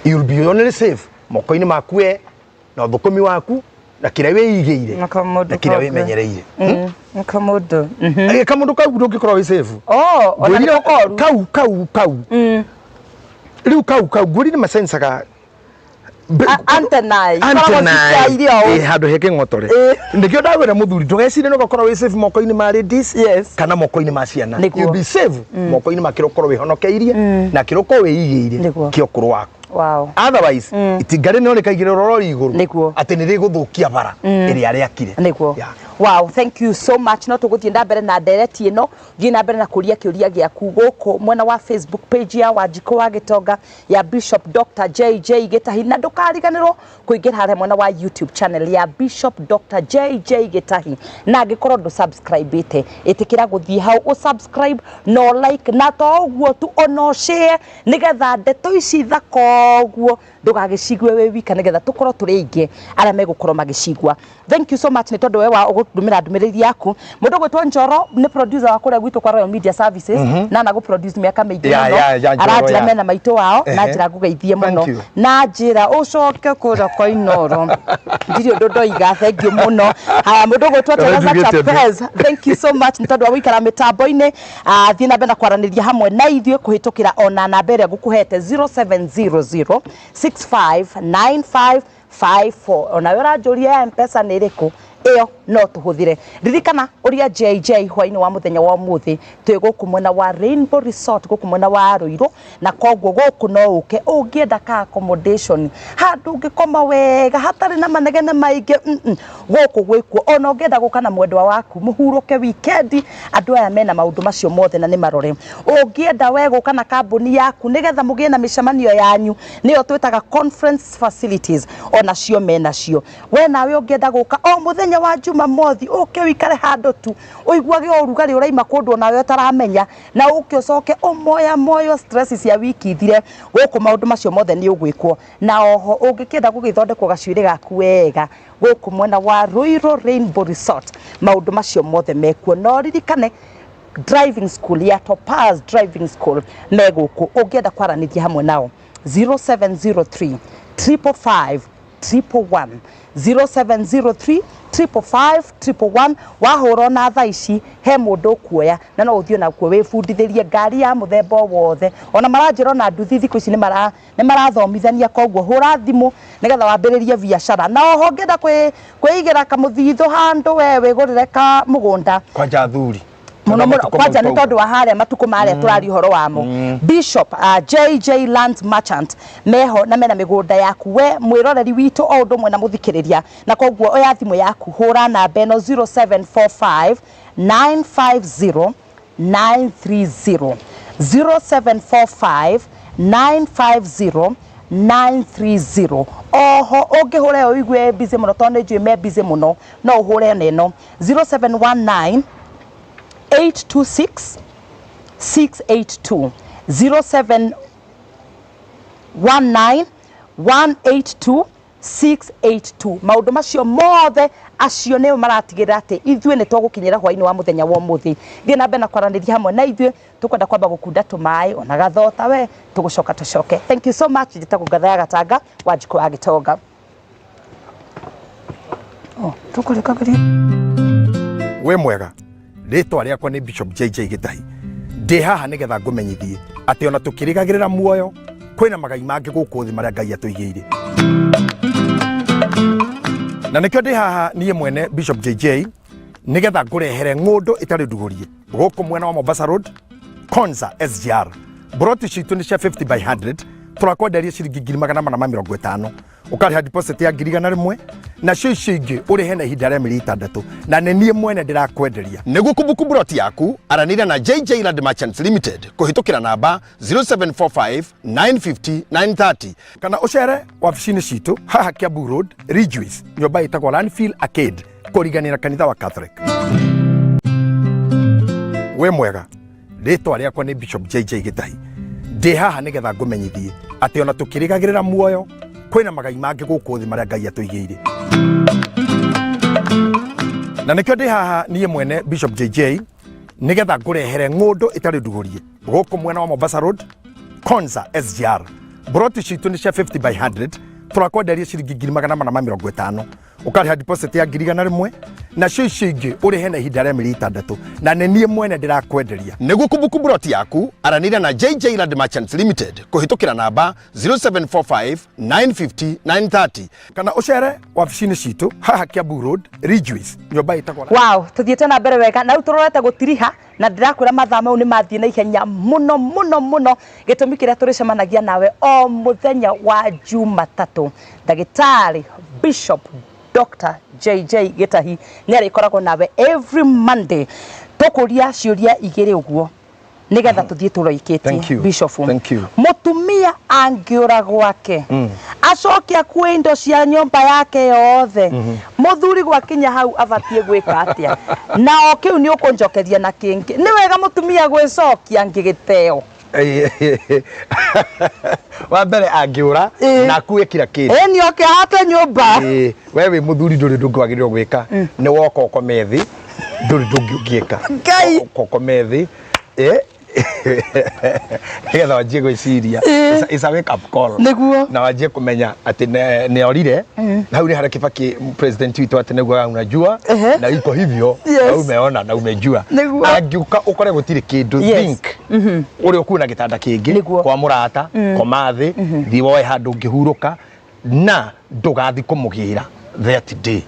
You will be only safe moko-inĩ maku we na ũthũkũmi waku na kĩrĩa wĩigĩire Na kamũndũ na kĩrĩa kau. wĩmenyereire. Kamũndũ. Kamũndũ kau ndũngĩkorwo wĩ safe. Oh, ona Ngwĩrire. nĩko koru. Kau kau kau rĩu kau kau ngwĩrire masensaga. Antennae. Ikoragwo ciciaire ũũ. Ĩ, handũ he kĩng'otore. Nĩkĩo ndawĩra mũthuri, ndũgecirie nĩ ũgakorwo wĩ safe moko-inĩ ma ladies kana moko-inĩ ma ciana. You'll be safe moko-inĩ ma kĩrĩa ũkorwo wĩhonokeirie na kĩrĩa ũkorwo wĩigĩire kĩa ũkũrũ waku. Otherwise itinga rĩ no rĩkaigĩrĩrwo rori igũrũ atĩ nĩ rĩgũthũkia bara ĩrĩa rĩakire. Wow, thank you so much. No tũgũthiĩ na mbere na ndereti ĩno, thiĩ na mbere na kũria kĩũria gĩaku gũkũ mwena wa Facebook page ya Wanjikũ wa Gĩtonga, ya Bishop Dr. JJ Gĩtahi, na ndũkariganĩrwo kũingĩra harĩa mwena wa YouTube channel ya Bishop Dr. JJ Gĩtahi, na angĩkorwo ndũ subscribe ĩte, ĩtĩkĩra gũthiĩ hau ũ subscribe no like, na to ũguo tu, ona share, nĩgetha ndeto ici thaka ũguo ndũgagĩcigue wĩ wika, nĩgetha tũkorwo tũrĩ aingĩ arĩa megũkorwo magĩcigua. Thank you so much nĩ tondũ we wa ũgũtũmĩra ndũmĩrĩri yaku. Mũndũ ũgwĩtwo Njoro nĩ producer wa kũrĩa gwitũ kwa Royal Media Services na na gũproduce mĩaka mĩingĩ mũno. Ya, Njoro, Aranjĩra mena maitũ wao na njĩra ngũgeithie mũno. Thank you. Na njĩra ũcoke kũrĩa kwa Inoro, ndirĩ ũndũ ndoiga. Thank you mũno. Haya, mũndũ ũgwĩtwo Teresa Ũranjugĩte ũndũ. Chapez, thank you so much nĩ tondũ wa gũikara mĩtambo-inĩ. Thiĩ na mbere na kwaranĩria hamwe na ithuĩ kũhĩtũkĩra ona namba ĩrĩa ngũkũhete, 0700 6595 54. Onawe ũranjũria ya Mpesa nĩ ĩrĩkũ, ĩyo no tũhũthĩre. Ririkana ũria JJ hwainĩ wa mũthenya wa ũmũthĩ twĩ gũkũ mwena wa Rainbow Resort, gũkũ mwena wa Ruiru, na koguo gũkũ no ũke ũngĩenda ka accommodation, handũ ũngĩkoma wega hatarĩ na manegene maingĩ. Gũkũ gwĩkuo, ona ũngĩenda gũka na mwendwa waku mũhurũke weekend, andũ aya mena maũndũ macio mothe na nĩ marore. Ũngĩenda we gũka na kambuni yaku nĩgetha mũgĩe na mĩcemanio yanyu, nĩyo twĩtaga conference facilities, onacio menacio. We nawe ũngĩenda gũka o mũthenya wa Jumamothi. Jumamothi ũke ũikare handũ tu ũiguage ũrugarĩ ũraima kũndũ onawe ũtaramenya, na ũke ũcoke ũmoya moyo stress cia wiki ithire. Gũkũ maũndũ macio mothe nĩ ũgwĩkwo. Na oho ũngĩkĩenda gũgĩthondekwo gacuĩrĩ gaku wega gũkũ mwena wa Ruiru Rainbow Resort, maũndũ macio mothe mekuo. No ririkane driving school ya Topaz Driving School me gũkũ, ũngĩenda kwaranĩria hamwe nao 0703 555 111, 0703 555 111. Wahũra ona thaa ici he mũndũ ũkuoya, na no ũthiĩ nakuo wĩbundithĩrie ngari ya mũthemba o wothe. Ona maranjĩra ona nduthi thikũ ici nĩ marathomithania, koguo hũra thimũ nĩgetha wambĩrĩrie biacara. Na oho ũngĩenda kwĩigĩra kamũthithũ handũ, we wĩgũrĩre ka mũgũnda. Kwanja athuri. Muno muno, kwanja nĩ tondũ wa harĩa matukũ marĩa tũraria ũhoro wamo. Bishop JJ Land Merchant meho na mena mĩgũnda yaku we mwĩroreri witũ o ũndũ ũmwe na mũthikĩrĩria, na koguo oya thimũ yaku, hũra namba ĩno 0745 950 930, 0745 950 930. Oho ũngĩhũra ĩyo ũigue busy mũno, tondũ nĩ njũĩ me busy mũno, no ũhũre na ĩno 0719 826 682, 0719 182 682. Maũndũ macio mothe, acio nĩo maratigĩrĩra atĩ ithuĩ nĩ twagũkinyĩra hwainĩ wa mũthenya wa ũmũthĩ. Thiĩ na mbere na kwaranĩria hamwe na ithuĩ. Tũkwenda kwamba gũkunda tũmaĩ ona gathota we, tũgũcoka tũcoke. Thank you so much. Njĩtagwo Ngatha ya Gatanga wa Njikũ wa Gĩtonga. Oh, tũkũrĩkagĩria. Wĩ mwega, rĩtwa rĩakwa nĩ Bishop JJ Gĩtahi. Ndĩ haha nĩgetha ngũmenyithie atĩ ona tũkĩrĩgagĩrĩra muoyo, kwĩna magai mangĩ gũkũ thĩ marĩa Ngai atũigĩire, na nĩkĩo ndĩ haha niĩ mwene Bishop JJ nĩgetha ngũrehere ng'ũndũ ĩtarĩ ndugũrie gũkũ mwena wa Mombasa Road, Konza SGR. Broti citũ nĩ cia 50 by 100, tũrakwenderia ciringi 450,000. Ũkarĩha deposit ya 100,000, nacio icio ingĩ ũrĩhe na ihinda rĩa mĩeri 6, na nĩ niĩ mwene ndĩrakwenderia. Nĩguo kũbuku broti yaku, aranĩria na JJ Land Merchants Limited kũhĩtũkĩra namba 0745 950 930, kana ũcere wabici-inĩ citũ haha Kiambu Road, Ridgeways, nyũmba ĩtagwo Landfill Arcade, kũriganĩra kanitha wa Catholic. Wĩ mwega, rĩtwa rĩakwa nĩ Bishop JJ Gĩtahi. Ndĩ haha nĩgetha ngũmenyithie atĩ ona tũkĩrĩgagĩrĩra muoyo, kwĩna magai mangĩ gũkũ thĩ marĩa Ngai atũigĩire, na nĩkĩo ndĩ haha niĩ mwene Bishop JJ nĩgetha ngũrehere ng'ũndũ ĩtarĩ ndugũrie gũkũ mwena wa Mombasa Road, Konza SGR. Broti citũ nĩ cia 50 by 100, tũrakwenderia ciringi 450,000. Ũkarĩha deposit ya 100,000, nacio icio ingĩ ũrĩhe na ihinda rĩa mĩeri 6, na nĩ niĩ mwene ndĩrakwenderia. Nĩguo kũbuku broti yaku, aranĩria na JJ Land Merchants Limited kũhĩtũkĩra namba 0745 950 930, kana ũcere wabici-inĩ citũ haha Kiambu Road, Ridgeways, nyũmba ĩtagwo Wow, tuthiĩte na mbere wega na rĩu tũrorete gũtiriha, na ndĩrakwĩra mathaa mau nĩ mathiĩ na ihenya mũno mũno mũno. Gĩtũmi kĩrĩa tũrĩcemanagia nawe o mũthenya wa Jumatatũ, ndagĩtarĩ Bishop Dr. JJ Gĩtahi nĩ arĩkoragwo nawe every Monday. Tũkũria ciũria igĩrĩ ũguo nigetha tuthiĩ tũrorikĩtie. Thank you. Bishop. Thank you. Mũtumia angĩũra gwake, acoke akue indo cia nyũmba yake yothe, mũthuri gwakinya hau abatiĩ gwĩka atĩa? Na o kĩu nĩ ũkũnjokeria na kĩngĩ, nĩ wega mũtumia gwĩcokia ngĩgĩteo? Wa mbere, angĩũra na akue kila kĩndũ, ĩ nĩ oke ahate nyũmba. Ĩĩ, we wĩ mũthuri ndũrĩ ũndũ ũngĩ wagĩrĩirwo gwĩka, nĩ woka ũkome thĩ, ndũrĩ ũndũ ũngĩ ũngĩka. Ngai. Ũka ũkome thĩ, nĩgetha wanjie gwĩciria. It's a wake up call. Na wanjie kũmenya atĩ nĩ orire. Na hau nĩ harĩa Kibaki president witũ atĩ nĩguo unajua na iko hivyo na umeona na umejua. Angĩũka ũkore gũtirĩ kĩndũ, think ũrĩa ũkuona gĩtanda kĩngĩ kwa mũrata, koma thĩ, thiĩ woe handũ ũngĩhurũka, na ndũgathi kũmũgĩra that day,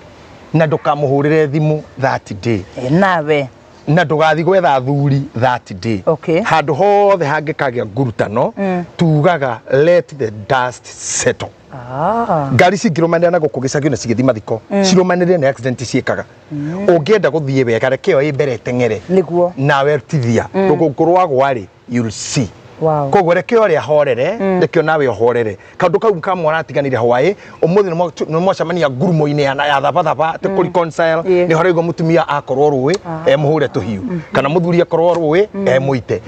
na ndũkamũhũrĩre thimũ that day. Ĩ, nawe. Na ndũgathi gwetha athuri that day. Handũ hothe hangĩkagĩa ngurutano, tugaga let the dust settle. Ngari cingĩrũmanĩra na gũkũ gĩcagi na cigĩthiĩ mathiko, cirũmanĩrĩre nĩ accident ciĩkaga. Ũngĩenda gũthiĩ wega, reke ĩyo ĩ mbere ĩteng'ere. Nawe tithia rũgũngũ rwagwa rĩ, you'll see. Wow. Koguo reke ũrĩa ahorere, reke onawe ũhorere. Kaũndũ kau kamwe aratiganire hwaĩ ũmũthĩ nĩ mwacemania ngurumo-inĩ ya thabathaba atĩ kũ reconcile. Nĩ horaigua mũtumia akorwo rũĩ emũhũre tũhiũ, kana mũthuri akorwo rũĩ emũite.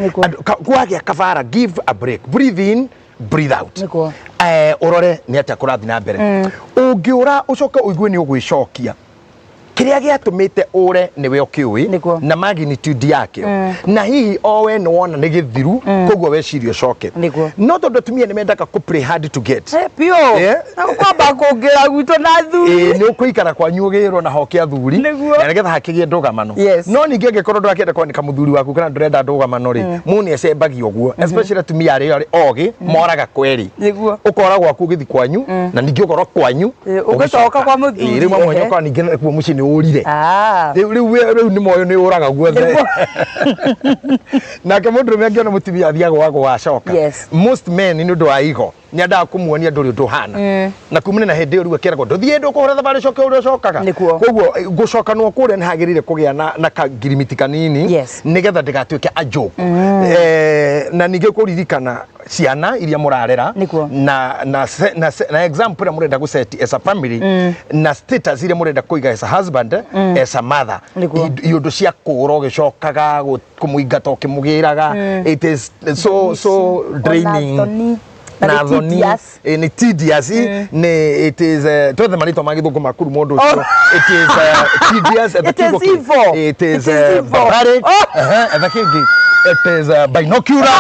Kwagĩa kabara, give a break, breathe in, breathe out. Ũrore nĩ atĩa kũrathiĩ na mbere. Ũngĩũra ũcoke ũigue nĩ ũgwĩcokia, kĩrĩa gĩatũmĩte ũre nĩwe ũkĩũĩ na magnitude yakĩo, na hihi o we nĩ wona nĩ gĩthiru, koguo weciria ũcoke. No tondũ atumia nĩ mendaga kũ play hard to get. Biũ. Kwamba kũngĩra gwitũ na athuri. Nĩ ũkũikara kwanyu ũgĩrwo na hoke athuri na nĩgetha hakĩgĩe ndũgamano. No ningĩ angĩkorwo ndũrakĩenda kwanĩka mũthuri waku kana ndũrenda ndũgamano rĩ, mũndũ nĩ acembagia ũguo, especially atumia arĩa ogĩ moraga kwerĩ. Ũkora gwaku ũgĩthiĩ kwanyu, na ningĩ ũkorwo kwanyu Ũgĩcoka kwa mũthuri, Rĩu mamwe nyoka ningĩ kuo mũciĩ nĩ ũrire. Rĩu rĩu rĩu nĩ moyo nĩ ũraga guothe. Nake mũndũrũme angĩona mũtumia athiaga gwa acoka. Most men nĩ ũndũ wa ego nĩ endaga kũmuonia ndũrĩ ũndũ ũhana, na kumana na hĩndĩ ĩyo rĩu akeragwo ndũthiĩ ndũkũhũra thabarĩ ũcoke ũrĩa ũcokaga. Koguo gũcokanwo kũrĩa nĩ hagĩrĩire kũgĩa na kagirimiti kanini nĩgetha ndĩgatuĩke a joke. Na ningĩ kũririkana ciana iria mũrarera na example ĩrĩa mũrenda gũ set as a family, na status iria mũrenda kũiga as a husband, as a mother. Iũndũ cia kũũra ũgĩcokaga kũmũingata ũkĩmũgĩraga, it is so so draining. Thoni. Na na nĩ thoni. Tedious. Nĩ tedious. Nĩ it is twethe marĩtwa ma gĩthũngũ ma kuru mũndũ ũcio. It is tedious. It is evil. It is It is evil. Barbaric. Oh. Etha kĩngĩ, it is binocular.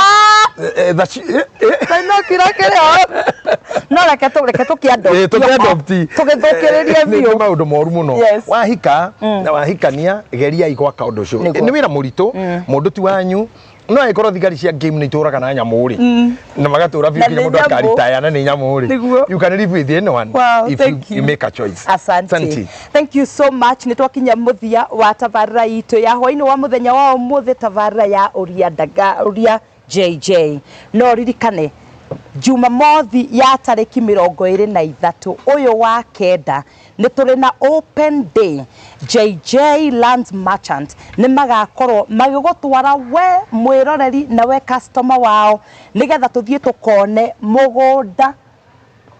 Binocular kĩrĩa no reke tũkĩ-adopt. Tũkĩ-adopt. Tũgĩthũkĩrĩrie Nĩ biũ. maũndũ moru mũno. Wahika na wahikania, geriai gwaka ũndũ ũcio. Nĩ wĩra mũritũ, mũndũ ti wanyu, no angĩkorwo thigari cia game nĩ itũraga na nyamũ rĩ, na magatũra biũ Na nginya nĩ mũndũ nyamũ. akaritaya na nĩ nyamũ rĩ, you can live with anyone Wow, if thank you you. make a choice. Asante. Asante. Thank you so much. Nĩ twakinya mũthia wa tabarĩra itũ ya hwainĩ wa mũthenya wa ũmũthĩ, tabarĩra ya ũria ndaga ũria JJ. No ririkane Jumamothi ya tarĩki 23 ũyũ wa kenda nĩ tũrĩ na open day. JJ Land Merchant nĩ magakorwo magĩgũtwara we mwĩroreri na we customer wao nĩgetha tũthiĩ tũkone mũgũnda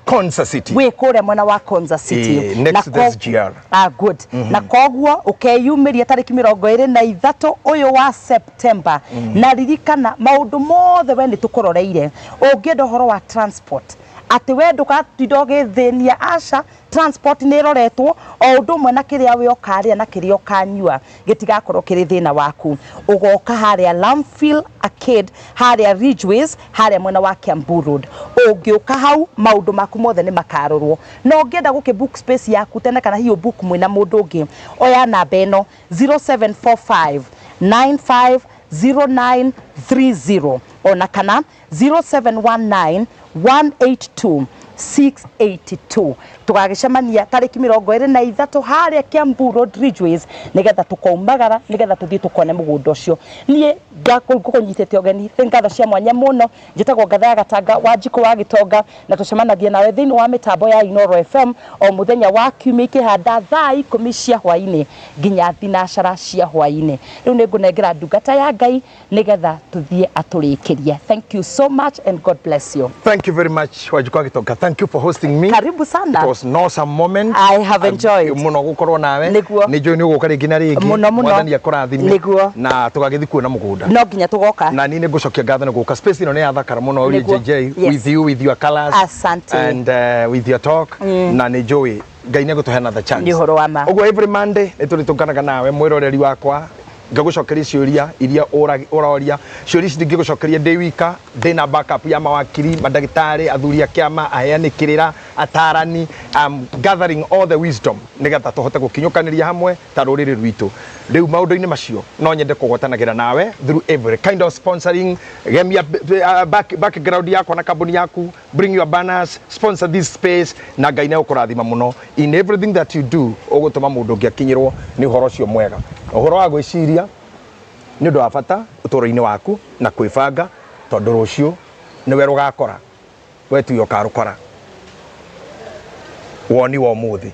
Konza City. Wĩ kũrĩa mwena wa Konza City. Next Na to the SGR. Ah, good. Na koguo ũkeyumĩria tarĩki 23 ũyũ wa September. Na ririkana maũndũ mothe we nĩ tũkũroreire. Ũngĩenda ũhoro wa transport, atĩ we ndũgatinda ũgĩthĩnia, aca, transport nĩ ĩroretwo o ũndũ ũmwe na kĩrĩa we ũkarĩa na kĩrĩa ũkanyua gĩtigakorwo kĩrĩ thĩna waku. Ũgoka harĩa Landfill Arcade, harĩa Ridgeways, harĩa mwena wa Kiambu Road. Ũngĩũka hau maũndũ maku mothe nĩ makarorwo. Na ũngĩenda gũkĩ book space yaku tene kana hihi book mwĩna mũndũ ũngĩ, oya namba ĩno 0745 950930 ona kana 0719 182 682. Tũgagĩcemania tarĩki 23 harĩa Kiambu Road Ridgeways nĩgetha tũkaumagara nĩgetha tũthiĩ tũkone mũgũnda ũcio. Niĩ ngũkũnyitĩte ũgeni nĩ ngatho cia mwanya mũno. Njĩtagwo Ngatha ya Gatanga wa Njikũ wa Gĩtonga, na tũcemanagia nawe thĩinĩ wa mĩtambo ya Inooro FM o mũthenya wa kiumia ikĩhanda thaa 10 cia hwainĩ nginya thinacara cia hwainĩ. Rĩu nĩ ngũnengera ndungata ya Ngai nĩgetha tũthiĩ atũrĩkĩrie. Thank you so much and God bless you. Thank you very much, Wanjikũ wa Gĩtonga. Thank you for hosting me. Karibu sana. It was an awesome moment. I have enjoyed. Mũno gũkorwo nawe. Nĩ njũĩ nĩ ũgũka rĩngĩ na rĩngĩ. Mũno, mũno. Mwathani akũrathime. Na tũgagĩthiĩ kuona mũgũnda. No nginya tũgoka. Na niĩ nĩ ngũcokia ngatho nĩ gũka. Space ĩno nĩ yathakara mũno, Ũria JJ, with you, with your colors. Asante. And with your talk. Na nĩ njũĩ Ngai nĩ egũtũhe another chance. Nĩ ũhoro wa ma. Ũguo every Monday nĩ tũrĩtũnganaga nawe mwĩroreri wakwa, ngagũcokeria ciũria iria ũroria. Ciũria ici ndingĩgũcokeria ndĩ wika, ndĩna backup ya mawakiri, mandagĩtarĩ, athuri a kĩama, aheani kĩrĩra, atarani. I'm gathering all the wisdom nĩgetha tũhote gũkinyũkanĩria hamwe ta rũrĩrĩ rwitũ. Rĩu maũndũ-inĩ macio no nyende kũgwatanagĩra nawe through every kind of sponsoring. Gemia background yakwa na kambuni yaku, bring your banners, sponsor this space, na Ngai nĩ egũkũrathima mũno in everything that you do. Ũgũtũma mũndũ ũngĩ akinyĩrwo nĩ ũhoro ũcio mwega. Ũhoro wa gwĩciria nĩ ũndũ wa bata ũtũũro-inĩ waku na kwĩbanga, tondũ rũciũ nĩwe rũgakora, we tiwe ũkarũkora. Woni wa ũmũthĩ.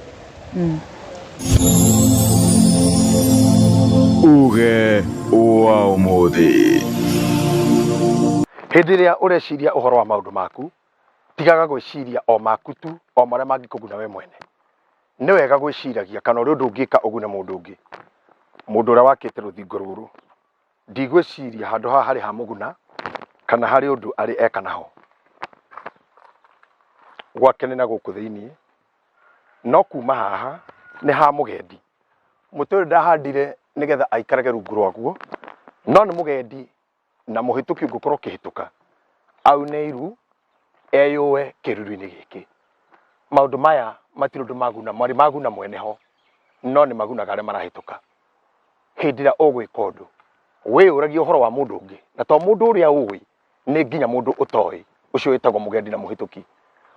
Uge wa ũmũthĩ. Hĩndĩ ĩrĩa ũreciria ũhoro wa maũndũ maku, tigaga gwĩciria o maku tu, o marĩa mangĩkũguna we mwene. Nĩ wega gwĩciragia kana ũrĩ ũndũ ũngĩka ũgune mũndũ ũngĩ. Mũndũ ũrĩa wakĩte rũthingo rũrũ, ndigwĩciria handũ haha harĩ ha mũguna kana harĩ ũndũ arĩ eka naho. Gwake nĩ na gũkũ thĩiniĩ, no kuma haha nĩ ha mũgendi. Mũtĩ ũyũ ndahandire nĩgetha aikarage rungu rwaguo, no nĩ mũgendi na mũhĩtũki ũngĩkorwo ũkĩhĩtũka aune iru eyũe kĩruru-inĩ gĩkĩ. Maũndũ maya matirĩ ũndũ maguna, marĩ maguna mwene ho, no nĩ magunaga arĩa marahĩtũka. Hĩndĩ ĩrĩa ũgwĩka ũndũ, wĩyũragie ũhoro wa mũndũ ũngĩ, na to mũndũ ũrĩa ũĩ, nĩ nginya mũndũ ũtoĩ, ũcio wĩtagwo mũgendi na mũhĩtũki.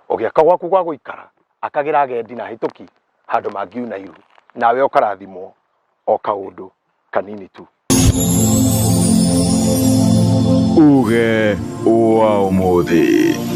Ũgĩaka gwaku gwa gũikara, akagĩra agendi na ahĩtũki handũ mangiuna iru, nawe ũkarathimwo o kaũndũ kanini tu. Uge wa ũmũthĩ.